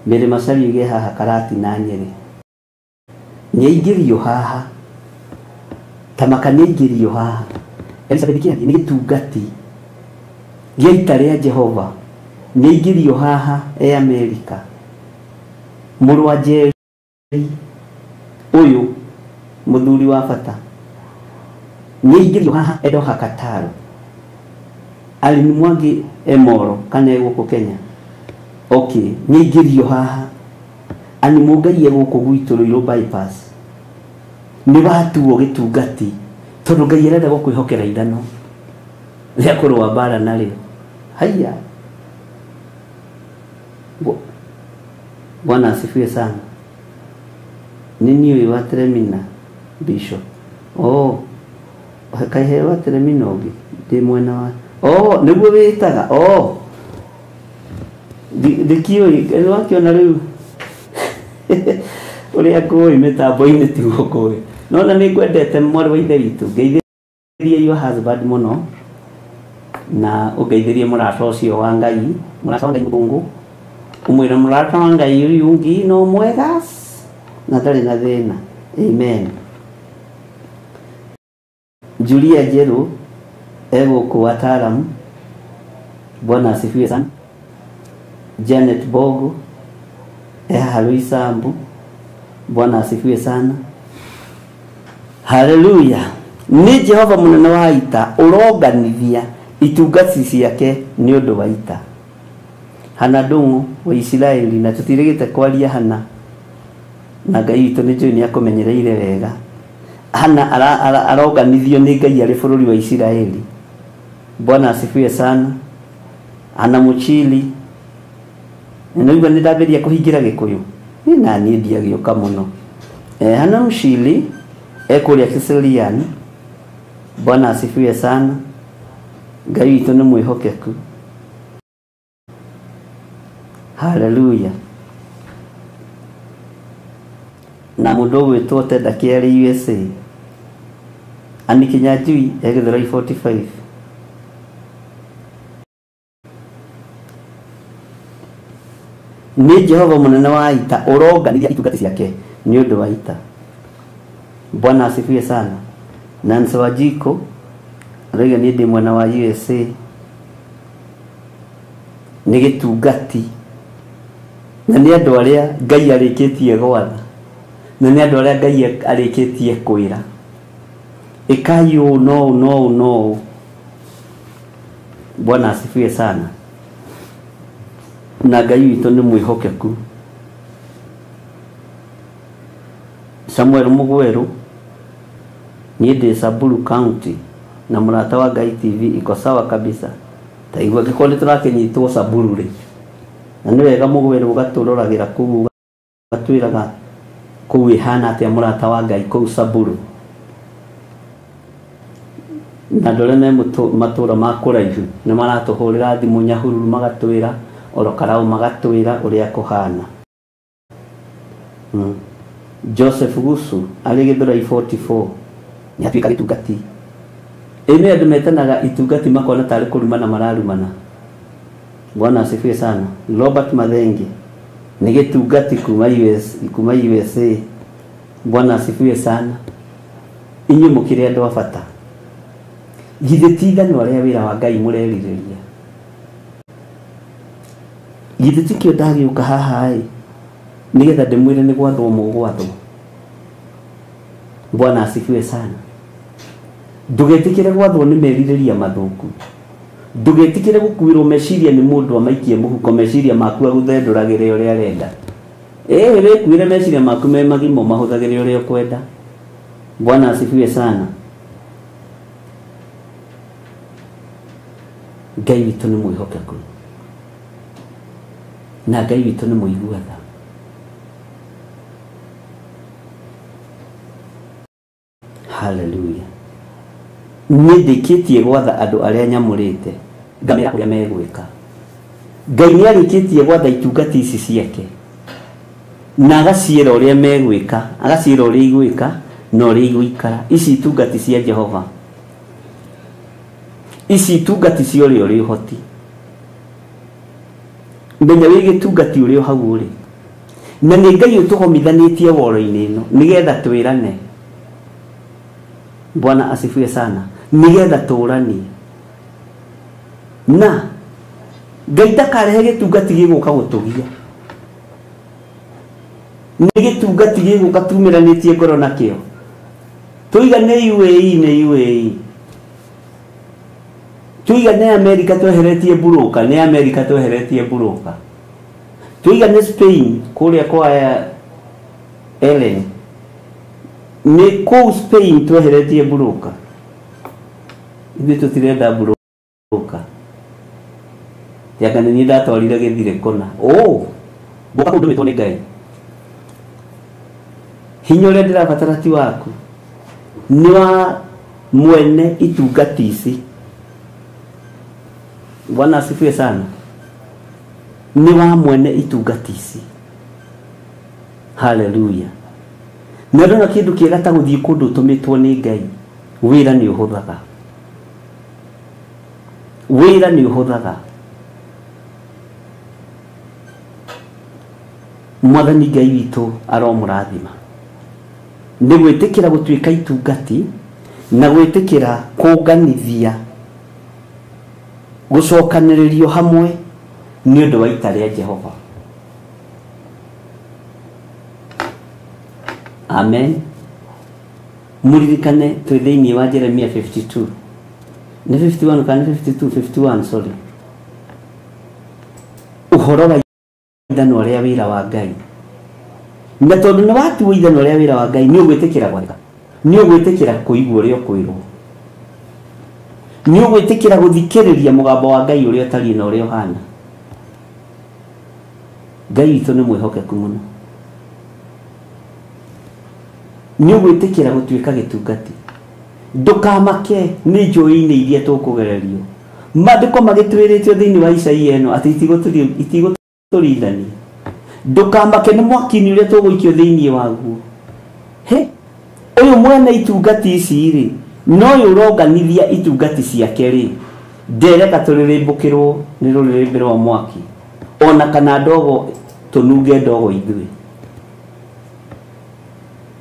Mary Macharia oige haha Karatina Nyeri. Nĩaingĩrio haha. Tamaka nĩaingĩrio haha. Elizabeth Kĩathi nĩ gĩtungati gĩa ita rĩa Jehova. Nĩaingĩrio haha e Amerika. Mũrũ wa Njeri ũyũ mũthuri wa bata nĩaingĩrio haha e Doha Qatar. Alini Mwangi e Moro kana e gũkũ Kenya. Okay, nĩaingĩrio haha. Ani Mũngai e gũkũ gwitũ Ruiru bypass. Nĩ watuo gĩtungati tondũ Ngai arenda gũkwĩhokera ithano rĩa kũrũa mbara narĩo. Haiya. Bwana asifiwe sana. Nĩ niĩ wa Teremina Bishop. Oh, kaĩ he wa Teremina ũngĩ ndĩ mwena wa, oh, nĩguo wĩtaga, oh, ndikĩũĩ wakĩona rĩu ũrĩa ngũĩ mĩtambo-inĩ tiguo ngũĩ. Nona nĩ ngwendete mwarĩ wa ithe witũ, ngeithĩrie your husband mũno na ũngeithĩrie mũrata ũcio wa Ngai, mũrata wa Ngai mũthũngũ, ũmwĩre mũrata wa Ngai ũyũ ũngĩ no mwega na ndarĩ na thĩna. Amen. Julia Njerũ egũkũ Ataalamu, Bwana asifiwe sana. Janet Bogo e haha Roysambu, Bwana asifiwe sana. Haleluya. Nĩ Jehova mũnene wa ita ũronganithia itungati ciake nĩ ũndũ wa ita. Hana Ndung'u wa Isiraeli, na tũtirĩgĩte kwaria Hana, na Ngai witũ nĩ njũĩ nĩ akũmenyereire wega. Hana aronganithio nĩ Ngai arĩ bũrũri wa Isiraeli. Bwana asifiwe sana. Hana Muchili, nĩigua nĩ ndambĩrĩria kũhingĩra Gĩkũyũ, niĩ na niĩ ndiagĩũka mũno. Hana Muchili ekũrĩa Kiserian, Bwana asifiwe sana. Ngai witũ nĩ mwĩhokeku. Haleluya. Na mũndũ ũgwĩtwo Tenda Kĩarĩ USA, Annie Kinyanjui e Gĩthũrai 45. Nĩ Jehova mũnene wa ita ũronganithia itungati ciake nĩ ũndũ wa ita. Bwana asifiwe sana. Nancy Wanjikũ arauga niĩ ndĩ mwena wa USA, nĩ gĩtungati na nĩ andũ arĩa Ngai arĩkĩtie gwatha, na nĩ andũ arĩa Ngai arĩkĩtie kwĩra ĩkai ũũ no ũũ no ũũ no ũũ. Bwana asifiwe sana. Na Ngai witũ nĩ mwĩhokeku. Samuel Mugweru, niĩ ndĩ Samburu County na mũrata wa Ngai TV iko sawa kabisa. Ta igua angĩkorwo nĩ tũrakĩnyitwo Samburu rĩ, na nĩ wega Mugweru ũgatũroragĩra kũu, ũgatwĩraga kũu ĩhana atĩa mũrata wa Ngai kũu Samburu. Na andũ arĩa me matũra ma kũraihu nĩ maratũhũrĩra thimũ Nyahururu magatwĩra, oro Karau magatwĩra ũrĩa kũhana. Joseph Gusu arĩ Gĩthũrai 44 nĩ atuĩka gĩtungati. Ĩ nĩ andũ metanaga itungati makona tarĩ kũrumana mararumana. Bwana asifiwe sana. Robert Mathenge nĩ gĩtungati kuma US, kuma USA. Bwana asifiwe sana. Inyuĩ mũkĩrĩ andũ a bata. Githĩ ti ithanwa rĩa wĩra wa Ngai mũrerirĩria? Githĩ tikĩo ndagĩũka haha ĩ nĩgetha ndĩmwĩre nĩ gwathwo mũgwathwo? Bwana asifiwe sana. Ndũgetĩkĩre gwathwo nĩ merirĩria mathũku. Ndũgetĩkĩre gũkuĩrwo meciria nĩ mũndũ amaikie mũhuko, meciria maku agũthendũragĩre ũrĩa arenda. Wĩkuĩre meciria maku me magima mahũthagĩre ũrĩa ũkwenda. Bwana asifiwe sana. Ngai witũ nĩ mwĩhokeku na Ngai witũ nĩ mũigua tha. Haleluya. Nĩ ndĩkĩtie gwatha andũ arĩa nyamũrĩte ngamera ũrĩa megwĩka. Ngai nĩ arĩkĩtie gwatha itungati ici ciake na agaciĩra ũrĩa megwĩka, agaciĩra ũrĩa igwĩka na ũrĩa igũikara. Ici itungati cia Jehova, ici itungati cia ũrĩa ũrĩ ũhoti. Menya wĩ gĩtungati ũrĩa hau ũrĩ, na nĩ Ngai ũtũgomithanĩtie woro-inĩ ĩno nĩgetha twĩrane. Bwana asifiwe sana. Nĩgetha tũranie na Ngai ndakarehe gĩtungati gĩgũka gũtũgia. Nĩ gĩtungati gĩgũka tumĩranĩtie ngoro nakĩo. Tũiga nĩ UAE, nĩ UAE. Tũiga nĩ Amerika tweheretie mburũka, nĩ Amerika tweheretie mburũka. Tũiga nĩ Spain kũrĩa kwa Ellen, nĩ kũu Spain tweheretie mburũka. Ithuĩ tũtirenda mburũka. Tianga nĩ niĩ ndatwarire gĩthire kũna. Oh, mboka kũu ndũmĩtwo nĩ Ngai. Hinya ũrĩa ndĩrabatara ti waku, nĩ wa mwene itungati ici. Bwana asifiwe sana. Nĩ wa mwene itungati ici. Haleluya. Na ndona kĩndũ kĩega ta gũthiĩ kũndũ ũtũmĩtwo nĩ Ngai, wĩra nĩ ũhũthaga. Wĩra nĩ ũhũthaga. Mwathani Ngai witũ aromũrathima nĩ gwĩtĩkĩra gũtuĩka itungati na gwĩtĩkĩra kũnganithia gũcokanĩrĩrio hamwe nĩ ũndũ wa ita rĩa Jehova. Amen. Muririkane twĩ thĩinĩ wa Jeremia 52. Nĩ 51 kana 52? 51, sorry. Ũhoro wa ithanwa rĩa wĩra wa Ngai. Na tondũ nĩ watuo ithanwa rĩa wĩra wa Ngai, nĩ ũgwĩtĩkĩra gwathĩka, nĩ ũgwĩtĩkĩra kũigua ũrĩa ũkwĩrwo, nĩ ũgwĩtĩkĩra gũthikĩrĩria mũgambo wa Ngai ũrĩa ũtariĩ na ũrĩa ũhana. Ngai witũ nĩ mwĩhokeku mũno. Nĩ ũgwĩtĩkĩra gũtuĩka gĩtungati. Ndũkamake nĩ njũĩ-inĩ iria tũkũgererio. Maandĩko magĩtwĩrĩtio thĩinĩ wa Isaia ĩno atĩ itigũtũrindania. Ndũkamake nĩ mwaki-inĩ ũrĩa tũgũikio thĩinĩ waguo. He, ũyũ mwene itungati ici rĩ, no ũyũ ũronganithia itungati ciake rĩ, ndereka tũrĩrĩmbũkĩrwo nĩ rũrĩrĩmbĩ rwa mwaki, ona kana ndogo tũnunge ndogo ithuĩ.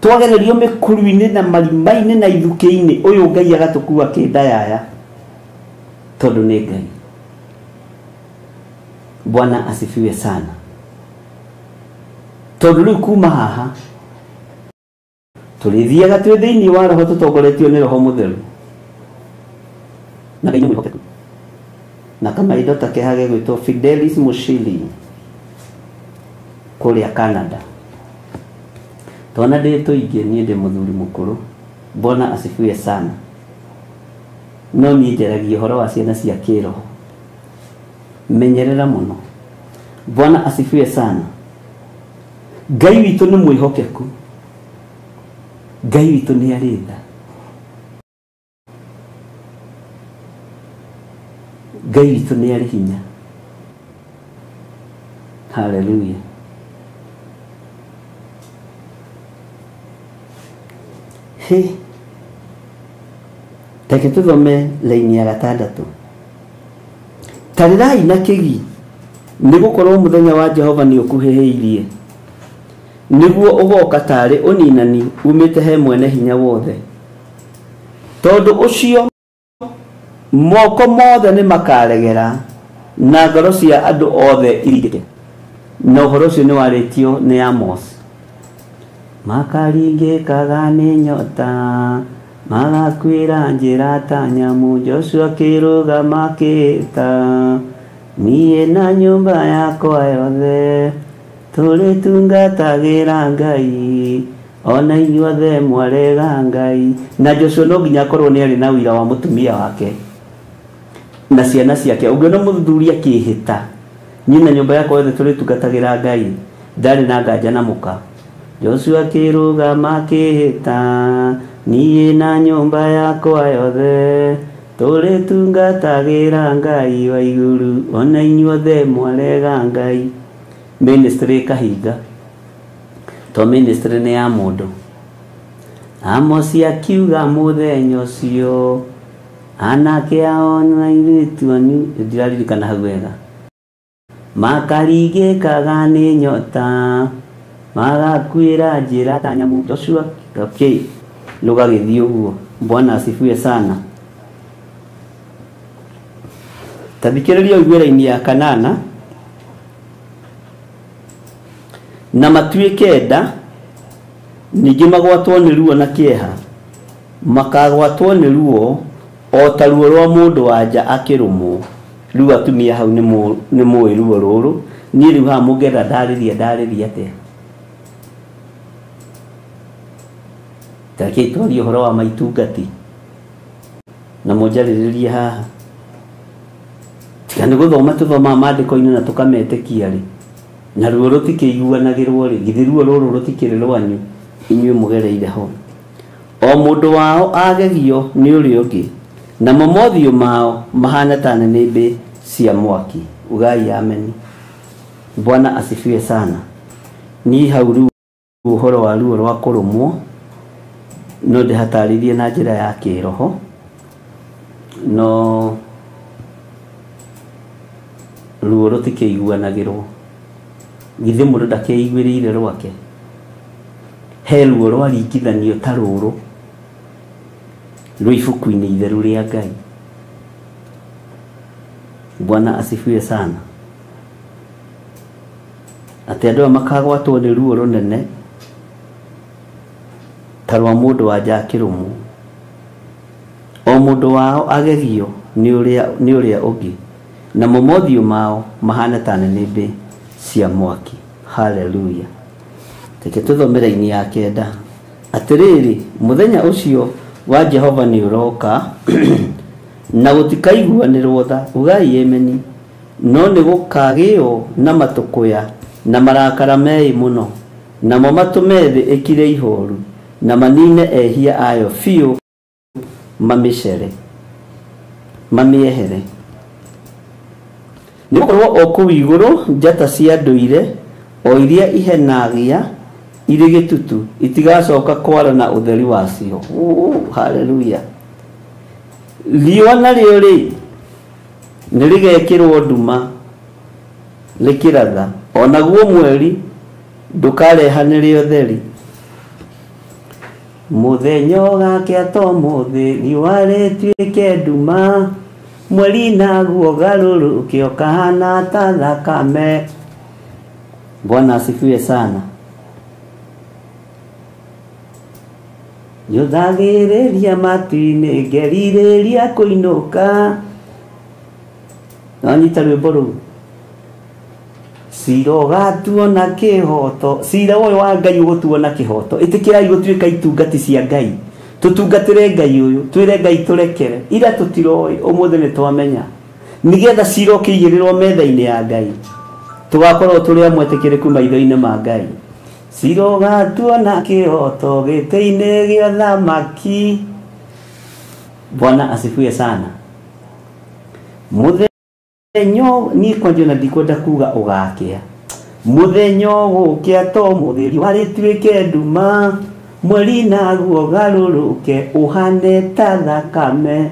Twagererio mĩkuru-inĩ na marima-inĩ na ithukĩ-inĩ, ũyũ Ngai agatũkua kĩndayaya tondũ nĩ Ngai. Bwana asifiwe sana. Tondũ rĩu kuma haha tũrĩthiaga twĩ thĩinĩ wa roho tũtongoretio nĩ Roho Mũtheru na Ngai nĩ mwĩhokeku. Na kamaindo ta keha gegwĩtwo Fidelis Mushili kũrĩa Canada. Twana ndĩ tũingĩ, niĩ ndĩ mũthuri mũkũrũ. Bwana asifiwe sana. No niĩ njaragia ũhoro wa ciana cia kĩroho. Menyerera mũno. Bwana asifiwe sana. Ngai witũ nĩ mwĩhokeku. Ngai witũ nĩ arĩ tha. Ngai witũ nĩ arĩ hinya. Haleluya. He, reke tũthome laini ya gatandatũ. Tarĩrai na kĩgi, nĩ gũkorwo mũthenya wa Jehova nĩ ũkuhĩhĩirie. Nĩguo ũgoka tarĩ ũninani umĩte he mwene hinya wothe. Tondũ ũcio moko mothe nĩ makaregera na ngoro cia andũ othe iringĩke. Na ũhoro ũcio nĩ warĩtio nĩ Amos. Makaringĩkaga nĩ nyota, magakuĩra njĩra ta nyamũ. Joshua akĩrũgama akĩĩta, niĩ na nyũmba yakwa yothe tũrĩtungatagĩra Ngai, ona inyuothe mwarega Ngai. Na Joshua no nginya akorwo nĩ arĩ na ũira wa mũtumia wake na ciana ciake. Ũngĩona mũthuri akĩhĩta, niĩ na nyũmba yakwa yothe tũrĩtungatagĩra Ngai, ndarĩ na nganja na mũka. Joshua akĩrũgama akĩhĩta, niĩ na nyũmba yakwa yothe tũrĩtungatagĩra Ngai wa igũrũ, ona inyuothe mwarega Ngai. Ministry ĩkahinga, to ministry nĩ ya mũndũ. Amosi akiuga mũthenya ũcio, anake ao na airĩtu anyu, ndiraririkana hau wega, makarigĩkaga nĩ nyota, magakuĩra njĩra ta nyamũ. Joshua, okay, rũgagĩthiĩ ũguo. Bwana asifiwe sana. Ta thikĩrĩria ũigue raini ya kanana. Na matuĩke nda, ningĩ magwatwo nĩ ruo na kĩeha, makagwatwo nĩ ruo o ta ruo rwa mũndũ wa nja akĩrũmwo. Rĩu atumia hau nĩ mũĩ ruo rũrũ. Niĩ rĩu haha mũngĩenda ndarĩrie atĩa? Tareke twarie ũhoro wa maitungati na mũnjarĩrĩrie haha. Tiga nĩ gũthoma tũthomaga maandĩko-inĩ na tũkametĩkia rĩ, na ruo rũtikĩiguanagĩrwo rĩ, githĩ ruo rũrũ rũtikĩrĩ rwanyu? Inyuĩ mũgereire ho. O mũndũ wao agegio nĩ ũrĩa ũngĩ, namo mothiũ mao mahana ta nĩnĩmbĩ cia mwaki. Ugai ameni. Bwana asifiwe sana. Niĩ hau rĩu ũhoro wa ruo rwa kũrũmwo no ndĩhatarĩrie na njĩra ya kĩroho, no ruo rũtikĩiguanagĩrwo. Githĩ mũndũ ndakĩiguĩrĩire rwake? He ruo rwaringithanio ta rũrũ rwĩ ibuku-inĩ itheru rĩa Ngai. Bwana asifiwe sana. Atĩ andũ aya makagwatwo nĩ ruo rũnene ta rwa mũndũ wa nja akĩrũmwo. O mũndũ wao agegio nĩ ũrĩa ũngĩ, namo mothiũ mao mahana ta nĩnĩmbĩ cia mwaki. Haleluya. Reke tũthome raini ya 9. Atĩrĩrĩ, mũthenya ũcio wa Jehova nĩ ũroka na gũtikaiguanĩrwo tha. Ugai ameni. No nĩ gũkagĩo na matũkũya na marakara meĩ mũno, namo matũme thĩ ĩkire ihoru, na manine ehia ayo biũ, mamĩcere mamĩehere. Nĩgũkorwo o kũu igũrũ njata cia ndũire o iria ihenagia irĩ gĩtutu itigacoka kwara na ũtheri wacio. Haleluya. Riũa narĩo rĩ nĩ rĩgekĩrwo nduma rĩkĩratha, o naguo mweri ndũkarehanĩre ũtheri. Mũthenya ũgakĩa ta ũmũthĩ, riũa rĩtuĩke nduma, mweri naguo ũgarũrũke ũkahana ta thakame. Bwana asifiwe sana. Njũthagĩrĩria matu-inĩ, ngerirĩria kũinũka. Nĩwanyita rwĩmbo rũu? Cira ũgatuo na kĩhoto. Cira ũyũ wa Ngai ũgũtuo na kĩhoto. Ĩtĩkĩrai gũtuĩka itungati cia Ngai. Tũtungatĩre Ngai ũyũ, twĩre Ngai tũrekere. Ira tũtiroĩ, ũmũthĩ nĩ twamenya. Nĩgetha cira ũkĩigĩrĩrwo metha-inĩ ya Ngai, tũgakorwo tũrĩ amwe etĩkĩrĩku maitho-inĩ ma Ngai. Cira ũgatuo na kĩhoto gĩtĩ-inĩ gĩa thamaki. Bwana asifiwe sana. Mũthenya niĩ kwanja ona ndikwenda kuga ũgakĩa. Mũthenya ũgũkĩa ta ũmũthĩ, riũa rĩtuĩke nduma, mweri naguo ũgarũrũke ũhane ta thakame.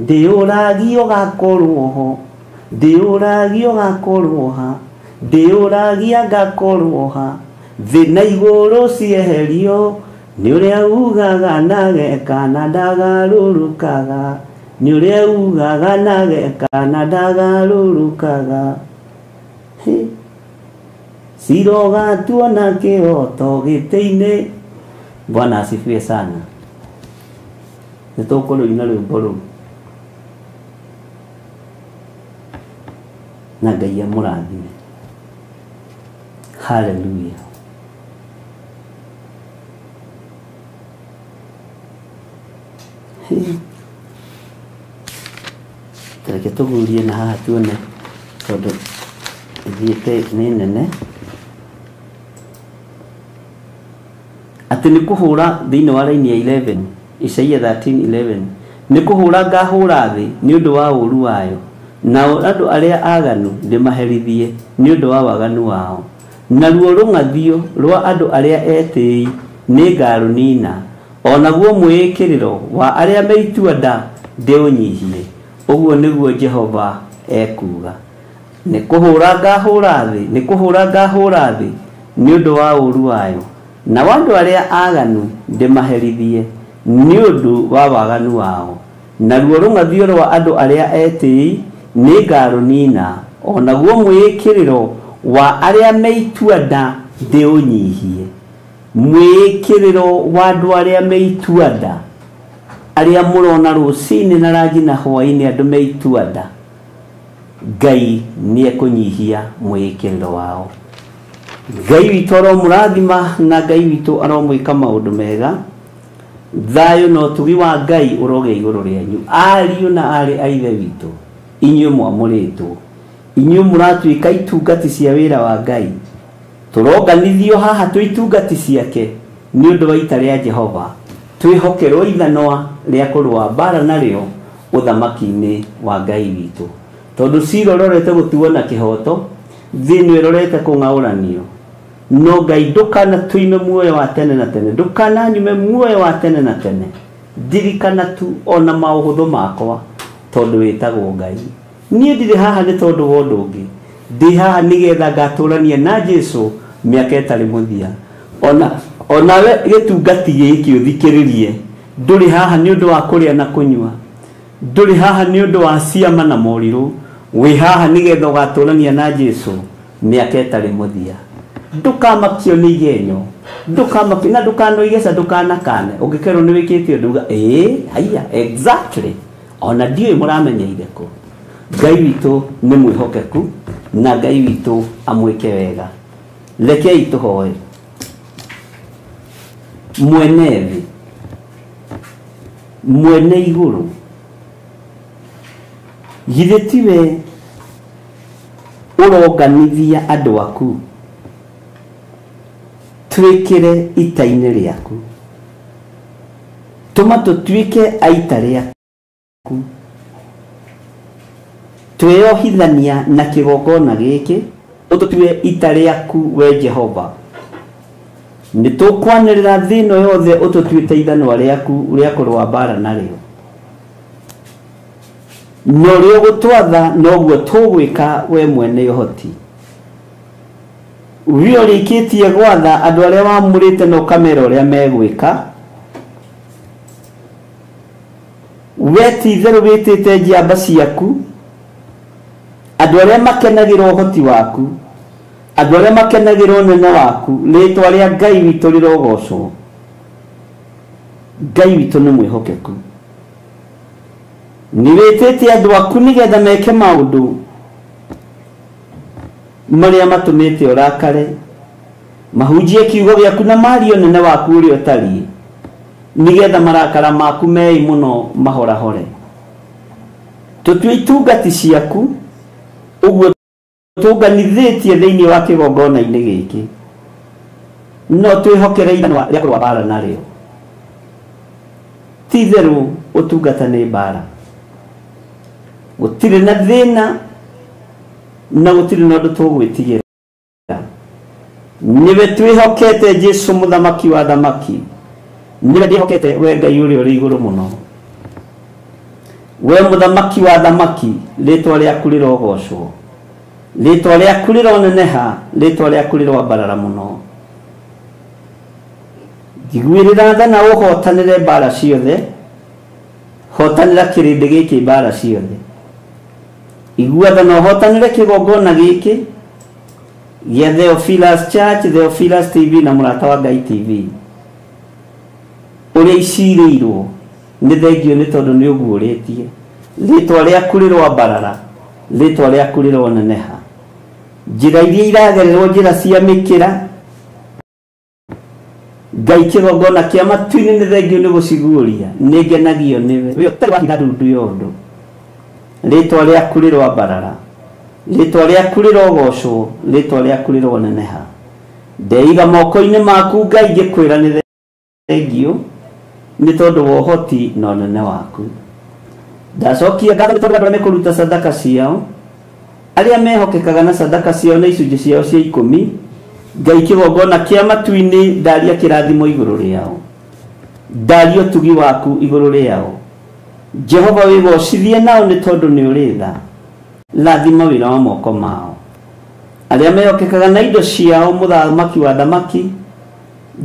Ndĩũragia ũgakorwo ho, ndĩũragia ũgakorwo ha, ndĩũragia ngakorwo ha, thĩ na igũrũ cieherio nĩ ũrĩa ugaga na geka na ndagarũrũkaga, nĩ ũrĩa ugaga na geka na ndagarũrũkaga. Cira ũgatuo na kĩhoto gĩtĩ-inĩ. Bwana asifiwe sana. Nĩ tũkũrũina rwĩmbo rũu na Ngai amũrathime. Haleluya. Reke tũgurie na haha tuone, tondũ ithiĩte nĩ nene. Atĩ nĩ kũhũra thĩinĩ wa raini ya 11, Isaia 13:11, nĩ kũhũra ngahũra thĩ nĩ ũndũ wa ũũru wayo, nao andũ arĩa aganu ndĩmaherithie nĩ ũndũ wa waganu wao. Naruo rũng'athio rwa andũ arĩa etĩĩi nĩ ngarũnina, o naguo mwĩĩkĩrĩro wa arĩa me itua nda ndĩũnyihie. Ũguo nĩguo Jehova ekuuga. Nĩ kũhũra ngahũra thĩ, nĩ kũhũra ngahũra thĩ nĩ ũndũ wa ũũru wayo, nao andũ arĩa aganu ndĩmaherithie nĩ ũndũ wa waganu wao. Naruo rũng'athio rwa andũ arĩa etĩĩi nĩ ngarũnina, o naguo mwĩĩkĩrĩro wa arĩa me itua nda ndĩũnyihie. Mwĩĩkĩrĩro wa andũ arĩa me itua nda, arĩa mũrona rũcinĩ na rangi na hwaĩ-inĩ andũ me itua nda, Ngai nĩ ekũnyihia mwĩĩkĩrĩro wao. Ngai witũ aromũrathima na Ngai witũ aromwĩka maũndũ mega. Thayũ na ũtugi wa Ngai ũrogĩa igũrũ rĩanyu, ariũ na aarĩ a Ithe witũ, inyuĩ mwamũrĩtwo, inyuĩ mũratuĩka itungati cia wĩra wa Ngai. Tũronganithio haha twĩ itungati ciake nĩ ũndũ wa ita rĩa Jehova, twĩhokerwo ithanwa rĩa kũrũa mbara narĩo ũthamaki-inĩ wa Ngai witũ. Tondũ cira ũrorete gũtuo na kĩhoto, thĩ ĩno ĩrorete kũng'aũranio. No Ngai ndũkanatũime muoyo wa tene na tene, ndũkananyume muoyo wa tene na tene. Ndirikana tu ona maũhũthũ makwa, tondũ wĩtagwo Ngai. Niĩ ndirĩ haha nĩ tondũ wa ũndũ ũngĩ, ndĩ haha nĩgetha ngatũrania na Jesu mĩaka ĩtarĩ mũthia. Onawe gĩtungati gĩkĩ ũthikĩrĩrie, ndũrĩ haha nĩ ũndũ wa kũrĩa na kũnyua, ndũrĩ haha nĩ ũndũ wa ciama na morirũ, wĩ haha nĩgetha ũgatũrania na Jesu mĩaka ĩtarĩ mũthia. Ndũkamakio nĩ igenyo, ndũkamakio na ndũkanoige ca, ndũkanakane. Ũngĩkerwo nĩ wĩkĩte ũndũ uga ĩĩ, haiya, exactly, ona ndiũĩ mũramenyeire kũ. Ngai witũ nĩ mwĩhokeku na Ngai witũ amwĩke wega. Rekei tũhoe. Mwene thĩ, mwene igũrũ, githĩ tiwe ũronganithia andũ aku twĩkĩre ita-inĩ rĩaku, tũma tũtuĩke a ita rĩaku, twĩyohithania na kĩgongona gĩkĩ, ũtũtue ita rĩaku we Jehova. Nĩ tũkwanĩrĩra thĩ ĩno yothe ũtũtuĩte ithanwa rĩaku rĩa kũrũa mbara narĩo. Na ũrĩa ũgũtwatha noguo tũgwĩka we mwene ũhoti. We ũrĩkĩtie gwatha andũ arĩa wamũrĩte na ũkamera ũrĩa megwĩka. We ti itherũ wĩtĩte njamba ciaku, andũ arĩa makenagĩra ũhoti waku, andũ arĩa makenagĩra ũnene waku. Rĩtwa rĩa Ngai witũ rĩrogocwo. Ngai witũ nĩ mwĩhokeku. Nĩ wĩtĩte andũ aku nĩgetha meke maũndũ marĩa matũmĩte ũrakare, mahunjie kiugo gĩaku na marie ũnene waku ũrĩa ũtariĩ, nĩgetha marakara maku meĩ mũno mahorahore. Tũtue itungati ciaku ũguo tũnganithĩtie thĩinĩ wa kĩgongona-inĩ gĩkĩ, no twĩhokere ithanwa rĩa kũrũa mbara narĩo. Ti itherũ ũtungata nĩ mbara, gũtirĩ na thĩna na gũtirĩ na ũndũ tũgwĩtigĩra. Nĩwe twĩhokete Jesu mũthamaki wa thamaki, nĩwe ndĩhokete we Ngai ũrĩa ũrĩ igũrũ mũno. We mũthamaki wa thamaki, rĩtwa rĩaku rĩrogocwo, rĩtwa rĩaku rĩroneneha, rĩtwa rĩaku rĩroambarara mũno. Njiguĩrĩra tha na ũhotanĩre mbara ciothe, hotanĩra kĩrĩndĩ gĩkĩ mbara ciothe. Igua tha na ũhotanĩre kĩgongona gĩkĩ gĩa Theophilus Church, Theophilus TV na Mũrata wa Ngai TV, ũrĩa icirĩirwo nĩ thengio nĩ tondũ nĩ ũguũrĩtie. Rĩtwa rĩaku rĩroambarara, rĩtwa rĩaku rĩroneneha. Njĩra iria iragererwo njĩra cia mĩkĩra, Ngai kĩgongona kĩa matu-inĩ nĩ thengio nĩ gũciguũria, nĩ ngenagio nĩwe. We ũtarĩ wahitha ndundu ya ũndũ. Rĩtwa rĩaku rĩroambarara, rĩtwa rĩaku rĩrogocwo, rĩtwa rĩaku rĩroneneha. Ndeiga moko-inĩ maku Ngai ngĩkwĩra nĩ thengio nĩ tondũ wa ũhoti na ũnene waku. Ndacokia ngatho nĩ tondũ andũ arĩa mekũruta sadaka ciao, arĩa mehokekaga na sadaka ciao na icunjĩ ciao cia ikũmi, Ngai kĩgongona kĩa matu-inĩ ndaria kĩrathimo igũrũ rĩao, ndaria ũtugi waku igũrũ rĩao. Jehova wĩgocithie nao nĩ tondũ nĩ ũrĩ tha, rathima wĩra wa moko mao. Arĩa mehokekaga na indo ciao, mũthamaki wa thamaki,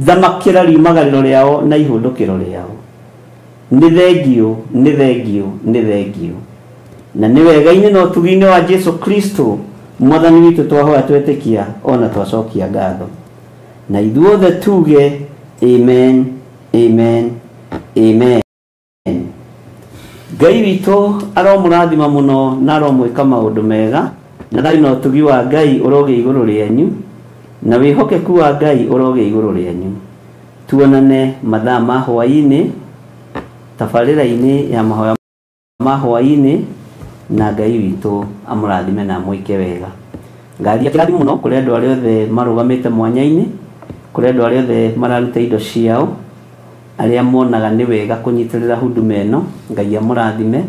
thamakĩra riumagarĩro rĩao na ihũndũkĩro rĩao. Nĩ thengio, nĩ thengio, nĩ thengio. Na nĩ wega-inĩ na ũtugi-inĩ wa Jesu Kristo mwathani witũ twahoya twetĩkia ona twacokia ngatho. Na ithuothe tuge amen, amen, amen. Ngai witũ aromũrathima mũno na aromwĩka maũndũ mega, na thayũ na ũtugi wa Ngai ũrogĩa igũrũ rĩanyu, na wĩhokeku wa Ngai ũrogĩa igũrũ rĩanyu. Tuonane mathaa ma hwaĩ-inĩ tabarĩra-inĩ ya mahoya ma hwaĩ-inĩ, na Ngai witũ amũrathime na amwĩke wega. Ngathia kĩrathimo mũno kũrĩ andũ arĩa othe marũgamĩte mwanya-inĩ, kũrĩ andũ arĩa othe mararuta indo ciao, arĩa monaga nĩ wega kũnyitĩrĩra huduma ĩno, Ngai amũrathime,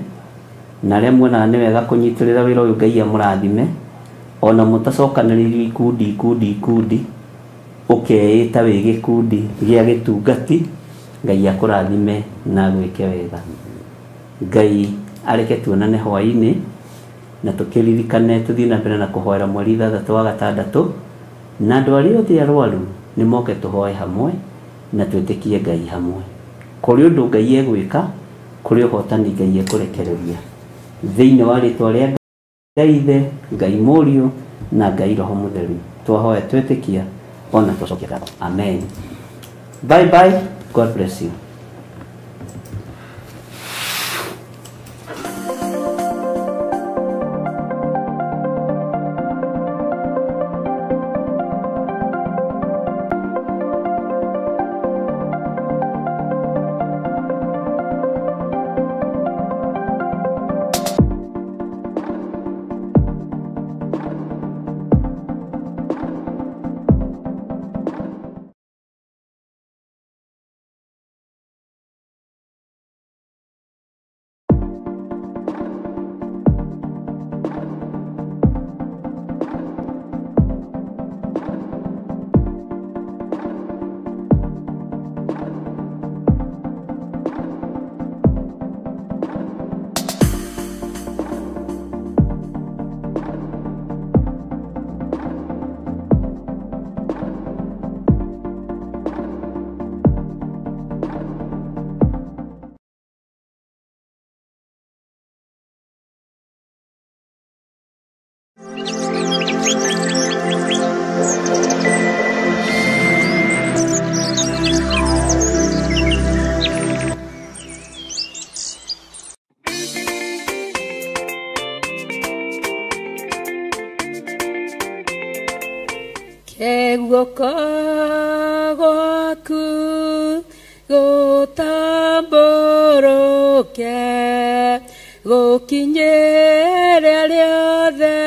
na arĩa muonaga nĩ wega kũnyitĩrĩra wĩra ũyũ, Ngai amũrathime, ona mũtacokanĩrĩirio ikundi ikundi ikundi, ũkeĩta wĩ gĩkundi gĩa gĩtungati, Ngai akũrathime na agwĩke wega. Ngai areke tuonane hwaĩ-inĩ na tũkĩririkane tũthiĩ na mbere na kũhoera mweri 6 wa gatandatũ, na andũ arĩa othe arwaru nĩ moke tũhoe hamwe na twĩtĩkie Ngai hamwe. Kũrĩ ũndũ Ngai egwĩka, kũrĩ ũhotani Ngai ekũrekereria. Thĩinĩ wa rĩtwa rĩa Ngai Ithe, Ngai Mũriũ na Ngai Roho Mũtheru, twahoya twĩtĩkia ona twacokia ngatho. Amen. Bye bye. God bless you. Guoko gwaku gũtambũrũke gũkinyĩre arĩa othe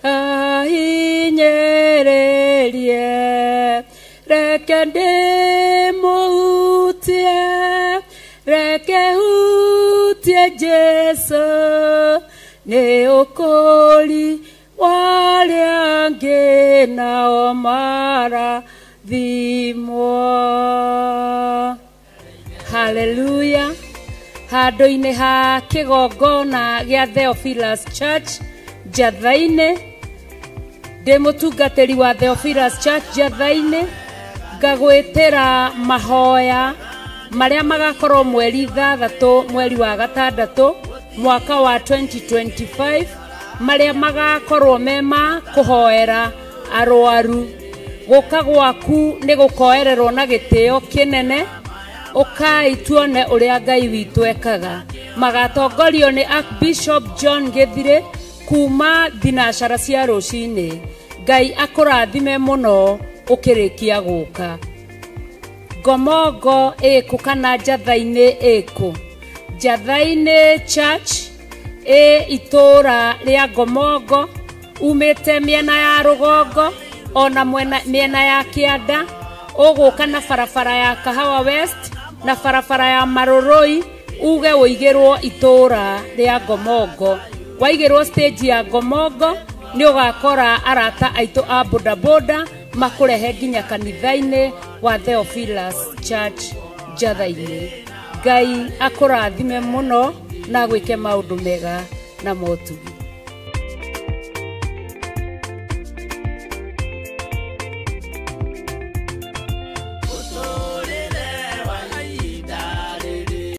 ahinyĩrĩrie, reke ndĩmũhutie, reke hutie Jesũ, nĩ ũkũũri warĩa angĩ nao marathimwo. Haleluya. Handũ-inĩ ha kĩgongona gĩa Theophilus Church Njatha-inĩ, ndĩ mũtungatĩri wa Theophilus Church Njatha-inĩ, ngagwĩtĩra mahoya marĩa magakorwo mweri 6 mweri wa 6 mwaka wa 2025, marĩa magakorwo mema kũhoera arwaru. Gũka gwaku nĩ gũkoererwo na gĩtĩo kĩnene, ũkai tuone ũrĩa Ngai witũ ekaga. Magatongorio nĩ Archbishop John Gĩthire kuma thinacara cia rũcinĩ. Ngai akũrathime mũno ũkĩrĩkia gũka. Ngomongo ĩkũ kana Njatha-inĩ ĩkũ? Njatha-inĩ Church ĩ itũũra rĩa Ngomongo, umĩte mĩena ya rũgongo ona mĩena ya kĩanda, ũgũka na barabara ya Kahawa West na barabara ya Marũrũi, uge ũigĩrwo itũũra rĩa Ngomongo. Waigĩrwo stage ya Ngomongo nĩ ũgakora arata aitũ a bodaboda makũrehe nginya kanitha-inĩ wa Theophilus Church Njatha-inĩ. Ngai akũrathime mũno na gwĩke maũndũ mega na motugi.